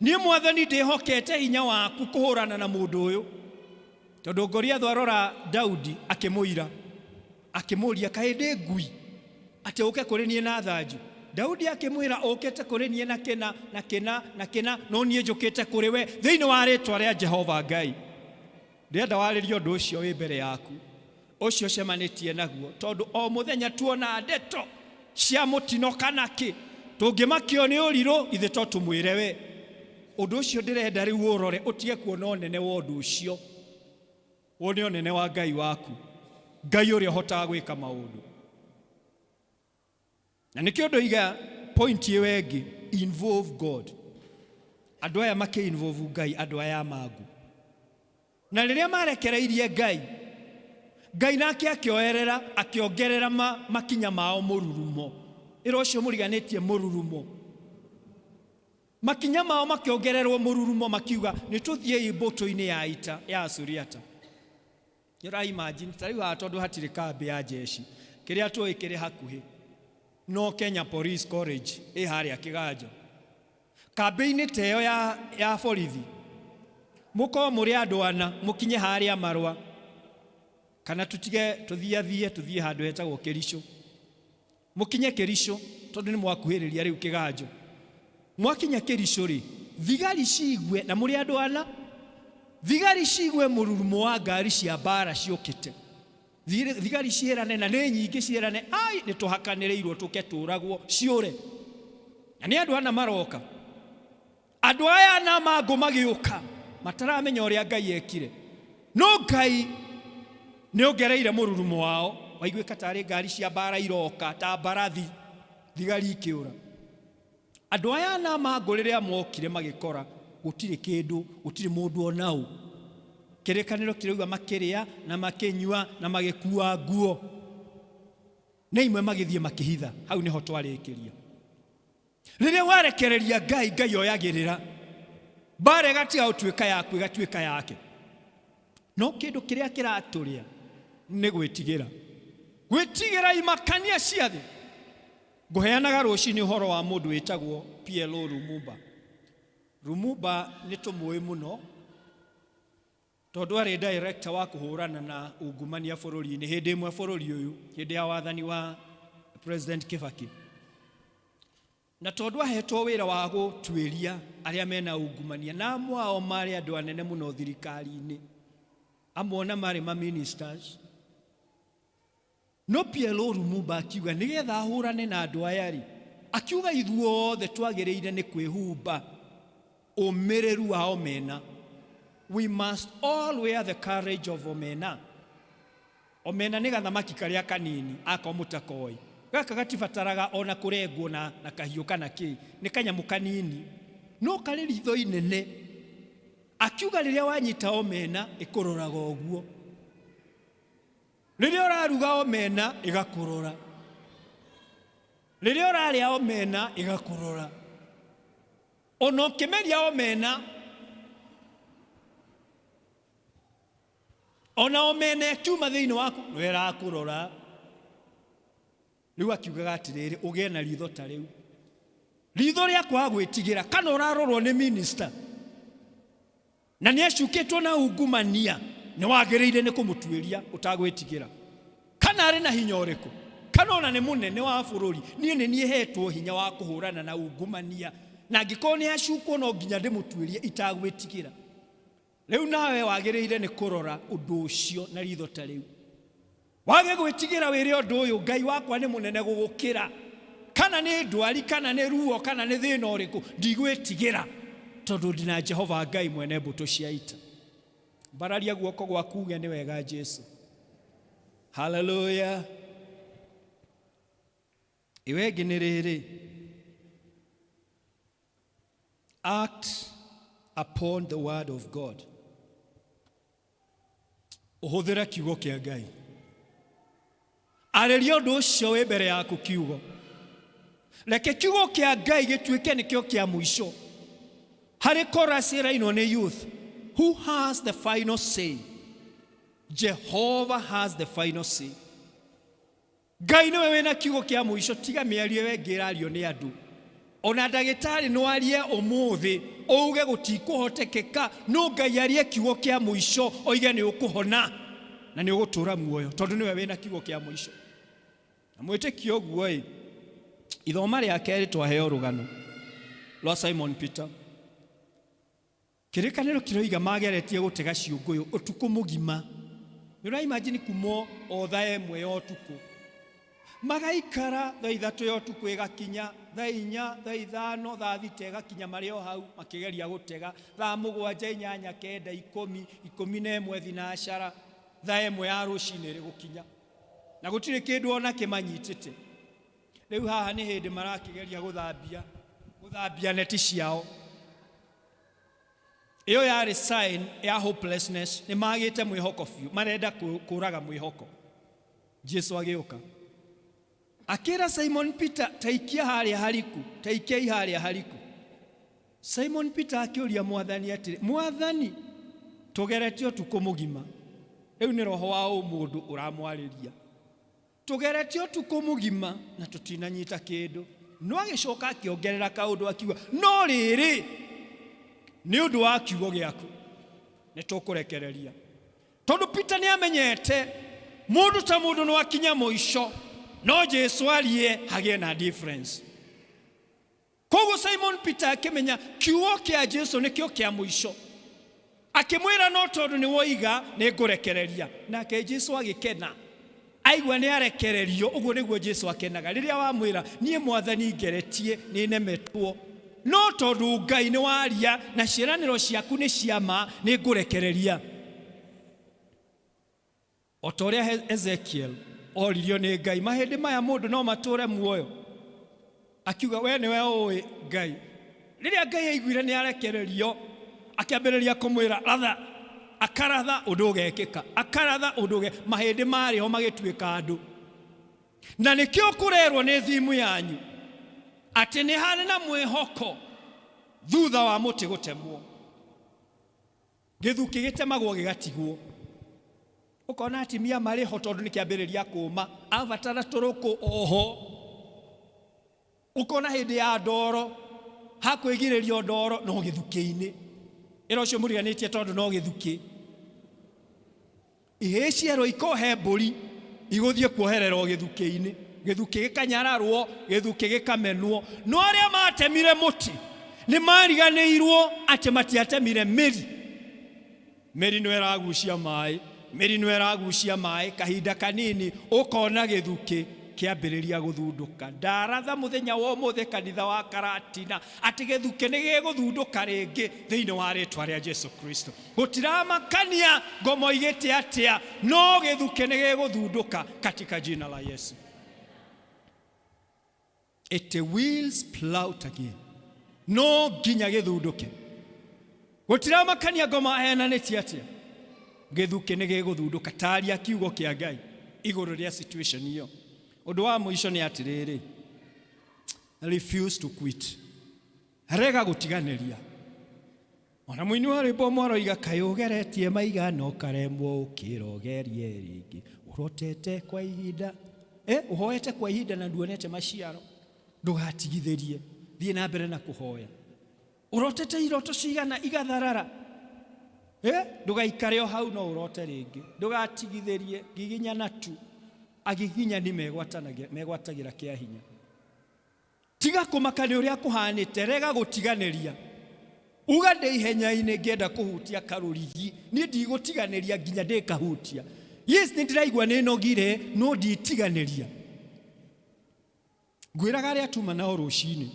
niĩ mwathani ndĩhokete hinya waku kũhũrana na mũndũ ũyũ. Tondũ Goliathũ arora Daudi akĩmũira, akĩmũria, kaĩ ndĩ ngui atĩ ũke kũrĩ niĩ na thanju? Daudi akĩmwĩra, ũkĩte kũrĩ niĩ na kĩna na kĩna na kĩna, no niĩ njũkĩte kũrĩ we thĩinĩ wa rĩtwa rĩa Jehova Ngai. Ndĩrenda warĩrie ũndũ ũcio wĩ mbere yaku, ũcio ũcemanĩtie naguo, tondũ o mũthenya tuona ndeto cia mũtino kana kĩ, tũngĩmakio nĩ ũrirũ, ithe to tũmwĩre we. Ũndũ ũcio ndĩrenda rĩu ũrore, ũtige kuona ũnene wa ũndũ ũcio, wone ũnene wa Ngai waku, Ngai ũrĩa ũhotaga gwĩka maũndũ. Na nĩkĩo ndoiga point ĩyo ĩngĩ, involve God. Andũ aya makĩ involve Ngai, andũ aya a mangũ. Na rĩrĩa marekereirie Ngai, Ngai nake akĩoerera, akĩongerera makinya mao mũrurumo. Ĩra ũcio mũriganĩtie mũrurumo. Makinya mao makĩongererwo mũrurumo, makiuga nĩ tũthiĩi mbũtũ-inĩ ya ita ya Asuriata. Nĩ ũra imagine, ta rĩu haha tondũ hatirĩ kambĩ ya jeshi, kĩrĩa tũĩ kĩrĩ hakuhĩ no Kenya Police College ĩ harĩa Kĩganjo. Kambĩ-inĩ ta ĩyo ya borithi, mũkorwo mũrĩ andũ ana, mũkinye harĩa Marwa, kana tũtige tũthiathiĩ tũthiĩ handũ hetagwo Kĩricũ. Mũkinye Kĩricũ, tondũ nĩ mwakuhĩrĩria rĩu Kĩganjo. Mwakinya Kĩricũ rĩ, thigari ciigue, na mũrĩ andũ ana, thigari ciigue mũrurumo wa ngari cia mbaara ciũkĩte. Thigari ciĩrane, na nĩ nyingĩ ciĩrane, ai, nĩ tũhakanĩrĩirwo tũke tũragwo, ciũre. Na nĩ andũ ana maroka. Andũ aya ana mangũ magĩũka, mataramenya ũrĩa Ngai ekire. No Ngai nĩ ongereire mũrurumo wao, waiguĩka tarĩ ngari cia mbaara iroka, ta mbarathi, thigari ikĩũra. Andũ aya ana mangũ rĩrĩa mokire magĩkora gũtirĩ kĩndũ, gũtirĩ mũndũ ona ũ. Kĩrĩkanĩro kĩrauga makĩrĩa na makĩnyua na magĩkua nguo, na imwe magĩthiĩ makĩhitha. Hau nĩho twarĩkĩria. Rĩrĩa warekereria Ngai, Ngai oyagĩrĩra mbara ĩgatiga gũtuĩka yaku, ĩgatuĩka yake. No kĩndũ kĩrĩa kĩratũrĩa nĩ gwĩtigĩra, gwĩtigĩra imakania cia thĩ. Ngũheanaga rũcinĩ ũhoro wa mũndũ wĩtagwo PLO Lumumba. Lumumba nĩ tũmũĩ mũno tondũ arĩ director wa kũhũrana na ungumania bũrũri-inĩ hĩndĩ ĩmwe bũrũri ũyũ, hĩndĩ ya wathani wa President Kibaki. Na tondũ ahetwo wĩra wa gũtuĩria arĩa mena ungumania, na amwe ao marĩ andũ anene mũno thirikari-inĩ, amwe ona marĩ ma ministers. No PLO Lumumba akiuga nĩgetha ahũrane na andũ aya rĩ, akiuga ithuothe twagĩrĩire nĩ kwĩhumba ũmĩrĩru wa omena. We must all wear the courage of omena. Omena nĩ gathamaki karĩa kanini ako mũtakoi. Gaka gatibataraga ona kũrengwo na kahiũ kana kĩ, nĩ kanyamũ kanini no karĩ ritho inene. Akiuga rĩrĩa wanyita omena ĩkũroraga ũguo, rĩrĩa ũraruga omena ĩgakũrora, rĩrĩa ũrarĩa omena ĩgakũrora, ona ũkĩmeria omena, ona omena ĩkiuma thĩinĩ waku no ĩrakũrora. Rĩu akiugaga atĩrĩrĩ, ũgĩe na ritho ta rĩu, ritho rĩa kwaga gwĩtigĩra kana ũrarorwo nĩ minister na nĩ acukĩtwo na ungumania, nĩ wagĩrĩire nĩ kũmũtuĩria ũtagwĩtigĩra kana arĩ na hinya ũrĩkũ, kana ona nĩ mũnene wa bũrũri. Niĩ nĩ niĩ hetwo hinya wa kũhũrana na ungumania, na angĩkorwo nĩ acukwo no nginya ndĩmũtuĩrie itagwĩtigĩra. Rĩu nawe wagĩrĩire nĩ kũrora ũndũ ũcio na ritho ta rĩu. Wage gwĩtigĩra wĩre ũndũ ũyũ, Ngai wakwa nĩ mũnene gũgũkĩra. Kana nĩ ndwari, kana nĩ ruo, kana nĩ thĩna ũrĩkũ, ndigwĩtigĩra, tondũ ndĩ na Jehova Ngai mwene mbũtũ cia ita. Mbararia guoko gwaku uge nĩ wega Jesu. Haleluya. Ĩyo ĩngĩ nĩ rĩrĩ, act upon the word of God. Ũhũthĩre kiugo kĩa Ngai. Arĩria ũndũ ũcio wĩ mbere yaku kiugo. Reke kiugo kĩa Ngai gĩtuĩke nĩkĩo kĩa mũico. Harĩ chorus ĩrainwo nĩ youth, who has the final say? Jehovah has the final say. Ngai nĩwe wĩna kiugo kĩa mũico, tiga mĩario ĩyo ĩngĩ ĩrario nĩ andũ. Ona ndagĩtarĩ no arie ũmũthĩ ouge gũtikũhotekeka, no Ngai arie kiugo kĩa mũico oige nĩ ũkũhona na nĩ ũgũtũra muoyo, tondũ nĩwe wĩna kiugo kĩa mũico. Na mwĩtĩkie ũguo ĩ, ithoma rĩa kerĩ twaheo rũgano rwa Simon Peter. Kĩrĩkanĩro kĩroiga mageretie gũtega ciũngũyũ ũtukũ mũgima. Nĩ ũra imagine kuma o thaa ĩmwe ya ũtukũ magaikara thaa ithatũ ya ũtukũ ĩgakinya, thaa inya, thaa ithano, thaa thita ĩgakinya, marĩ o hau makĩgeria gũtega, thaa mũgwanja, inyanya, kenda, ikũmi, 11, thinacara, thaa ĩmwe ya rũcinĩ ĩrĩ gũkinya, na gũtirĩ kĩndũ ona kĩmanyitĩte. Rĩu haha nĩ hĩndĩ marakĩgeria gũthambia neti ciao. Ĩyo yarĩ sign ya hopelessness, nĩ magĩte mwĩhoko biũ, marenda kũraga mwĩhoko. Jesu agĩũka akĩra Simon Peter, taikia harĩa hariku, taikiai harĩa hariku. Simon Peter akĩũria Mwathani atĩrĩ, Mwathani, tũgeretie ũtukũ mũgima. Rĩu nĩ roho wa ũmũndũ ũramwarĩria. Tũgeretie ũtukũ mũgima na tũtinanyita kĩndũ. No agĩcoka akĩongerera kaũndũ akiuga, no rĩrĩ, nĩ ũndũ wa kiugo gĩaku nĩ tũkũrekereria. Tondũ Peter nĩ amenyete mũndũ ta mũndũ no akinya mũico, no Jesu arie hagĩe na difference. Koguo Simon Peter akĩmenya kiugo kĩa Jesu nĩkĩo kĩa mũico. Akĩmwĩra, no tondũ nĩ woiga nĩ ngũrekereria. Nake Jesu agĩkena aigua nĩ arekererio. Ũguo nĩguo Jesu akenaga rĩrĩa wamwĩra, niĩ Mwathani ngeretie nĩ nemetwo, no tondũ Ngai nĩ waria na ciĩranĩro ciaku nĩ cia ma, nĩ ngũrekereria. O ta ũrĩa Ezekiel oririo nĩ Ngai, mahĩndĩ maya mũndũ no matũre muoyo? Akiuga, we nĩwe ũĩ Ngai. Rĩrĩa Ngai aiguire nĩ arekererio, akĩambĩrĩria kũmwĩra ratha, akaratha ũndũ ũgekĩka, akaratha ũndũ ũge, mahĩndĩ marĩ ho magĩtuĩka andũ. Na nĩkĩo kũrerwo nĩ thimu yanyu atĩ nĩ harĩ na mwĩhoko thutha wa mũtĩ gũtemwo. Gĩthukĩ gĩtemagwo gĩgatigwo. Ũkona atimia marĩ ho tondũ nĩ kĩambĩrĩria kũma, abatara tũrũkũ oho. Ũkona hĩndĩ ya ndoro, hakwĩgirĩrio ndoro no gĩthukĩ-inĩ. Ĩra ũcio mũriganĩtie tondũ no gĩthukĩ. Ihĩĩ cierwo ikohe mbũri igũthiĩ kuohererwo gĩthukĩ-inĩ. Gĩthukĩ gĩkanyararwo, gĩthukĩ gĩkamenwo. No arĩa matemire mũtĩ nĩ mariganĩirwo atĩ matiatemire mĩri. Mĩri nĩyo ĩragucia maĩ, mĩri nĩyo ĩragucia maĩ, kahinda kanini ũkona gĩthukĩ kĩambĩrĩria gũthundũka. Ndaratha mũthenya wa ũmũthĩ kanitha wa Karatina atĩ gĩthukĩ nĩ gĩgũthundũka rĩngĩ thĩinĩ wa rĩtwa rĩa Jesu Kristo. Gũtiramakania ngomo igĩte atĩa, no gĩthukĩ nĩ gĩgũthundũka katika jina la Yesu. It will sprout again. No nginya gĩthundũke. Gũtiramakania ngoma aheananĩtie atĩa, gĩthukĩ nĩ gĩgũthundũka. Taria kiugo kĩa Ngai igũrũ rĩa situation ĩyo. Ũndũ wa mũico nĩ atĩrĩrĩ, refuse to quit, rega gũtiganĩria. Ona mũini wa rwĩmbo ũmwe aroiga, kaĩ ũgeretie maigana ũkaremwo ũkĩra ũgerie rĩngĩ, ũrotete kwa ihinda, ũhoete kwa ihinda na nduonete maciaro, ndũgatigithĩrie, thiĩ na mbere na kũhoya. Ũrotete iroto cigana igatharara, ndũgaikare o hau, no ũrote rĩngĩ, ndũgatigithĩrie. Giginyana tu, agiginyani megwatagĩra kĩa hinya. Tiga kũmaka nĩ ũrĩa kũhanĩte, rega gũtiganĩria. Uga ndĩ ihenya-inĩ ngĩenda kũhutia karũrigi, niĩ ndigũtiganĩria nginya ndĩkahutia. Yes, nĩ ndĩraigua nĩ nogire, no nditiganĩria. Ngwĩraga arĩa tuma nao rũcinĩ,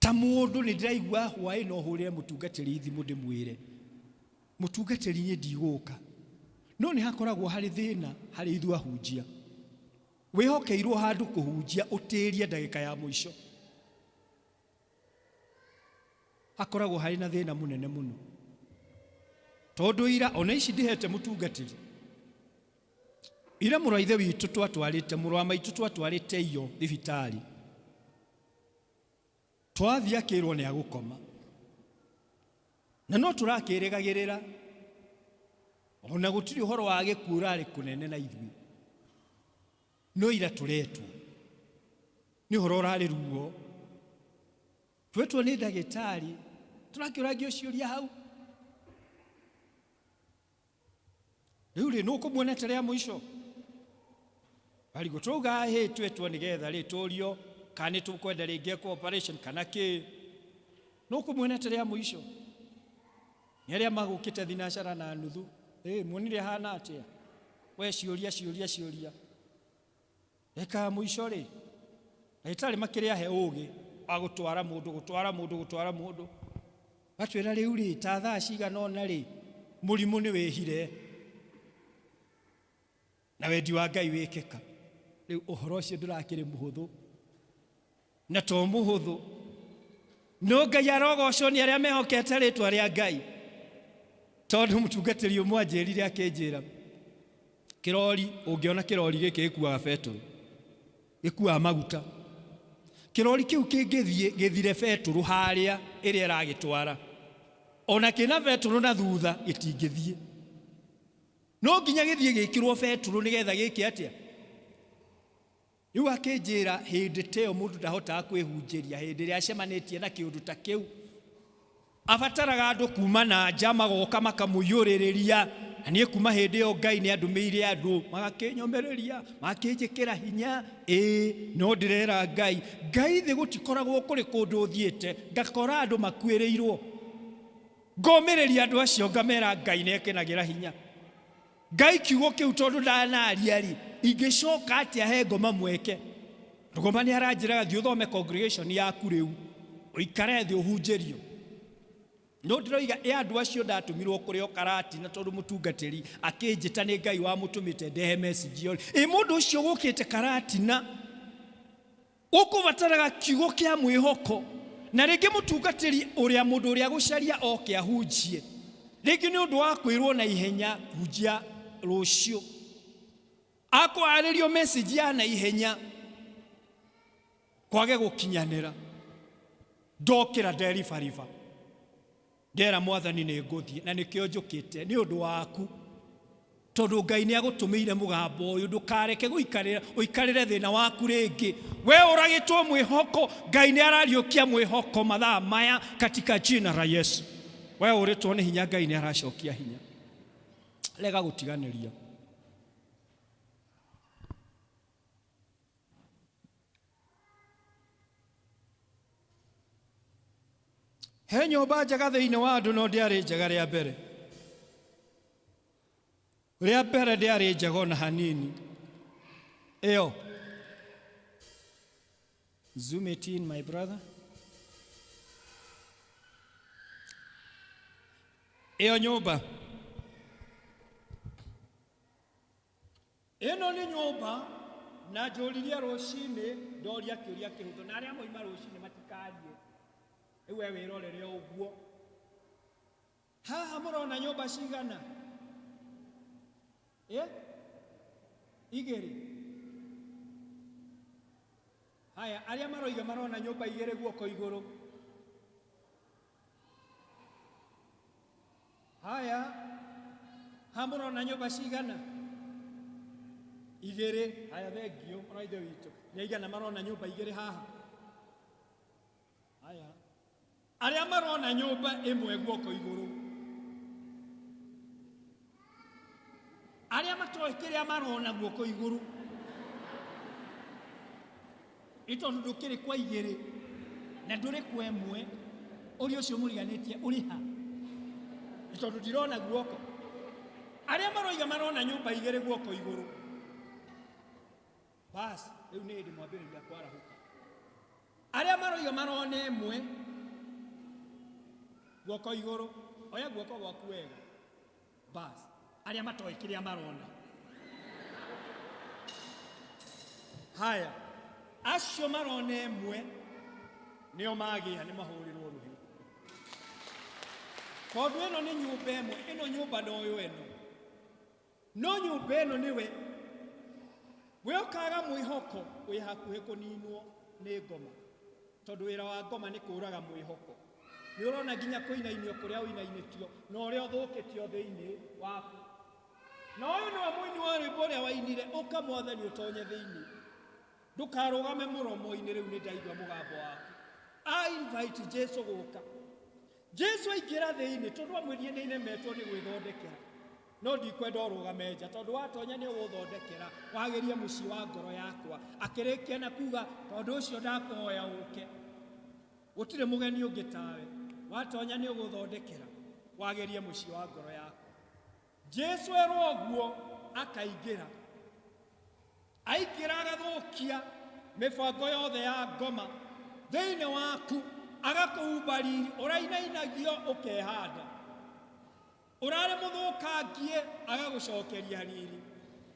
ta mũndũ nĩ ndĩraigua hwaĩ no hũrĩre mũtungatĩri thimũ ndĩmwĩre, mũtungatĩri niĩ ndigũka. No nĩ hakoragwo harĩ thĩna harĩ ithuĩ ahunjia. Wĩhokeirwo handũ kũhunjia ũtĩrie ndagĩka ya mũico. Hakoragwo harĩ na thĩna mũnene mũno. Tondũ ira ona ici ndĩhete mũtungatĩri, ira mũrũ wa ithe witũ twatwarĩte, mũrũ wa maitũ twatwarĩte iyo thibitarĩ, twathiĩ akĩrwo nĩ agũkoma, na no tũrakĩrĩgagĩrĩra ona gũtirĩ ũhoro wa gĩkuũ ũrarĩ kũnene na ithuĩ, no ira tũretwo nĩ ũhoro ũrarĩ ruo, twetwo nĩ ndagĩtarĩ, tũrakĩũrangio ciũria hau. Rĩu rĩ, nũkũmuonete rĩa mũico? Arigwo tũrauga hĩ twetwo nĩgetha rĩ tũrio kana nĩ tũkwenda rĩngĩ ekwo operation kana kĩ. Nũkũmuonete rĩa mũico? Nĩ arĩa magũkĩte thinacara na nuthu. Muonire ahana atĩa? We ciũria, ciũria, ciũria. Ndagĩka ya mũico rĩ, ndagĩtarĩ makĩrĩ ahe ũgĩ wa gũtwara mũndũ, gũtwara mũndũ, gũtwara mũndũ. Gatwĩra rĩu rĩ, ta thaa cigana ũna rĩ, mũrimũ nĩ wĩhire na wendi wa Ngai wĩkĩka. Rĩu ũhoro ũcio ndũrakĩrĩ mũhũthũ, na to mũhũthũ, no Ngai arogocwo nĩ arĩa mehokete rĩtwa rĩa Ngai. Tondũ mũtungatĩri ũmwe anjĩrire akĩnjĩra, kĩrori, ũngĩona kĩrori gĩkĩ gĩkuaga betũrũ, gĩkuaga maguta, kĩrori kĩu kĩngĩthiĩ gĩthire betũrũ harĩa ĩrĩa ĩragĩtwara, ona kĩna betũrũ na thutha gĩtingĩthiĩ. No nginya gĩthiĩ gĩkĩrwo betũrũ nĩgetha gĩke atĩa? Rĩu akĩnjĩra hĩndĩ ta ĩyo mũndũ ndahotaga kwĩhunjĩria, hĩndĩ ĩrĩa acemanĩtie na kĩũndũ ta kĩu. Abataraga andũ kuma na nja magoka makamũiyũrĩrĩria. Na niĩ kuma hĩndĩ ĩyo Ngai nĩ andũmĩire andũ magakĩnyũmĩrĩria, magakĩnjĩkĩra hinya. Ĩĩ, no ndĩrera Ngai, Ngai thĩ gũtikoragwo kũrĩ kũndũ thiĩte ngakora andũ makuĩrĩirwo. Ngomĩrĩria andũ acio ngamera Ngai nĩ ekenagĩra hinya. Ngai kiugo kĩu tondũ ndanaria rĩ, ingĩcoka atĩa he ngoma mweke? Ngoma nĩ aranjĩraga thiĩ ũthome congregation yaku rĩu, ũikare thĩ ũhunjĩrio. No ndĩroiga ĩ andũ acio ndatũmirwo kũrĩ o karati, na tondũ mũtungatĩri akĩnjĩta nĩ Ngai wamũtũmĩte ndehe message ĩyo rĩ, ĩ mũndũ ũcio gũkĩte karatina ũkũbataraga kiugo kĩa mwĩhoko, na rĩngĩ mũtungatĩri ũrĩa mũndũ ũrĩa gũcaria oke ahunjie, rĩngĩ nĩ ũndũ wa kwĩrwo na ihenya hunjia rũciũ, akwarĩrio message ya na ihenya kwage gũkinyanĩra. Ndokĩra nderibariba, ndera mwathani nĩ ngũthiĩ, na nĩkĩo njũkĩte nĩ ũndũ waku, tondũ Ngai nĩ agũtũmĩire mũgambo ũyũ. Ndũkareke gũikarĩra ũikarĩre thĩna waku rĩngĩ. We ũragĩtwo mwĩhoko, Ngai nĩ arariũkia mwĩhoko mathaa maya katika jina la Yesu. We ũrĩtwo nĩ hinya, Ngai nĩ aracokia hinya. Rega gũtiganĩria. He nyũmba njega thĩinĩ wa andũ, no ndĩarĩ njega rĩa mbere. Rĩa mbere ndĩarĩ njega ona hanini. Ĩyo. Zoom it in, my brother. Ĩyo nyũmba. Ĩno nĩ nyũmba, na njũririe rũcinĩ, ndoria kĩũria kĩhũthũ, na arĩa moima rũcinĩ matikarie. Rĩu we wĩrorere o ũguo. Haha mũrona nyũmba cigana? Ĩ? Igĩrĩ. Haya, arĩa maroiga marona nyũmba igĩrĩ guoko igũrũ. Haya, ha mũrona nyũmba cigana? Igĩrĩ. Haya, thengiũ, mũrũ wa Ithe witũ. Nĩ aigana marona nyũmba igĩrĩ haha? Haya, arĩa marona nyũmba ĩmwe guoko igũrũ. Arĩa matoĩ kĩrĩa marona guoko igũrũ. Nĩ tondũ ndũkĩrĩ kwa igĩrĩ na ndũrĩ kwa ĩmwe, ũrĩa ũcio mũriganĩtie ũrĩ ha? Nĩ tondũ ndirona guoko. Arĩa maroiga marona nyũmba igĩrĩ guoko igũrũ. Basi, rĩu nĩ hĩndĩ mwambĩrĩria kwarahũka. Arĩa maroiga marona ĩmwe guoko igũrũ, oya guoko gwaku wega. Basi, arĩa matoĩ kĩrĩa marona. Haya, acio marona ĩmwe nĩo magĩa nĩ mahũrĩrwo rũhĩ. Tondũ ĩno nĩ nyũmba ĩmwe, ĩno nyũmba noyo ĩno. No nyũmba ĩno nĩwe. We ũkaga mwĩhoko wĩ hakuhĩ kũninwo nĩ ngoma. Tondũ wĩra wa ngoma nĩ kũraga mwĩhoko. Nĩ ũrona nginya kũinainio kũrĩa ũinainĩtio na ũrĩa ũthũkĩtio thĩinĩ waku. Na ũyũ nĩwe mũini wa rwĩmbo ũrĩa wainire, ũka mwathani ũtonye thĩinĩ. Ndũkarũgame mũromo-inĩ rĩu nĩ ndaigua mũgambo waku. A invite Jesu gũka. Jesu aingĩra thĩinĩ tondũ amwĩrire nĩ nemetwo nĩ gwĩthondekera. No ndikwenda ũrũgame nja tondũ watonya nĩ ũgũthondekera wagĩrie mũciĩ wa ngoro yakwa. Akĩrĩkia na kuga tondũ ũcio ndakũhoya ũke. Gũtirĩ mũgeni ũngĩ tawe. Watonya nĩ ũgũthondekera wagĩrie mũciĩ wa ngoro yakwa. Jesu erwo ũguo akaingĩra. Aingĩra agathũkia mĩbango yothe ya ngoma thĩinĩ waku, agakũhumba riri ũrainainagio ũkehanda. Ũrarĩ mũthũkangie agagũcokeria riri.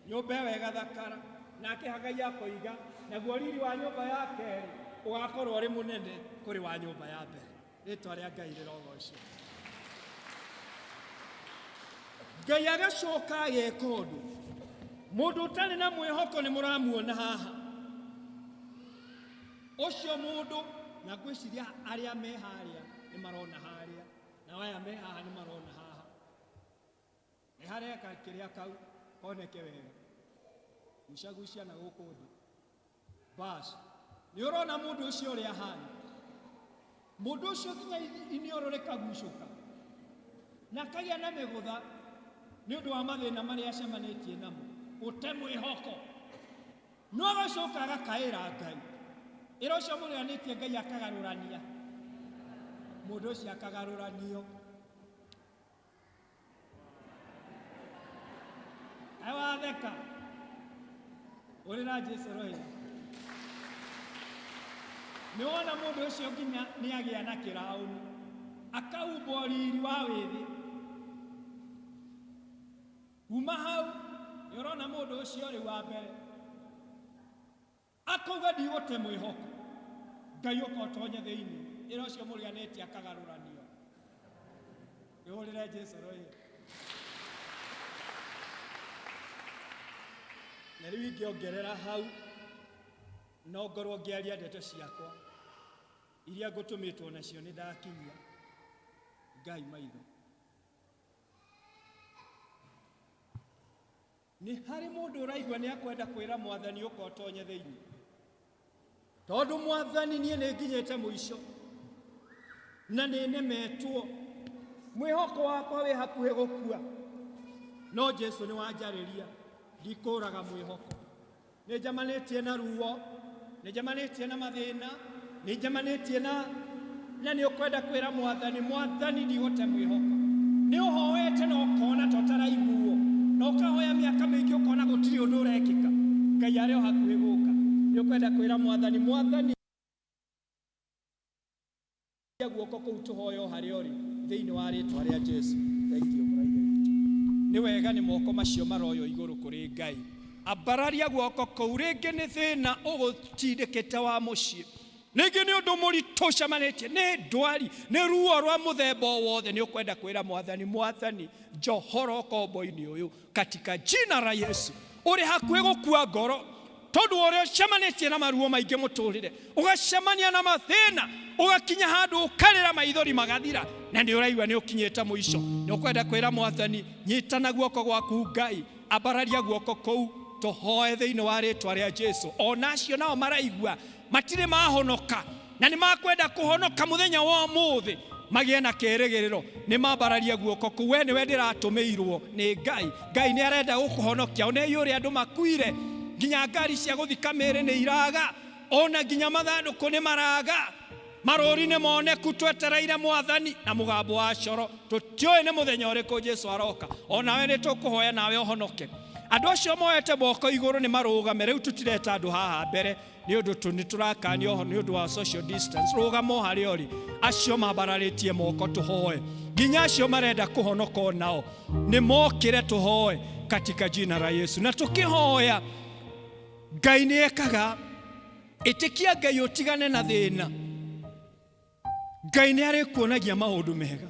Nyũmba ĩyo ĩgathakara. Nake Hagai akoiga, naguo riri wa nyũmba ya kerĩ ũgakorwo ũrĩ mũnene kũrĩ wa nyũmba ya mbere. Rĩtwa rĩa Ngai rĩrogocwo. Ngai agacoka ageka ũndũ. Mũndũ ũtarĩ na mwĩhoko nĩ mũramuona haha. Ũcio mũndũ, na ngwĩciria arĩa me harĩa nĩ marona harĩa, na aya me haha nĩ marona haha. Nĩ hareka kĩrĩa kau koneke wega. Gucagucia na gũkũ thĩ. Bas, nĩ ũrona mũndũ ũcio ũrĩa ahana. Mũndũ ũcio nginya iniũrũ rĩkagucũka na akagĩa na mĩgũtha nĩ ũndũ wa mathĩna marĩa acemanĩtie namo, gũte mwĩhoko. No agacoka agakaĩra Ngai. Ĩra ũcio mũrĩanĩtie Ngai akagarũrania. Mũndũ ũcio akagarũranio. Kaĩ watheka ũrĩra Jesu rũhĩ. Nĩ wona mũndũ ũcio nginya nĩ agĩa na kĩraũni akahumbwo riri wa wĩthĩ. Kuma hau nĩ ũrona mũndũ ũcio rĩu wa mbere Akauga ndigũte mwĩhoko. Ngai ũka ũtonye thĩinĩ. Ĩra ũcio mũriganĩtie akagarũranio. Ĩhũrĩre Jesu rũhĩ. Na rĩu ingĩongerera hau no ngorwo ngĩaria ndeto ciakwa iria ngũtũmĩtwo nacio nĩ ndakinyia. Ngai maitho. Nĩ harĩ mũndũ ũraigua nĩ akwenda kwĩra Mwathani ũka ũtonye thĩinĩ? Tondũ Mwathani niĩ nĩ nginyĩte mũico na nĩ nemetwo, mwĩhoko wakwa wĩ hakuhĩ gũkua, no Jesu nĩ wanjarĩria, ndikũraga mwĩhoko. Nĩ njamanĩtie na ruo, nĩ njamanĩtie na mathĩna, nĩ njamanĩtie na na nĩ ũkwenda kwĩra Mwathani, Mwathani ndigũte mwĩhoko. Nĩ ũhoete na ũkona ta ũtaraiguo, na ũkahoya mĩaka mĩingĩ ũkona gũtirĩ ũndũ ũrekĩka. Ngai arĩ o hakuhĩ gũka. Nĩ ũkwenda kwĩra Mwathani, Mwathani guoko kũu tũhoe o harĩa ũrĩ thĩinĩ wa rĩtwa rĩa Jesu. Thank you, mũraithe witũ. Nĩ wega nĩ moko macio maroywo igũrũ kũrĩ Ngai. Ambararia guoko kũu, rĩngĩ nĩ thĩna ũgũtindĩkĩte wa mũciĩ. Rĩngĩ nĩ ũndũ mũritũ ũcemanĩtie, nĩ ndwari, nĩ ruo rwa mũthemba o wothe, nĩ ũkwenda kwĩra Mwathani, Mwathani, njohora ũkombo-inĩ ũyũ katika jina la Yesu. Ũrĩ hakuhĩ gũkua ngoro tondũ wa ũrĩa ũcemanĩtie na maruo maingĩ mũtũrĩre, ũgacemania na mathĩna, ũgakinya handũ ũkarĩra maithori magathira, na nĩ ũraigua nĩ ũkinyĩte mũico. Nĩ ũkwenda kwĩra Mwathani, nyita na guoko gwaku Ngai, ambararia guoko kũu, tũhoe thĩinĩ wa rĩtwa rĩa Jesu. Ona acio nao maraigua matirĩ mahonoka na nĩ makwenda kũhonoka mũthenya wa ũmũthĩ, magĩe na kĩĩrĩgĩrĩro, nĩ mambararia guoko kũu. We nĩwe ndĩratũmĩirwo nĩ Ngai. Ngai nĩ arenda gũkũhonokia. Ona ũrĩa andũ makuire, nginya ngari cia gũthika mĩĩrĩ nĩ iraga, ona nginya mathandũkũ nĩ maraga, marũri nĩ moneku, twetereire Mwathani na mũgambo wa coro. Tũtiũĩ nĩ mũthenya ũrĩkũ Jesu aroka. Onawe nĩ tũkũhoya nawe ũhonoke. Andũ acio moete moko igũrũ nĩ marũgame. Rĩu tũtireta andũ haha mbere nĩ ũndũ nĩ tũrakania oho nĩ ũndũ wa social distance. Rũgama o harĩa ũrĩ. Acio mambararĩtie moko tũhoe, nginya acio marenda kũhonoka onao nĩ mokĩre tũhoe katika jina la Yesu. Na tũkĩhoya, Ngai nĩ ekaga. Ĩtĩkia Ngai ũtigane na thĩna. Ngai nĩ arĩkuonagia maũndũ mega,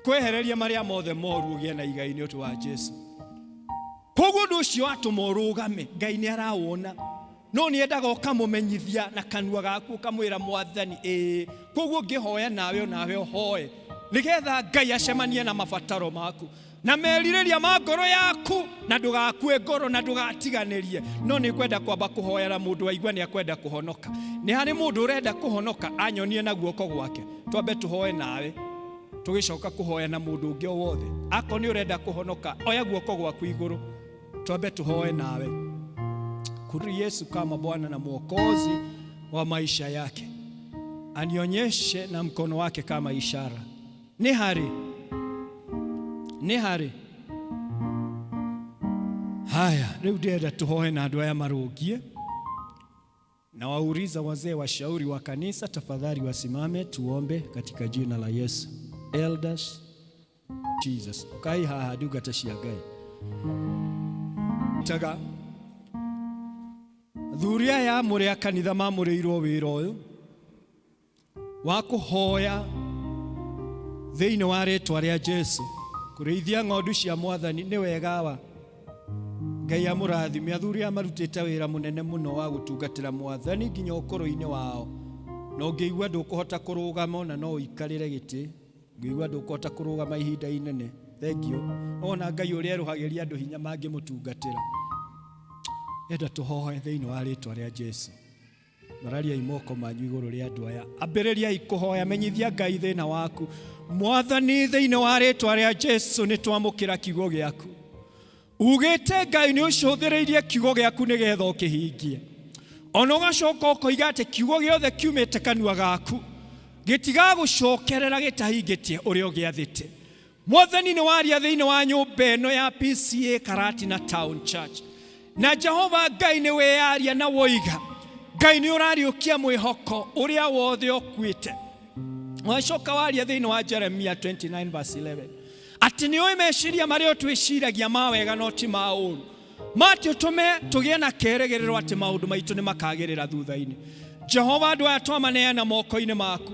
kwehereria marĩa mothe moru, ũgĩe na igai nĩ ũndũ wa Jesu. Koguo ũndũ ũcio watũma ũrũgame, Ngai nĩ arawona, no nĩ endaga ũkamũmenyithia na kanua gaku, ũkamwĩra Mwathani ĩĩ. Koguo ngĩhoya nawe, onawe ũhoe nĩgetha Ngai acemanie na mabataro maku na merirĩria ma ngoro yaku, na ndũgakue ngoro na ndũgatiganĩrie. No nĩ kwenda kwamba kũhoera mũndũ waigua nĩ akwenda kũhonoka. Nĩ harĩ mũndũ ũrenda kũhonoka, anyonie na guoko gwake, twambe tũhoe nawe, tũgĩcoka kũhoya na mũndũ ũngĩ o wothe. Akorwo nĩ ũrenda kũhonoka, oya guoko gwaku igũrũ, twambe tũhoe nawe. Kuri Yesu kama Bwana na Mwokozi wa maisha yake, anionyeshe na mkono wake kama ishara. Nĩ harĩ, nĩ harĩ. Haya, rĩu ndĩrenda tũhoe na andũ aya marũngie. Na wauliza wazee washauri wa kanisa, tafadhali wasimame tuombe katika jina la Yesu. Elders, Jesus. Kai haha ndungata cia Ngai. Taga athuri aya mũrĩ a kanitha mamũrĩirwo wĩra ũyũ wa kũhoya thĩinĩ wa rĩtwa rĩa Jesu, kũrĩithia ng'ondu cia Mwathani. Nĩ wega wa Ngai amũrathime. Athuri aya marutĩte wĩra mũnene mũno wa gũtungatĩra Mwathani nginya ũkũrũ-inĩ wao. Na ũngĩigua ndũkũhota kũrũgama, ona no ũikarĩre gĩtĩ. Ũngĩigua ndũkũhota kũrũgama ihinda inene, thengiũ. Ona Ngai ũrĩa erũhagĩria andũ hinya mangĩmũtungatĩra. Enda tũhoe thĩinĩ wa rĩtwa rĩa Jesu. Marariai moko manyu igũrũ rĩa andũ aya. Ambĩrĩriai kũhoya, menyithia Ngai thĩna waku. Mwathani, thĩinĩ wa rĩtwa rĩa Jesu, nĩ twamũkĩra kiugo gĩaku. Ugĩte Ngai nĩ ũcũthĩrĩirie kiugo gĩaku nĩgetha ũkĩhingie. Ona ũgacoka ũkoiga atĩ kiugo gĩothe kiumĩte kanua gaku gĩtigagũcokerera gĩtahingĩtie ũrĩa ũgĩathĩte. Mwathani, nĩ waria thĩinĩ wa nyũmba ĩno ya PCA Karatina Town Church, na Jehova Ngai nĩ wĩyaria na woiga Ngai nĩ ũrariũkia mwĩhoko ũrĩa wothe ũkuĩte. Wacoka waria thĩinĩ wa Jeremia 29 verse 11 atĩ nĩ ũĩ meciria marĩa ũtwĩciragia ma wega no ti ma ũru, mati ũtũme tũgĩe na kĩĩrĩgĩrĩro atĩ maũndũ maitũ nĩ makagĩrĩra thutha-inĩ. Jehova, andũ aya twamaneana moko-inĩ maku,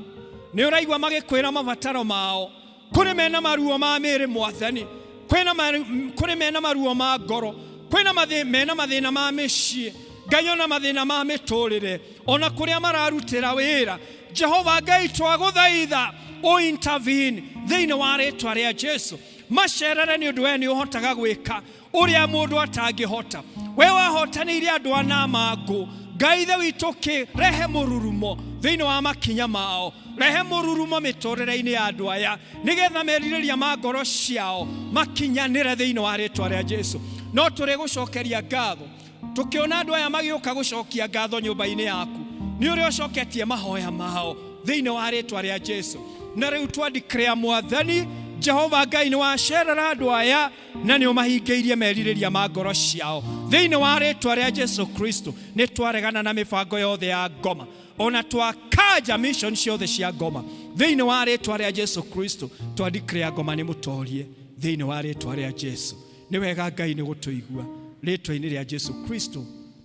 nĩ ũraigua magĩkwĩra mabataro mao. Kũrĩ mena maruo ma mĩĩrĩ, Mwathani, kũrĩ mena maruo ma ngoro, kwĩna mena mathĩna ma mĩciĩ, Ngai, ona mathĩna ma mĩtũrĩre, ona kũrĩa mararutĩra wĩra. Jehova Ngai, twagũthaitha ũ intervene thĩinĩ wa rĩtwa rĩa Jesu. Macerere, nĩ ũndũ we nĩ ũhotaga gwĩka ũrĩa mũndũ atangĩhota. We wahotanĩire andũ ana mangũ, Ngai ithe witũ, kĩrehe mũrurumo thĩinĩ wa makinya mao, rehe mũrurumo mĩtũrĩre-inĩ ya andũ aya, nĩgetha merirĩria ma ngoro ciao makinyanĩre thĩinĩ wa rĩtwa rĩa Jesu. No tũrĩ gũcokeria ngatho tũkĩona andũ aya magĩũka gũcokia ngatho nyũmba-inĩ yaku nĩ ũrĩa ũcoketie mahoya mao thĩinĩ wa rĩtwa rĩa Jesu. Na rĩu twa declare, Mwathani Jehova Ngai, nĩ wacerera andũ aya na nĩ ũmahingĩirie merirĩria ma ngoro ciao thĩinĩ wa rĩtwa rĩa Jesu Kristo. Nĩ twaregana na mĩbango yothe ya ngoma, ona twakanja mission ciothe cia ngoma thĩinĩ wa rĩtwa rĩa Jesu Kristo. Twa declare ngoma nĩ mũtorie thĩinĩ wa rĩtwa rĩa Jesu. Nĩ wega Ngai nĩ gũtũigua. Rĩtwa-inĩ rĩa Jesu Kristo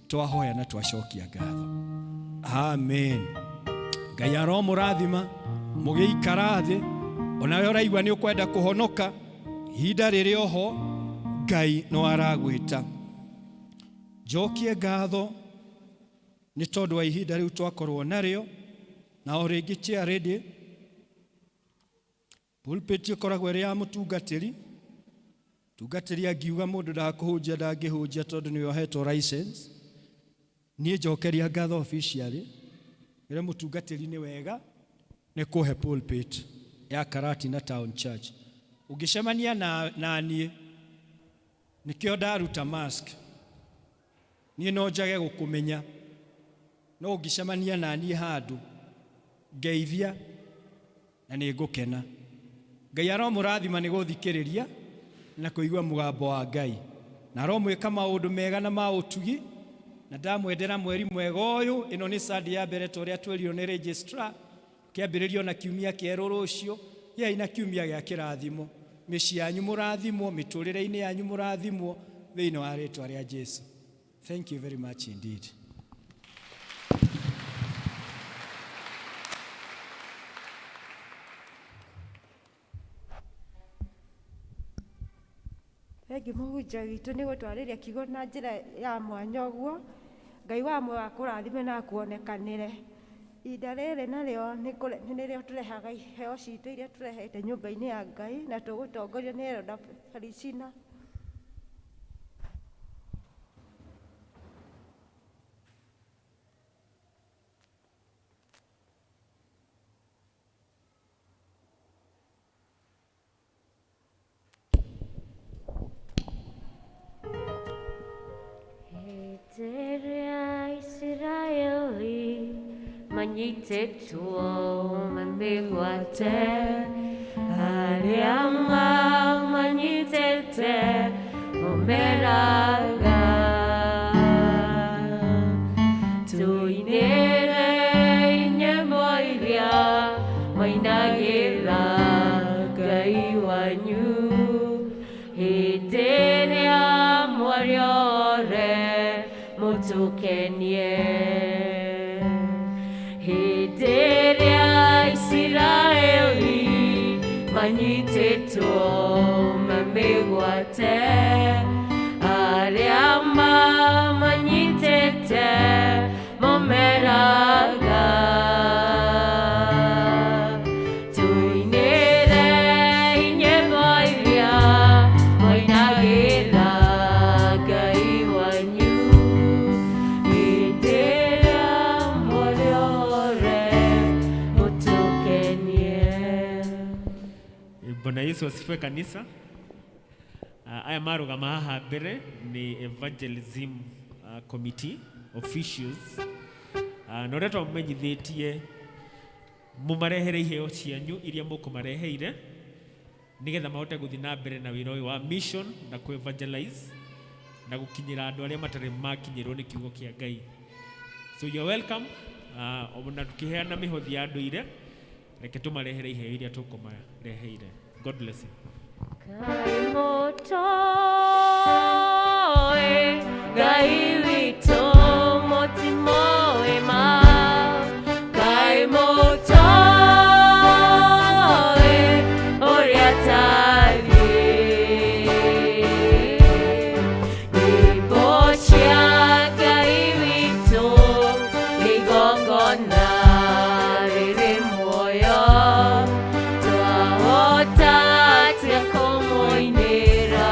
twahoya na twacokia ngatho, amen. Ngai aromũrathima mũgĩikara thĩ, onawe ũraigua nĩ ũkwenda kũhonoka, ihinda rĩrĩ oho Ngai no aragwĩta. Njokie ngatho nĩ tondũ wa ihinda rĩu twakorwo narĩo, na o rĩngĩ chair ready. Pulpit ĩkoragwo ĩrĩ ya mũtungatĩri. Tungatĩri angiuga mũndũ ndakũhunjia ndangĩhunjia tondũ nĩwe ũhetwo license. Niĩ njokeria ngatho officially ĩre mũtungatĩri nĩ wega nĩ kũhe pulpit ya Karatina Town Church. Ũngĩcemania na, na niĩ nĩkĩo ndaruta mask. Niĩ no njage gũkũmenya no ũngĩcemania na niĩ handũ ngeithia na nĩ ngũkena. Ngai aromũrathima nĩ gũthikĩrĩria na kũigua mũgambo wa Ngai, na aromwĩka maũndũ mega na ma ũtugi, na ndamwendera mweri mwega ũyũ. Ĩno nĩ Sunday ya mbere ta ũrĩa twerirwo nĩ registrar, kĩambĩrĩrio na kiumia kĩerũ rũciũ, gĩai na kiumia gĩa kĩrathimo. Mĩciĩ yanyu mũrathimwo, mĩtũrĩre-inĩ yanyu mũrathimwo, thĩinĩ wa rĩtwa rĩa Jesu. Thank you very much indeed. Thengiũ mũhunjia witũ nĩ gũtwarĩria kiugo na njĩra ya mwanya ũguo. Ngai wa muoyo akũrathime na akuonekanĩre. Ihinda rĩrĩ narĩo nĩrĩo tũrehaga iheo citũ iria tũrehete nyũmba-inĩ ya Ngai, na tũgũtongorio nĩ Elder Felicina. Hĩndĩ ĩrĩa Isiraeli manyitĩtwo mĩgwate, arĩa mamanyitĩte mũmeraga, tũinĩre nyĩmbo iria mainagĩra Ngai wanyu, hĩndĩ ĩrĩa mwarĩ ore mũtũkenie. Hĩndĩ ĩrĩa Isiraeli manyitĩtwo mĩgwate, arĩa mamanyitĩte momeraga, tũinĩre nyĩmbo iria moinagĩra Ngai wanyu, hĩndĩ ĩrĩa mwarĩ ore mũtũkenie. Bwana Yesu asifiwe kanisa. Aya marũgama haha mbere nĩ evangelism committee officials, na ũrĩa twamenyithĩtie mũmarehere iheo cianyu iria mũkũmareheire nĩgetha mahote gũthiĩ na mbere na wĩra ũyũ wa mission na kũ evangelize na gũkinyĩra andũ arĩa matarĩ makinyĩrwo nĩ kiugo kĩa Ngai. So you're welcome. Ona tukĩheana mĩhothi ya ndũire, reke tũmarehere iheo iria tũkũmareheire. God bless you. Ngai mũtoĩ, Ngai witũ mũtimoĩ ma. Ngai mũtoĩ, ũrĩa atariĩ. Nyĩmbo cia Ngai witũ nĩ igongona rĩrĩ muoyo, twahota atĩa kũmũinĩra?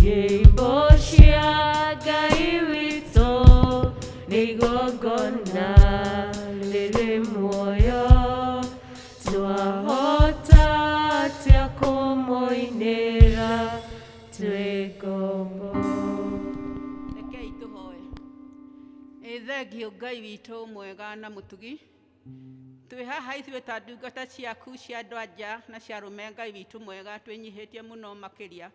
Nyĩmbo cia Ngai witũ nĩ igongona rĩrĩ muoyo, twahota atĩa kũmũinĩra twĩ ngombo? Rekei tũhoe. Ĩ thengio Ngai witũ mwega na mũtugi, twĩ haha ithuĩ ta ndungata ciaku cia andũ a nja na cia arũme. Ngai witũ mwega, twĩnyihĩtie mũno makĩria,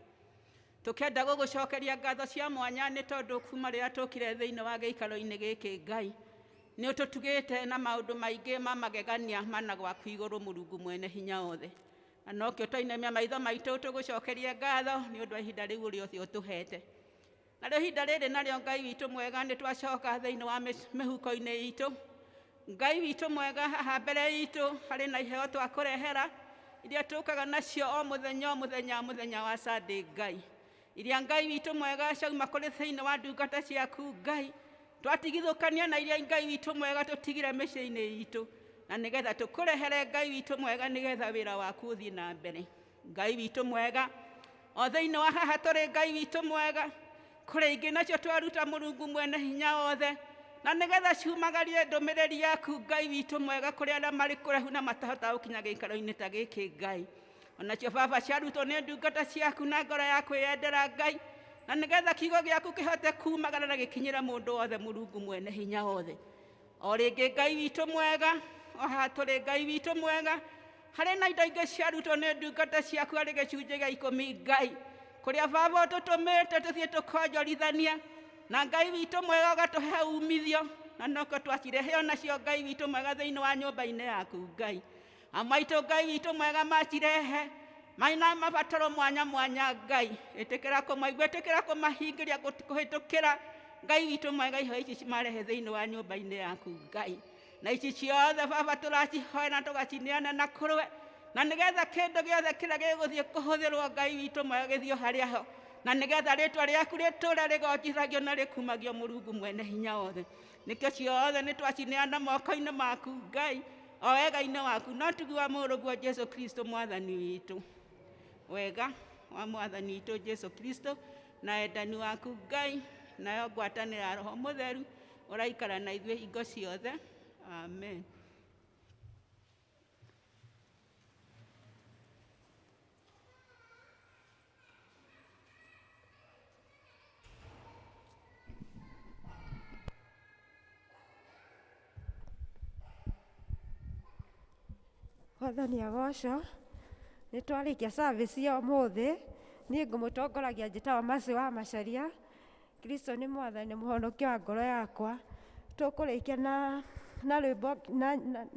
tũkĩenda gũgũcokeria ngatho cia mwanya nĩ tondũ kuma rĩrĩa tũkire thĩinĩ wa gĩikaro-inĩ gĩkĩ, Ngai, nĩ ũtũtugĩte na maũndũ maingĩ ma magegania mana gwaku igũrũ, Mũrungu mwene hinya wothe. Na nokĩo twainamia maitho maitũ tũgũcokerie ngatho nĩ ũndũ wa ihinda rĩu ũrĩa ũcio ũtũhete. Narĩo ihinda rĩrĩ narĩo, Ngai witũ mwega, nĩ twacoka thĩinĩ wa mĩhuko-inĩ itũ. Ngai witũ mwega, haha mbere itũ harĩ na iheo twakũrehera iria tũkaga nacio o mũthenya o mũthenya, mũthenya wa Sunday, Ngai, iria, Ngai witũ mwega, ciauma kũrĩ thĩinĩ wa ndungata ciaku, Ngai, twatigithũkania na iria, Ngai witũ mwega, tũtigire mĩciĩ-inĩ itũ, na nĩgetha tũkũrehere, Ngai witũ mwega, nĩgetha wĩra waku ũthiĩ na mbere. Ngai witũ mwega, o thĩinĩ wa haha tũrĩ, Ngai witũ mwega, kũrĩ ingĩ nacio twaruta, Mũrungu mwene hinya wothe, na nĩgetha ciumagarie ndũmĩrĩri yaku, Ngai witũ mwega, kũrĩ arĩa marĩ kũraihu na matahotaga gũkinya gĩikaro-inĩ ta gĩkĩ, Ngai. Onacio, Baba, ciarutwo nĩ ndungata ciaku na ngoro ya kwĩyendera, Ngai, na nĩgetha kiugo gĩaku kĩhote kumagara na gĩkinyĩre mũndũ wothe, Mũrungu mwene hinya wothe. O rĩngĩ, Ngai witũ mwega, o haha tũrĩ, Ngai witũ mwega, harĩ na indo ingĩ ciarutwo nĩ ndungata ciaku harĩ gĩcunjĩ gĩa ikũmi, Ngai, kũrĩa, Baba, ũtũtũmĩte tũthiĩ tũkonjorithania, na Ngai witũ mwega ũgatũhe umithio, na nokĩo twacirehe onacio, Ngai witũ mwega, thĩinĩ wa nyũmba-inĩ yaku. Ngai, amwe aitũ, Ngai witũ mwega, macirehe maina mabataro mwanya mwanya. Ngai, ĩtĩkĩra kũmaigua, ĩtĩkĩra kũmahingĩria kũhĩtũkĩra, Ngai witũ mwega, iheo ici marehe thĩinĩ wa nyũmba-inĩ yaku. Ngai, na ici ciothe, Baba, tũracihoya na tũgacineana na kũrwe, na nĩgetha kĩndũ gĩothe kĩrĩa gĩgũthiĩ kũhũthĩrwo, Ngai witũ mwega, gĩthiĩ harĩa ho, na nĩgetha rĩtwa rĩaku rĩtũre rĩgocithagio na rĩkumagio, Mũrungu mwene hinya wothe. Nĩkĩo ciothe nĩ twacineana moko-inĩ maku, Ngai, o wega-inĩ waku no tugi wa mũrũguo Jesu Kristo mwathani witũ. Wega wa mwathani witũ Jesu Kristo na wendani waku, Ngai, nayo ngwatanĩro ya Roho Mũtheru ũraikara na ithuĩ hingo ciothe. Amen. Mwathani agocwo. Nĩ twarĩkia service ya ũmũthĩ. Niĩ ngũmũtongoragia njĩtagwo Mercy wa Macharia. Kristo nĩ mwathani na mũhonokia wa ngoro yakwa. Tũkũrĩkia na rwĩmbo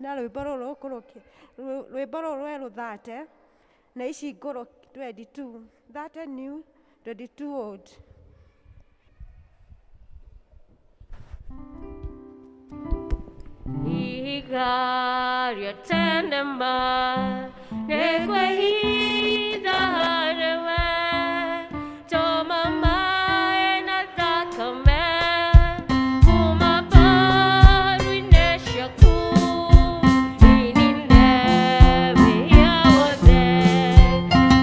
na rwĩmbo rũrũ rũkũrũki, rwĩmbo rũrũ rwerũ 30 na ici ngũrũ 22, 30 new, 22 old. Ihiga rĩa tene ma nĩkwĩhitha harĩwe, tũma maĩ na thakame kuma mbaru-inĩ ciaku, inine wĩhia wothe,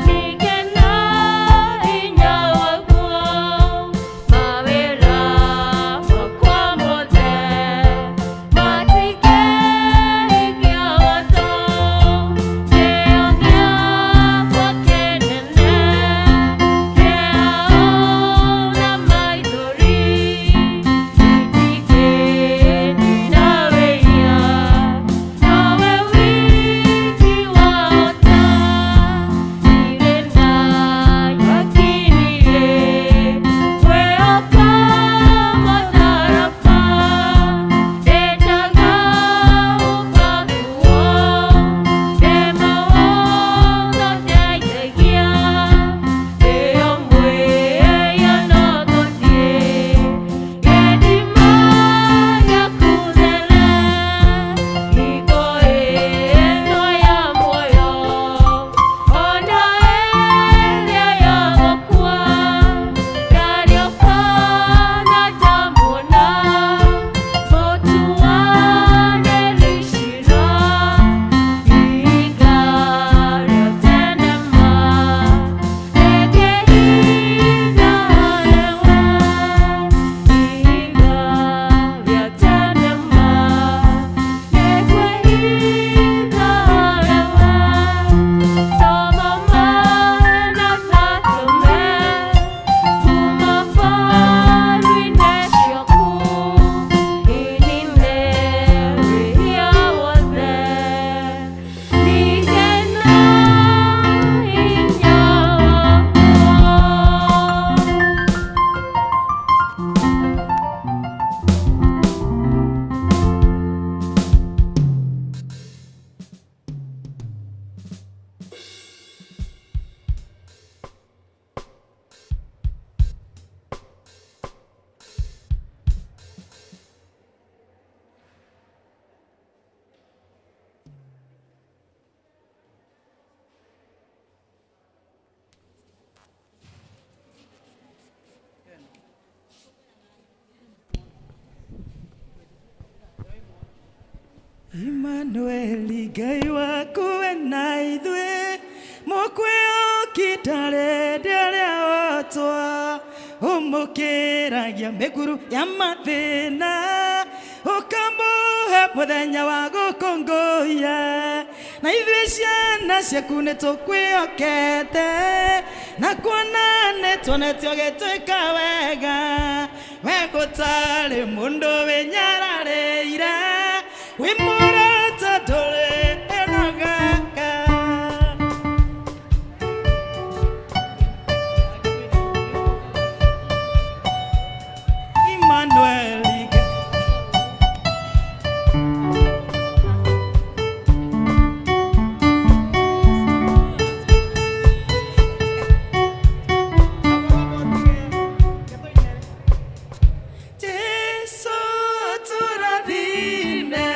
ningĩ na hinya waguo mawĩra makwa mothe matuĩke hingia watho, kĩo gĩaku. Imanueli Ngai waku we na ithuĩ, mũkwĩũkitare rĩrĩa otwa, ũmũkĩragia mĩkuru ya mathĩna, ũkamũhe mũthenya wa gũkũngũiya. Na ithuĩ ciana ciaku nĩ tũkwĩhokete, na kuona nĩ tuonete ũgĩtwĩka wega, we gũtarĩ mũndũ wĩnyararĩire, wĩ mũrata ndũrĩ ĩnogaga. Emmanuel. Jesu tũrathime,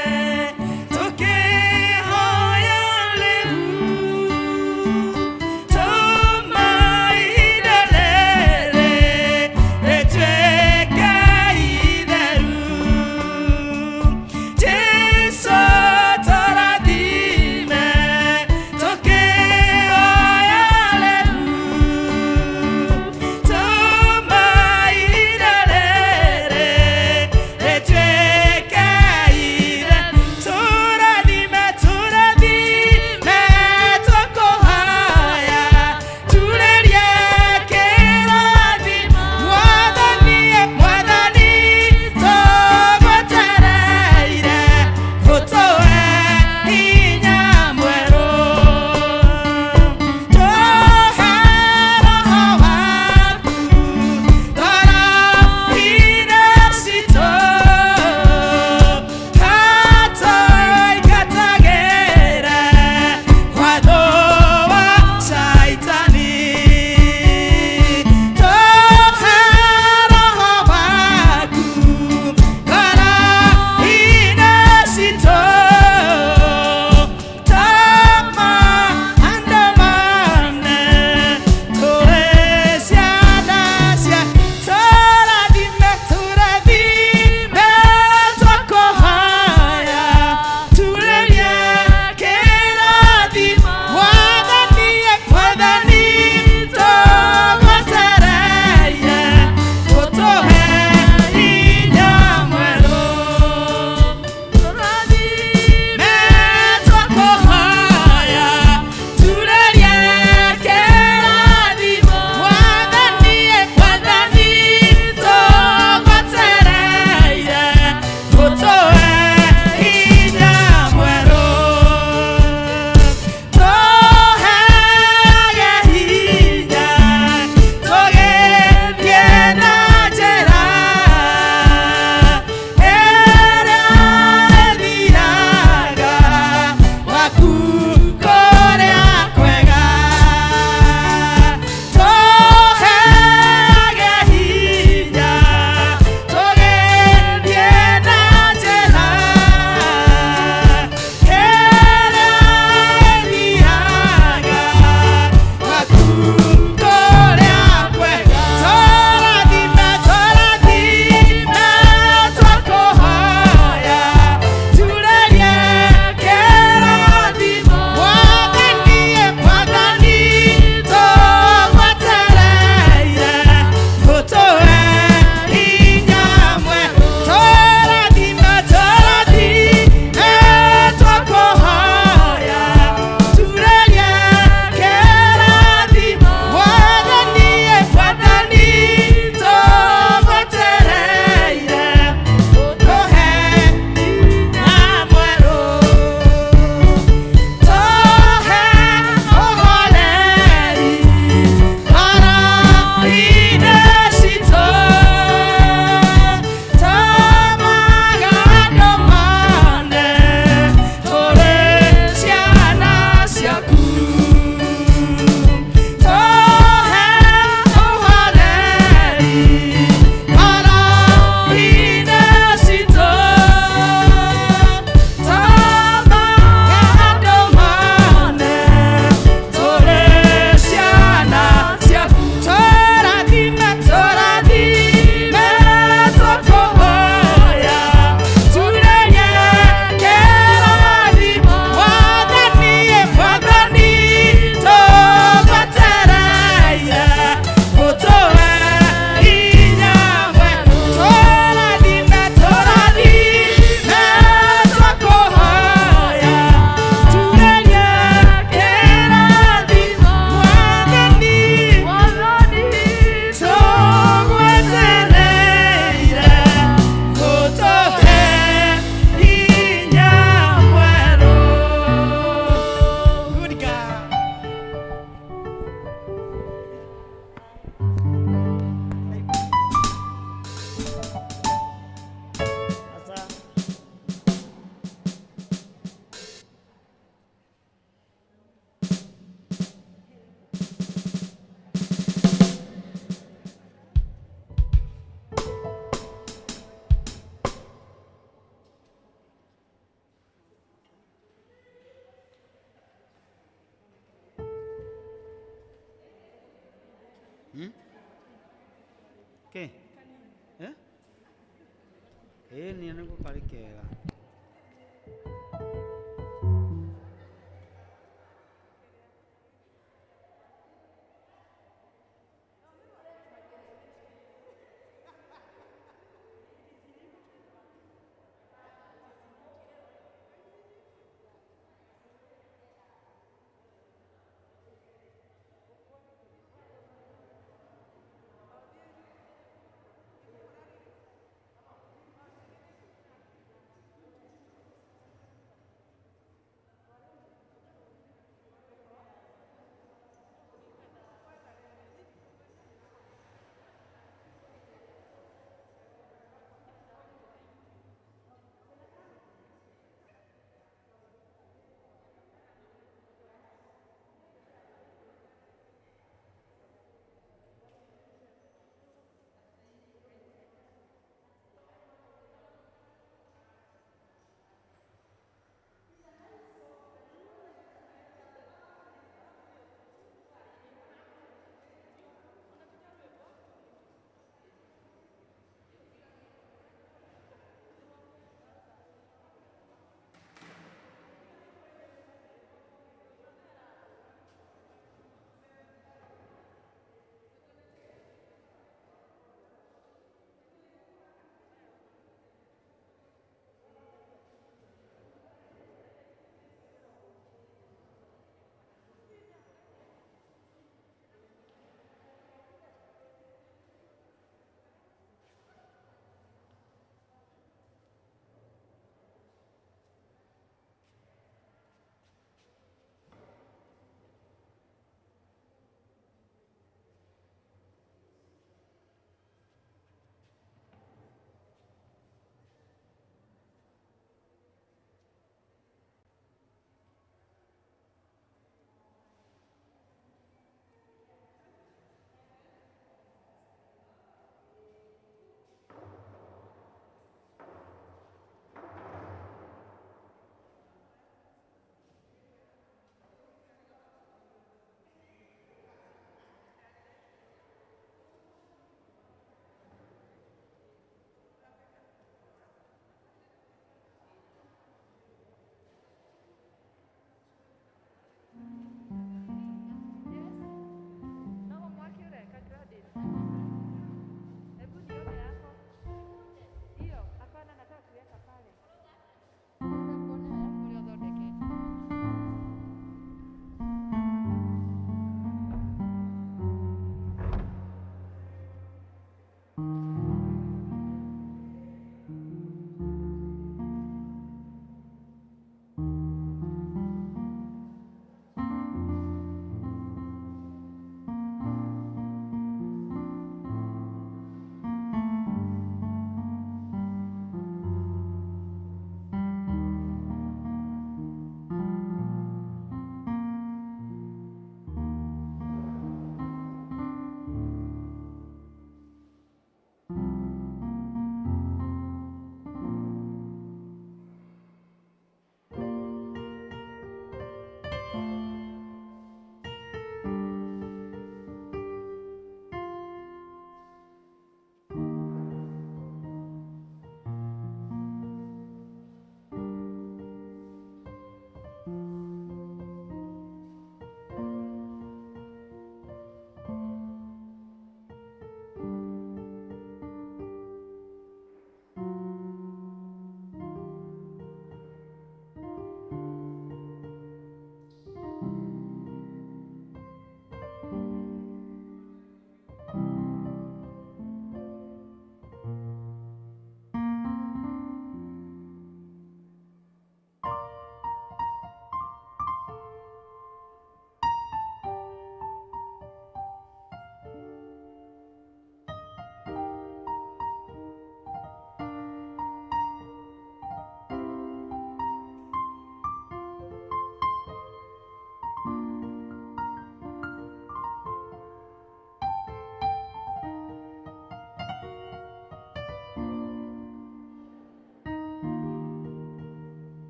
Kĩ? Eh? Ĩĩ nĩ nĩguo karĩ kega.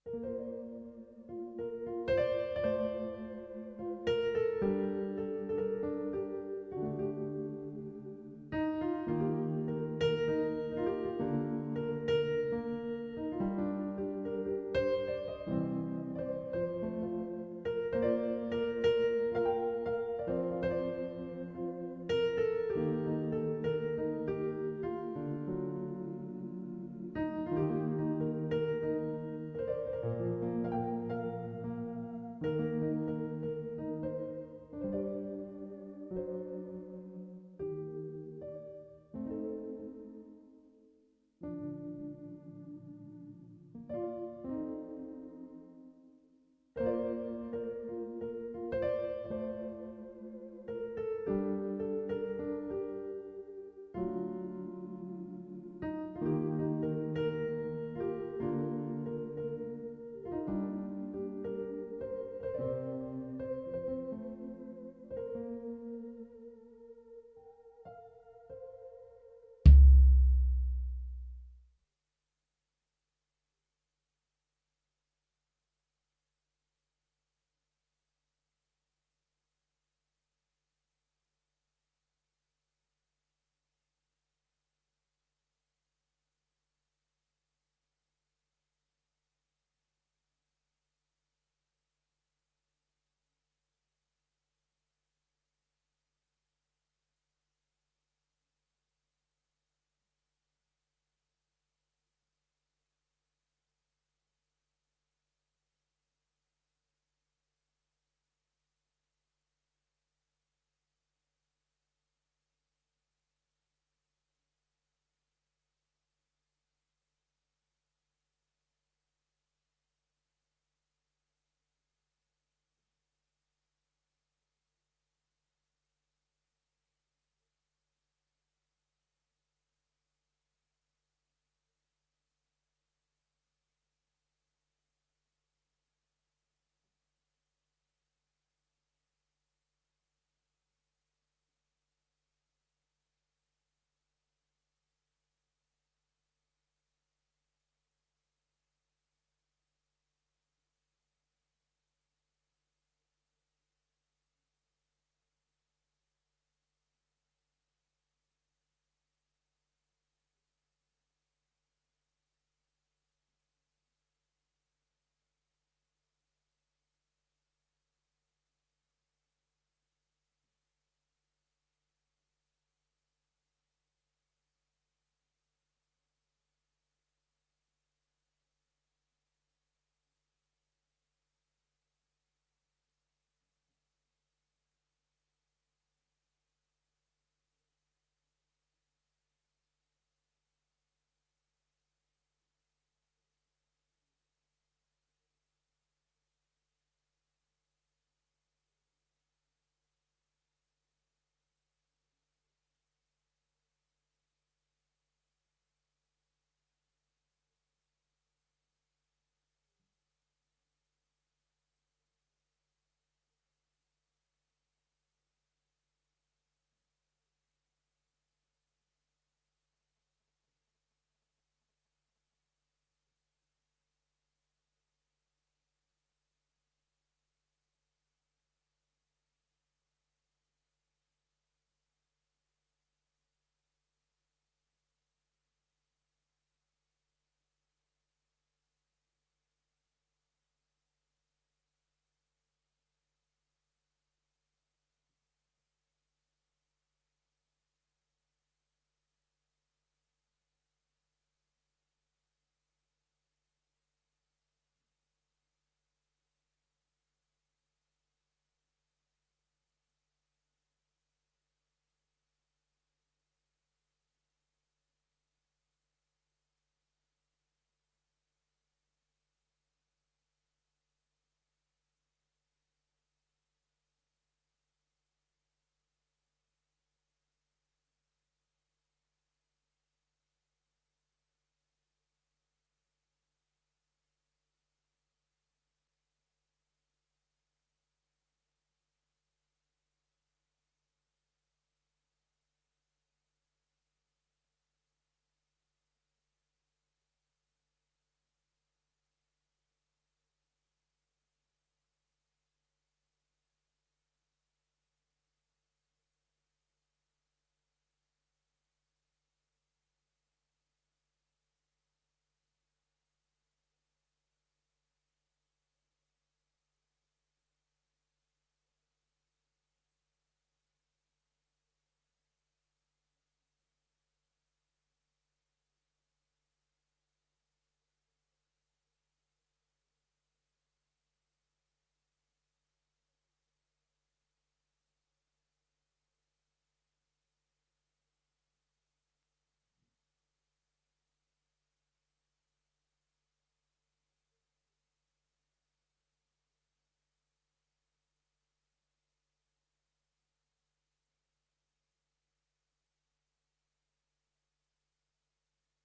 Thank